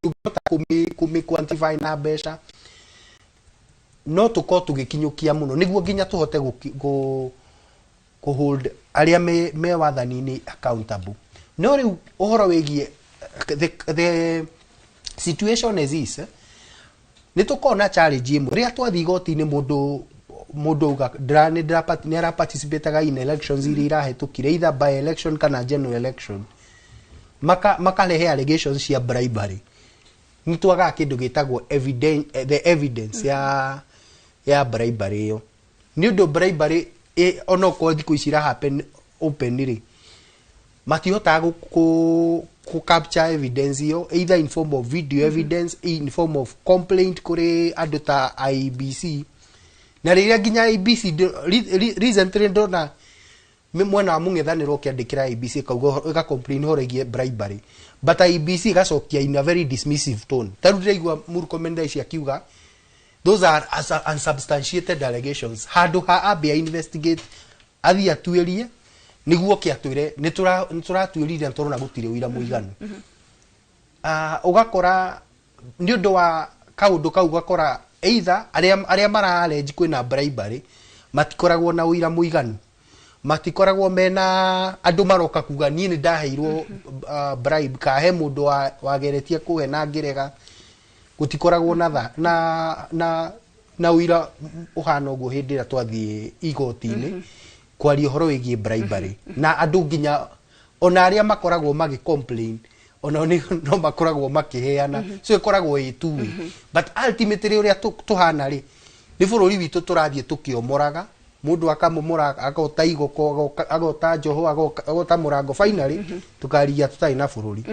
[SPEAKER 4] ũngĩhota kũmĩ quantify na mbeca, no tũkorwo tũgĩkinyũkia mũno nĩguo nginya tũhote kũ hold arĩa me wathani-inĩ accountable. No rĩu ũhoro wĩgiĩ the situation as is, nĩ tũkorwo na challenge ĩmwe rĩrĩa twathiĩ igoti-inĩ. Mũndũ auga nĩ ara participate in elections iria irahĩtũkire, either by election kana general election, makarehe allegations cia bribery, nĩ twagaga kĩndũ gĩtagwo the evidence ya bribery ĩyo, nĩ ũndũ bribery onokorwo thikũ ici ira happen open rĩ, matihotaga kũ capture evidence ĩyo, either in form of video evidence, in form of complaint kũrĩ andũ ta IEBC. Na rĩrĩa nginya IEBC recently ndona mwena wa mũng'ethanĩro ũkĩandĩkĩra IEBC ĩkauga ĩga complain ũhoro ĩgiĩ bribery, but IEBC ĩgacokia in a very dismissive tone. Ta rĩu ndĩraigua Murkomen thaa ici akiuga those are as unsubstantiated allegations, handũ ha ambe investigate, athiĩ atuĩrie nĩguo oke atwĩre nĩ tũratuĩrire na tũrona gũtirĩ ũira mũiganu. Ũgakora nĩ ũndũ wa kaũndũ kau, ũgakora either arĩa mara allege kwĩna bribery matikoragwo na ũira mũiganu, matikoragwo mena andũ maroka kuga niĩ nĩ ndaheirwo bribe ka he mũndũ wageretie kũhe na ngĩrega. Gũtikoragwo na tha, na na na ũira ũhana ũguo hĩndĩ ĩrĩa twathiĩ igoti-inĩ kwaria ũhoro wĩgiĩ bribery. Na andũ nginya ona arĩa makoragwo magĩ complain Onao no makoragwo makĩheana, so ĩkoragwo ĩ tuwe, but ultimately ũrĩa tũhana rĩ, nĩ bũrũri witũ tũrathiĩ tũkĩomoraga. Mũndũ akamomora, agota igoko, agota njoho, agota mũrango, finally tũkarigia tũtarĩ na bũrũri.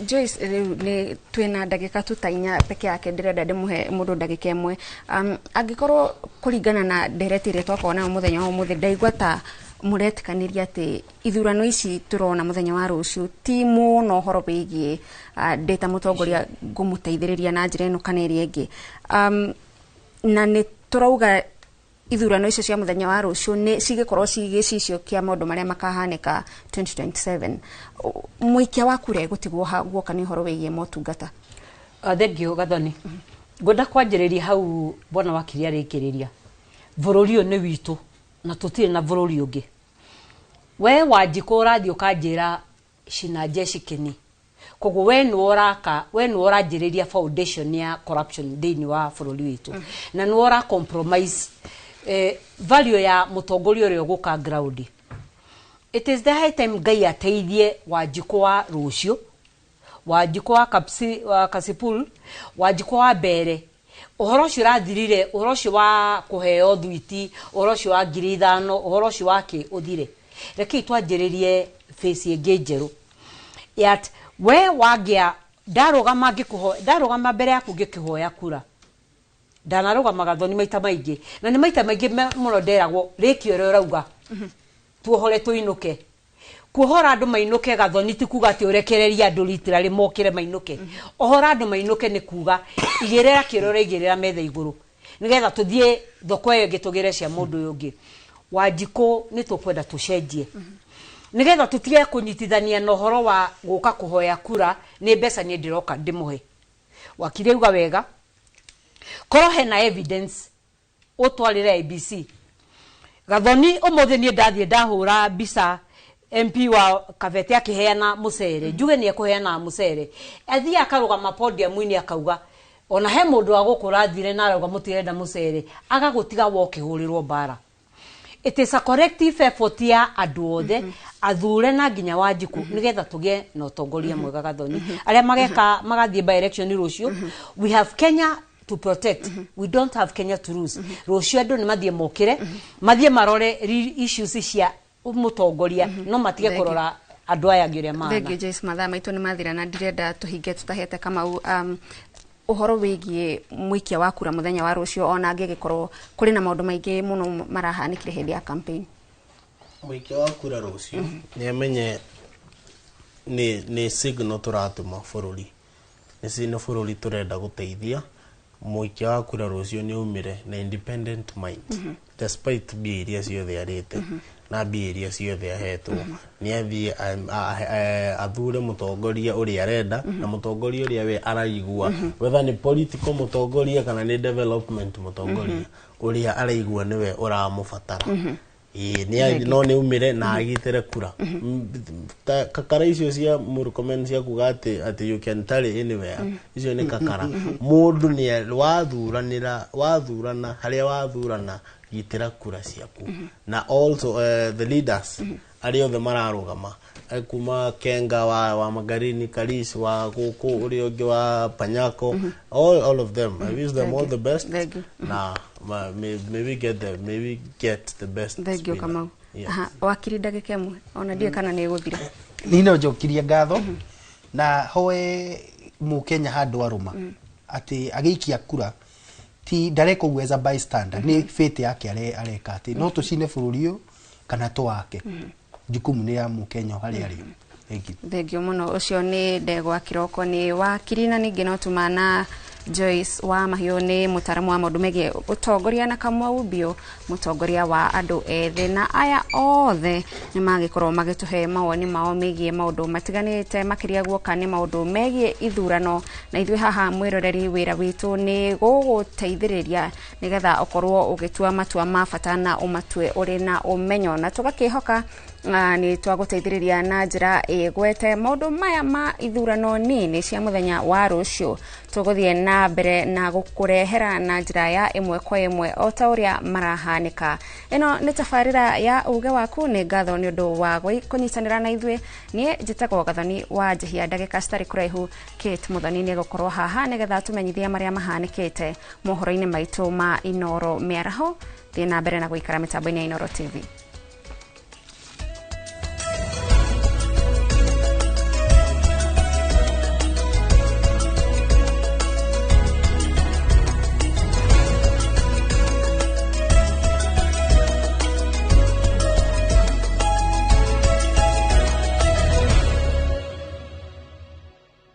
[SPEAKER 2] Joyce, rĩu nĩ twĩna ndagĩka tu ta 4 peke yake, ndĩrenda ndĩmũhe mũndũ ndagĩka 1. Angĩkorwo kũringana na ndereti ĩrĩa twakorwo nayo mũthenya wa ũmũthĩ, ndaigua ta mũretĩkanĩria atĩ ithurano ici tũrona mũthenya wa rũciũ ti mũno ũhoro wĩgiĩ ndĩ ta mũtongoria ngũmũteithĩrĩria na njĩra ĩno kana ĩrĩa ĩngĩ, na nĩ tũrauga ithurano icio cia mũthenya wa rũciũ nĩ cigĩkorwo ci gĩcicio kĩa maũndũ marĩa makahanĩka 2027. Mũikia wa kura egũtigwo ha guoka nĩ ũhoro wĩgiĩ motungata?
[SPEAKER 8] Thank you Gathoni. Ngwenda kwanjĩrĩria hau bwana wakiri arĩkĩrĩria. Bũrũri ũyũ nĩ witũ na tũtirĩ na bũrũri ũngĩ. We Wanjikũ ũrathiĩ ũkanjĩra cina jeshi kĩni, koguo we nĩwe ũraka, we nĩwe ũranjĩrĩria foundation ya corruption thĩinĩ wa bũrũri witũ, na nĩwe ũra compromise value ya mũtongoria ũrĩa ũgũka ground. It is the high time Ngai ateithie Wanjikũ wa rũciũ, Wanjikũ wa Kapsi, wa Kasipul, Wanjikũ wa mbere. Ũhoro ũcio ũrathirire, ũhoro ũcio wa kũheo thwiti, ũhoro ũcio wa 5,000, ũhoro ũcio wa kĩ ũthire. Rekei twanjĩrĩrie phase ĩngĩ njerũ yat we wangĩa ndarũgama ngĩkũho ndarũgama mbere yaku ngĩkĩhoya kura. Ndanarũgama Gathoni maita maingĩ, na nĩ maita maingĩ mũno nderagwo rĩki ũrĩa ũrauga tuohore tũinũke. Kuohora andũ mainũke, Gathoni, ti kuga atĩ ũrekererie andũ literally mokĩre mainũke. Ohora andũ mainũke nĩ kuga igĩrĩra kĩrĩa ũraigĩrĩra metha igũrũ, nĩgetha tũthiĩ thoko ĩyo ĩngĩ tũgĩre cia mũndũ ũyũ ũngĩ. Wanjikũ, nĩ tũkwenda tũcenjie nĩgetha tũtige kũnyitithania na ũhoro wa gũka kũhoya kura nĩ mbeca. Niĩ ndĩroka ndĩmũhe wakiri auga wega, korwo hena evidence ũtwarĩre IEBC. Gathoni, ũmũthĩ niĩ ndathiĩ ndahũra mbica MP wa Kabete akĩheana mũcere, njuge nĩ ekũheana mũcere, athiĩ akarũgama podium-inĩ akauga ona he mũndũ wa gũkũ ũrathire na arauga mũtirenda mũcere, agagũtiga wokĩhũrĩrwo mbara. It is a collective effort ya andũ othe athure na nginya Wanjikũ, nĩgetha tũgĩe na ũtongoria mwega. Gathoni, arĩa mageka magathiĩ by election rũciũ, we have Kenya to protect, we don't have Kenya to lose. Rũciũ andũ nĩ mathiĩ mokĩre, mathiĩ marore real issues cia mũtongoria, no matige
[SPEAKER 2] Thank you.
[SPEAKER 8] kũrora andũ aya angĩ ũrĩa mahana.
[SPEAKER 2] Thank you, Joyce. Mathaa maitũ nĩ mathira na ndirenda tũhinge tũtahete Kamau ũhoro wĩgiĩ mũikia wa kura mũthenya wa rũciũ, ona angĩgĩkorwo kũrĩ na maũndũ maingĩ mũno marahanĩkire hĩndĩ ya campaign.
[SPEAKER 7] Mũikia wa kura rũciũ nĩ amenye nĩ signal tũratũma bũrũri, nĩ bũrũri tũrenda gũteithia. Mũikia wa kura rũciũ nĩ aumire na independent mind, despite mbia iria ciothe arĩte na mbia iria ciothe ahetwo, nĩ athiĩ athure mũtongoria ũrĩa arenda na mũtongoria ũrĩa we araigua, whether nĩ political mũtongoria kana nĩ development mũtongoria ũrĩa araigua nĩwe ũramũbatara. Ĩĩ, no nĩ umire na agitĩre kura. Kakara icio cia Murkomen cia kuga atĩ you can tally anywhere, icio nĩ kakara. Mũndũ nĩ wathuranĩra, wathurana harĩa wathurana, gitĩra kura ciaku. Na also the leaders arĩa othe mararũgama, kuma Kenga wa Magarini, Karis wa gũkũ, ũrĩa ũngĩ wa Panyako, all of them, I wish them all the best.
[SPEAKER 2] Thank you.
[SPEAKER 7] Na may we get the best
[SPEAKER 2] Thank you.
[SPEAKER 7] winner.
[SPEAKER 2] Kamau.
[SPEAKER 7] Yes.
[SPEAKER 2] Aha, wakiri, ndagĩka 1, ona ndiũĩ kana nĩ ĩgũthira.
[SPEAKER 4] Niĩ no njokirie ngatho na hoe mũkenya handũ arũma atĩ agĩikia kura ti ndareka ũguo as a bystander, nĩ fate yake areka atĩ no tũcine bũrũri ũyũ kana tũwake. Jukumu nĩ ya mũkenya o harĩa arĩ. Thank you.
[SPEAKER 2] Thengio mũno. Ũcio nĩ Ndegwa Kĩroko, nĩ wakiri, na ningĩ no tuma na Joyce wa Mahiũ, nĩ mũtaaramu wa maũndũ megiĩ ũtongoria, na Kamau Biũ, mũtongoria wa andũ ethĩ. Na aya othe nĩ magĩkorwo magĩtũhe mawoni mao megiĩ maũndũ matiganĩte, makĩria guoka nĩ maũndũ megiĩ ithurano. Na ithuĩ haha, mwĩroreri, wĩra witũ nĩ gũgũteithĩrĩria nĩgetha ũkorwo ũgĩtua matua ma bata na ũmatue ũrĩ na ũmenyo, na tũgakĩhoka Nĩ twagũteithĩrĩria na njĩra ĩgwete maũndũ maya ma ithurano nini cia mũthenya wa rũciũ. Tũgũthiĩ na mbere na gũkũrehera na njĩra ya ĩmwe kwa ĩmwe o ta ũrĩa marahanĩka. Ĩno nĩ tabarĩra ya uge waku. Nĩ ngatho nĩ ũndũ wa kũnyitanĩra na ithuĩ. Niĩ njĩtagwo Gathoni wa Njihia. Ndagĩka citarĩ kũraihu, Kate Muthoni nĩ egũkorwo haha nĩgetha tũmenyithie marĩa mahanĩkĩte mohoro-inĩ maitũ ma Inoro mĩaraho. Thiĩ na mbere na gũikara mĩtambo-inĩ ya Inoro TV.